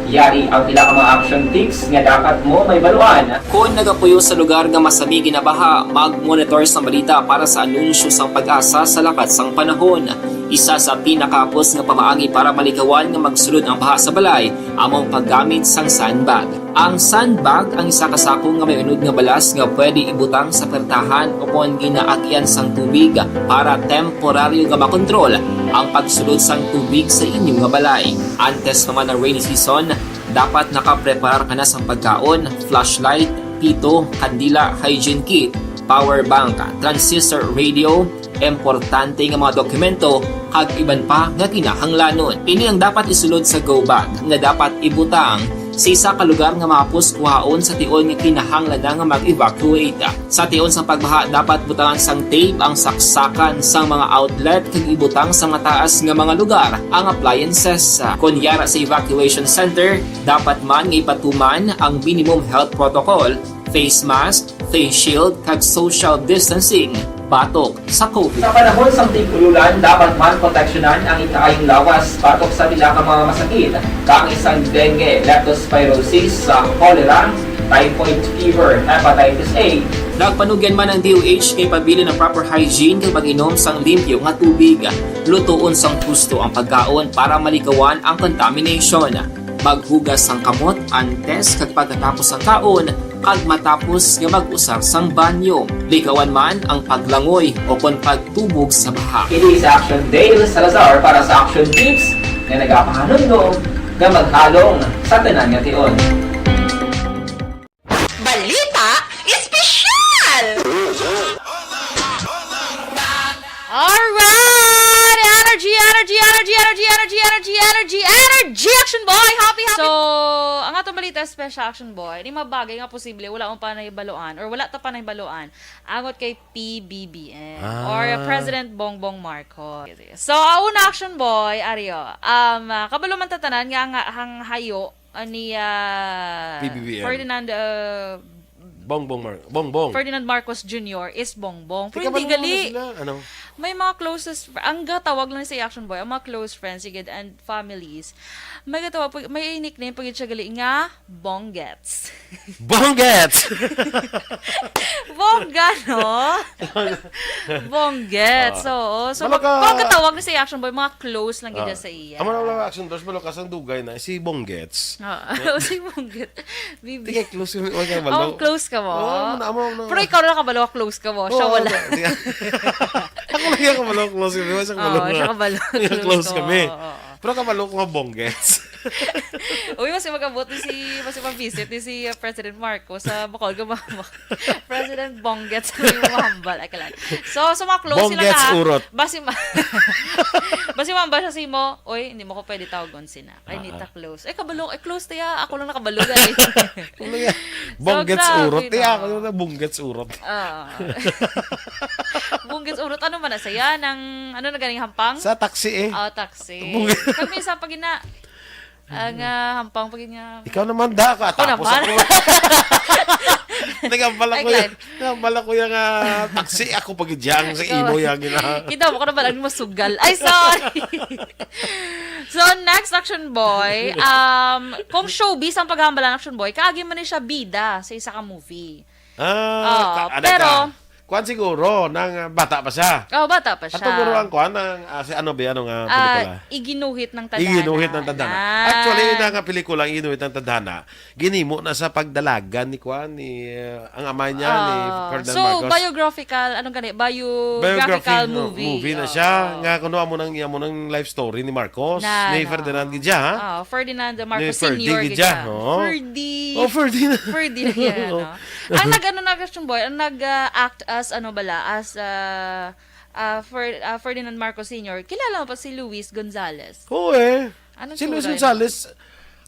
Yari ang pila ka mga action tips nga dapat mo mahibaluan. Kon nagapuyo sa lugar nga masami ginabaha, mag-monitor sang balita para sa anunsyo sang PAGASA sa lakat sang panahon. Isa sa pinakahapos nga pamaagi para malikawan nga magsulod ang baha sa balay amo ang paggamit sang sandbag. Ang sandbag ang isa ka sako nga may unod nga balas nga pwede ibutang sa pertahan o kon ginaagian sang tubig para temporaryo nga makontrol ang pagsulod sang tubig sa inyo nga balay. Antes pa man ang rainy season, dapat nakapreparar ka na sang pagkaon, flashlight, pito, kandila, hygiene kit, power bank, transistor radio, importante nga mga dokumento, kag iban pa nga kinahanglanon. Ini ang dapat isulod sa go bag nga dapat ibutang sa isa ka lugar nga mahapos kuhaon sa tion nga kinahanglan na nga mag-evacuate. Sa tion sang pagbaha, dapat butangan sang tape ang saksakan sang mga outlet kag ibutang sa mataas nga mga lugar ang appliances. Kon yara sa evacuation center, dapat man nga ipatuman ang minimum health protocol, face mask, face shield, kag social distancing batok sa COVID. Sa panahon sang tig-ululan, dapat man proteksyonan ang ikaayong lawas batok sa pila ka mga masakit, kaangay sang dengue, leptospirosis, cholera, typhoid fever, hepatitis A. Nagpanugyan man ang D O H nga ipabilin ang proper hygiene kag pag-inom sang limpyo nga tubig. Lutoon sang husto ang pagkaon para malikawan ang contamination. Maghugas sang kamot antes kag pagkatapos sang kaon, kag matapos nga mag-usar sang banyo. Likawan man ang paglangoy o kon pagtubog sa baha. Ini si Action Dale Salazar para sa Action Tips nga nagapahanumdom nga maghalong sa tanan nga tion. Balita Espesyal! Alright! Energy, energy, energy, energy, energy, energy, energy, energy, energy, Action Boy! Happy, happy! So, ang atong balita special, Action Boy, ni mabagay nga posible wala mo pa nahibaluan or wala ta pa nahibaluan angot kay P B B M or Ah. President Bongbong Marcos. So, ang una, Action Boy, Ario, um, ah, kabalo man ta tanan nga ang, ang hayo ani, ah, P B B M. Ferdinand, ah, Bongbong Mar-, Bongbong. Ferdinand Marcos Junior is Bongbong. Pero hindi gali. Ano? May mga closest fr-, ang gatawag lang sa Action Boy, ang mga close friends, sigid, and families. May gatawag, may nickname pa gid siya gali nga Bonggets. Bonggets! Bongga, no? Bonggets, Ah. oo. So, Balo mag-, ka- pag gatawag ni sa Action Boy, mga close lang gid Ah. sa iya. Amo na lang Action Boy, balo ka sang dugay na, si Bonggets. Oo, si Bonggets. Bibi. Tingay close kami, wala ka balo. Oh, close ka mo? Oo, amo na, amo na. Pero ikaw na nakabalo, close ka mo. Siya Oo, wala. Ako lang yung kabalo, close kami. Wala siya kabalo. Oo, kabalo. Siya close kami. Oo, oo. Pero kabalo ko nga Bonggets. Uy, mas mag-abot ni si, mas mag-visit ni si, uh, President Marcos sa Bacolod, mama. President Bonggets, may mahambal. Ay, kalan. So, sa mga close sila Bonggets na, urot. Basi ma-, basi mahambal siya sa imo, "Oy, hindi mo ko pwede tawagon sina." Ay, Ah, nita ah. Close. Ay, kabalo. Ay, close tiya. Ako lang nakabalo, gali. Ano yan? So, Bonggets grabe, urot. Tiya, no? Ako lang na Bonggets urot. Ah. Bungis urot, ano man na siya? Nang, ano na ganing hampang? Sa taxi eh. Oh, taxi. Bungis. Kami sa pagina, ang ah, hampang pagina. Ikaw naman, da ka. Ako Tapos naman. ako. Nagambala Ay, ko yung, Glenn. nagambala ko yung ah, taxi. Ako pag-idyang sa imo yung gina. Kita mo ko naman ang masugal. Ay, sorry. So, next, Action Boy, um, kung showbiz ang paghambalan, Action Boy, kaagi man ni siya bida sa isa ka movie. Ah, Oo, ka- ano pero ka? Kuwan siguro, nang ah, bata pa siya. Oh, bata pa siya. Ato guro ang kuwan, ang, ah, si ano ba, ano nga Ah, pelikula? Iginuhit ng Tadhana. Iginuhit ng Tadhana. Ah. Actually, na nga pelikula, ang Iginuhit ng Tadhana, ginimo na sa pagdalagan ni kuwan, ni, ah, ang ama niya, ni Ah, Ferdinand so, Marcos. Biographical, anong gani? Biographical Biography, no, movie. movie na Oo. siya. Nga, kuno amo nang, amo nang life story ni Marcos, Na, ni na. Ferdinand gid siya, ha? Ah, Ferdinand Ni Marcos Ferdy Senior gid gid siya, siya. oo. Ferdy. Oh, Ferdy na. Ferdy na yan, Oo. no? Ang nag-ano na, Christian Boy, ang nag-act as, ano bala, as ah, ah, Fer- ah, Ferdinand Marcos Senior, kilala mo pa si Luis Gonzalez? Oo eh. Anong Si Luis sura niya? Gonzalez,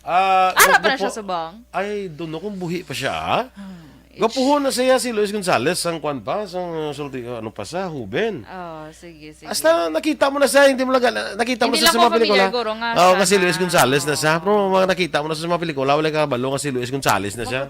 ah, Ara pa na gwapo- siya subong? I don't know kung buhi pa siya, ah. Hmm. Gwapuhon na siya si Luis Gonzalez, sang kwan pa, sang uh, sulti, ano pa sa, Huben. Oh, sige, sige. Hasta nakita mo na siya, hindi mo lang, nakita mo Hindi na lang siya sa mga ko familiar, pelikula. guro, nga Oo, siya nga si Luis na. Gonzalez na siya. Pero mga nakita mo na sa mga pelikula, wala ka kabalo nga si Luis Gonzalez na siya.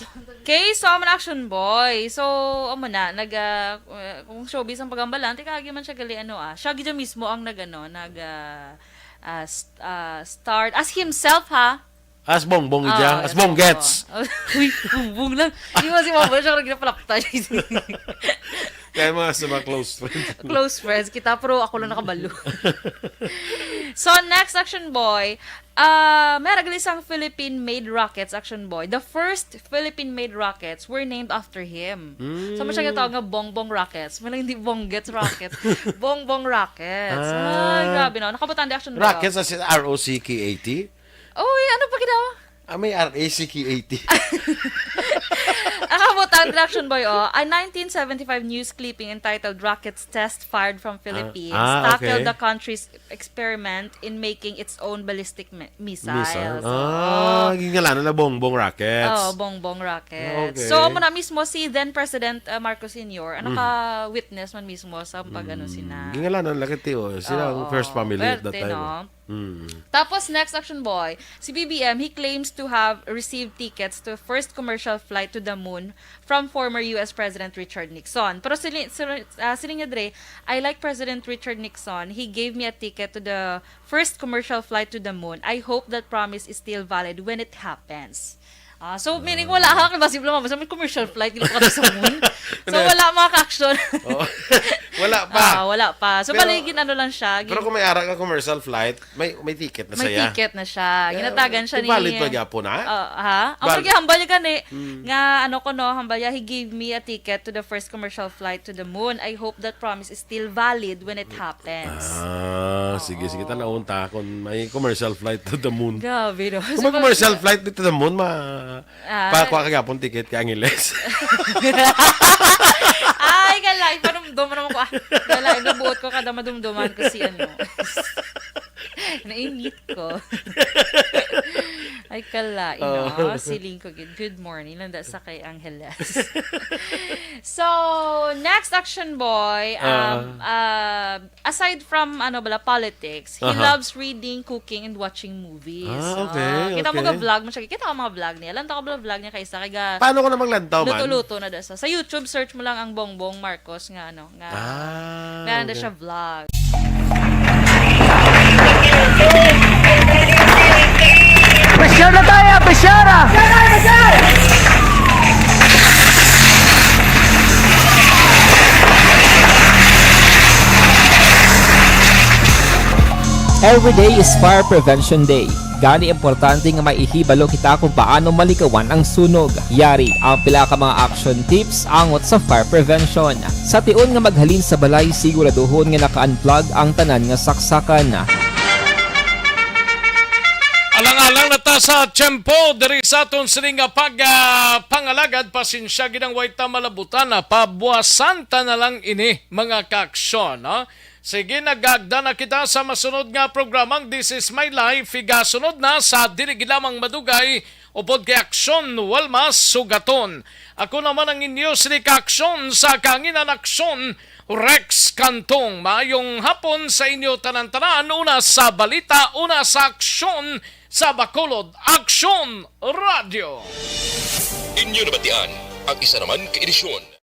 Okay, so amo na Action Boy. So, amo na, nag, ah, kung showbiz ang pagambalan, tikaagi man siya gali, ano ah. Siya gid mismo ang nag, ano, nag, ah, ah, st- ah, start as himself, ha? As Bongbong Ah, siya, as yes, Bonggets. oo. Uy, bumbong lang. Di ba si Mama siya rin ginapalapta? Kaya mga sa mga close friends. Close friends kita, pero ako lang nakabalo. So, next Action Boy, ah, may ragali sang Philippine-made rockets, Action Boy. The first Philippine-made rockets were named after him. So, mo siya gitawag nga Bongbong Rockets. May lang hindi Bonggets Rockets. Bongbong Rockets. Ah. Ay, grabe na. Nakabutang di Action Boy. Rockets as in R O C K A T? Uy, ano pa ginawa? Ah, may R A C K A T. Ang kabutang, Action Boy, oh. A nineteen seventy-five news clipping entitled Rockets Test Fired from Philippines ah, okay. tackled the country's experiment in making its own ballistic mi- missiles. Missile. Ah, Oh. gingalanan na Bongbong Rockets. Oh, Bongbong Rockets. Okay. So, amo na mismo si then President uh, Marcos Senior ang naka-witness man mismo sa pag-ano sina. Gingalanan lang kiti, oh. Sila ang Oo. first family at that Pwerte, time. no? Mm. Tapos, next, Action Boy, si B B M, he claims to have received tickets to first commercial flight to the moon from former U S President Richard Nixon. Pero sili, sili, ah, siling niya, Dre, "I like President Richard Nixon. He gave me a ticket to the first commercial flight to the moon. I hope that promise is still valid when it happens." Ah, so, meaning wala ha, kay basig lang mabasa may commercial flight, dili pa ka sa moon. So, Ano? wala mga ka-action. Oh. Wala pa. Ah, wala pa. So, Pero, bali, gin-, ano lang siya, pero gin- kung may ara ka commercial flight, may may ticket na May saya. ticket na siya. Yeah, Ginatagan siya ni invalid pa gyapon, ha? Ah, ha? Ang Val- paghihambal niya gani, Hmm. nga ano ko, no, hambal niya, "He gave me a ticket to the first commercial flight to the moon. I hope that promise is still valid when it happens." Ah, sige, sige. Oo. Tanawon ta kung may commercial flight to the moon. Grabe, no? Kung may commercial flight to the moon, ma Ah. pakuha ka gyapon ticket ka Angeles. Ay, kala, ipanumdum naman ko. Ah, kala, nabuot ko kada madumduman ko si ano. Nainit ko. Ay, kala, ino, Oh. siling ko gid. Good morning, landa sa kay Angeles. So, next Action Boy, um, Ah. uh, aside from, ano bala, politics, he Aha. loves reading, cooking, and watching movies. Ah, okay, Ah, kita mo okay. ka vlog mo siya. Kita ko mga vlog niya. Lantaw ka vlog niya kaysa kay ga Paano ko na maglantaw man? Luto-luto na da sa. Sa YouTube, search mo lang ang Bongbong Marcos nga, ano, nga, Ah, nga na okay. siya vlog. Presyar na tayo, presyara! Every day is Fire Prevention Day. Gani importante nga may ihibalo kita kung paano malikawan ang sunog. Yari ang pila ka mga action tips angot sa fire prevention. Sa tion nga maghalin sa balay, siguraduhon nga naka-unplug ang tanan nga saksakan. Alang-alang na ta sa tiyempo diri sa aton sini nga pag, ah, pangalagad. Pasensya gid ang way ta malabutan, ah, pabuwasan ta na lang ini, mga kaaksyon, no? Sige, nagagda na kita sa masunod nga programang This Is My Life. Higasunod na sa dili gid lamang madugay, Upod kay Aksyon, Walma Sugaton. Ako naman ang inyo sini ka Aksyon sa kahanginan, Aksyon, Rex Cantong. Maayong hapon sa inyo tanan-tanan. Una sa balita, una sa aksyon sa Bacolod, Aksyon Radio. Inyo nabatian ang isa naman ka edisyon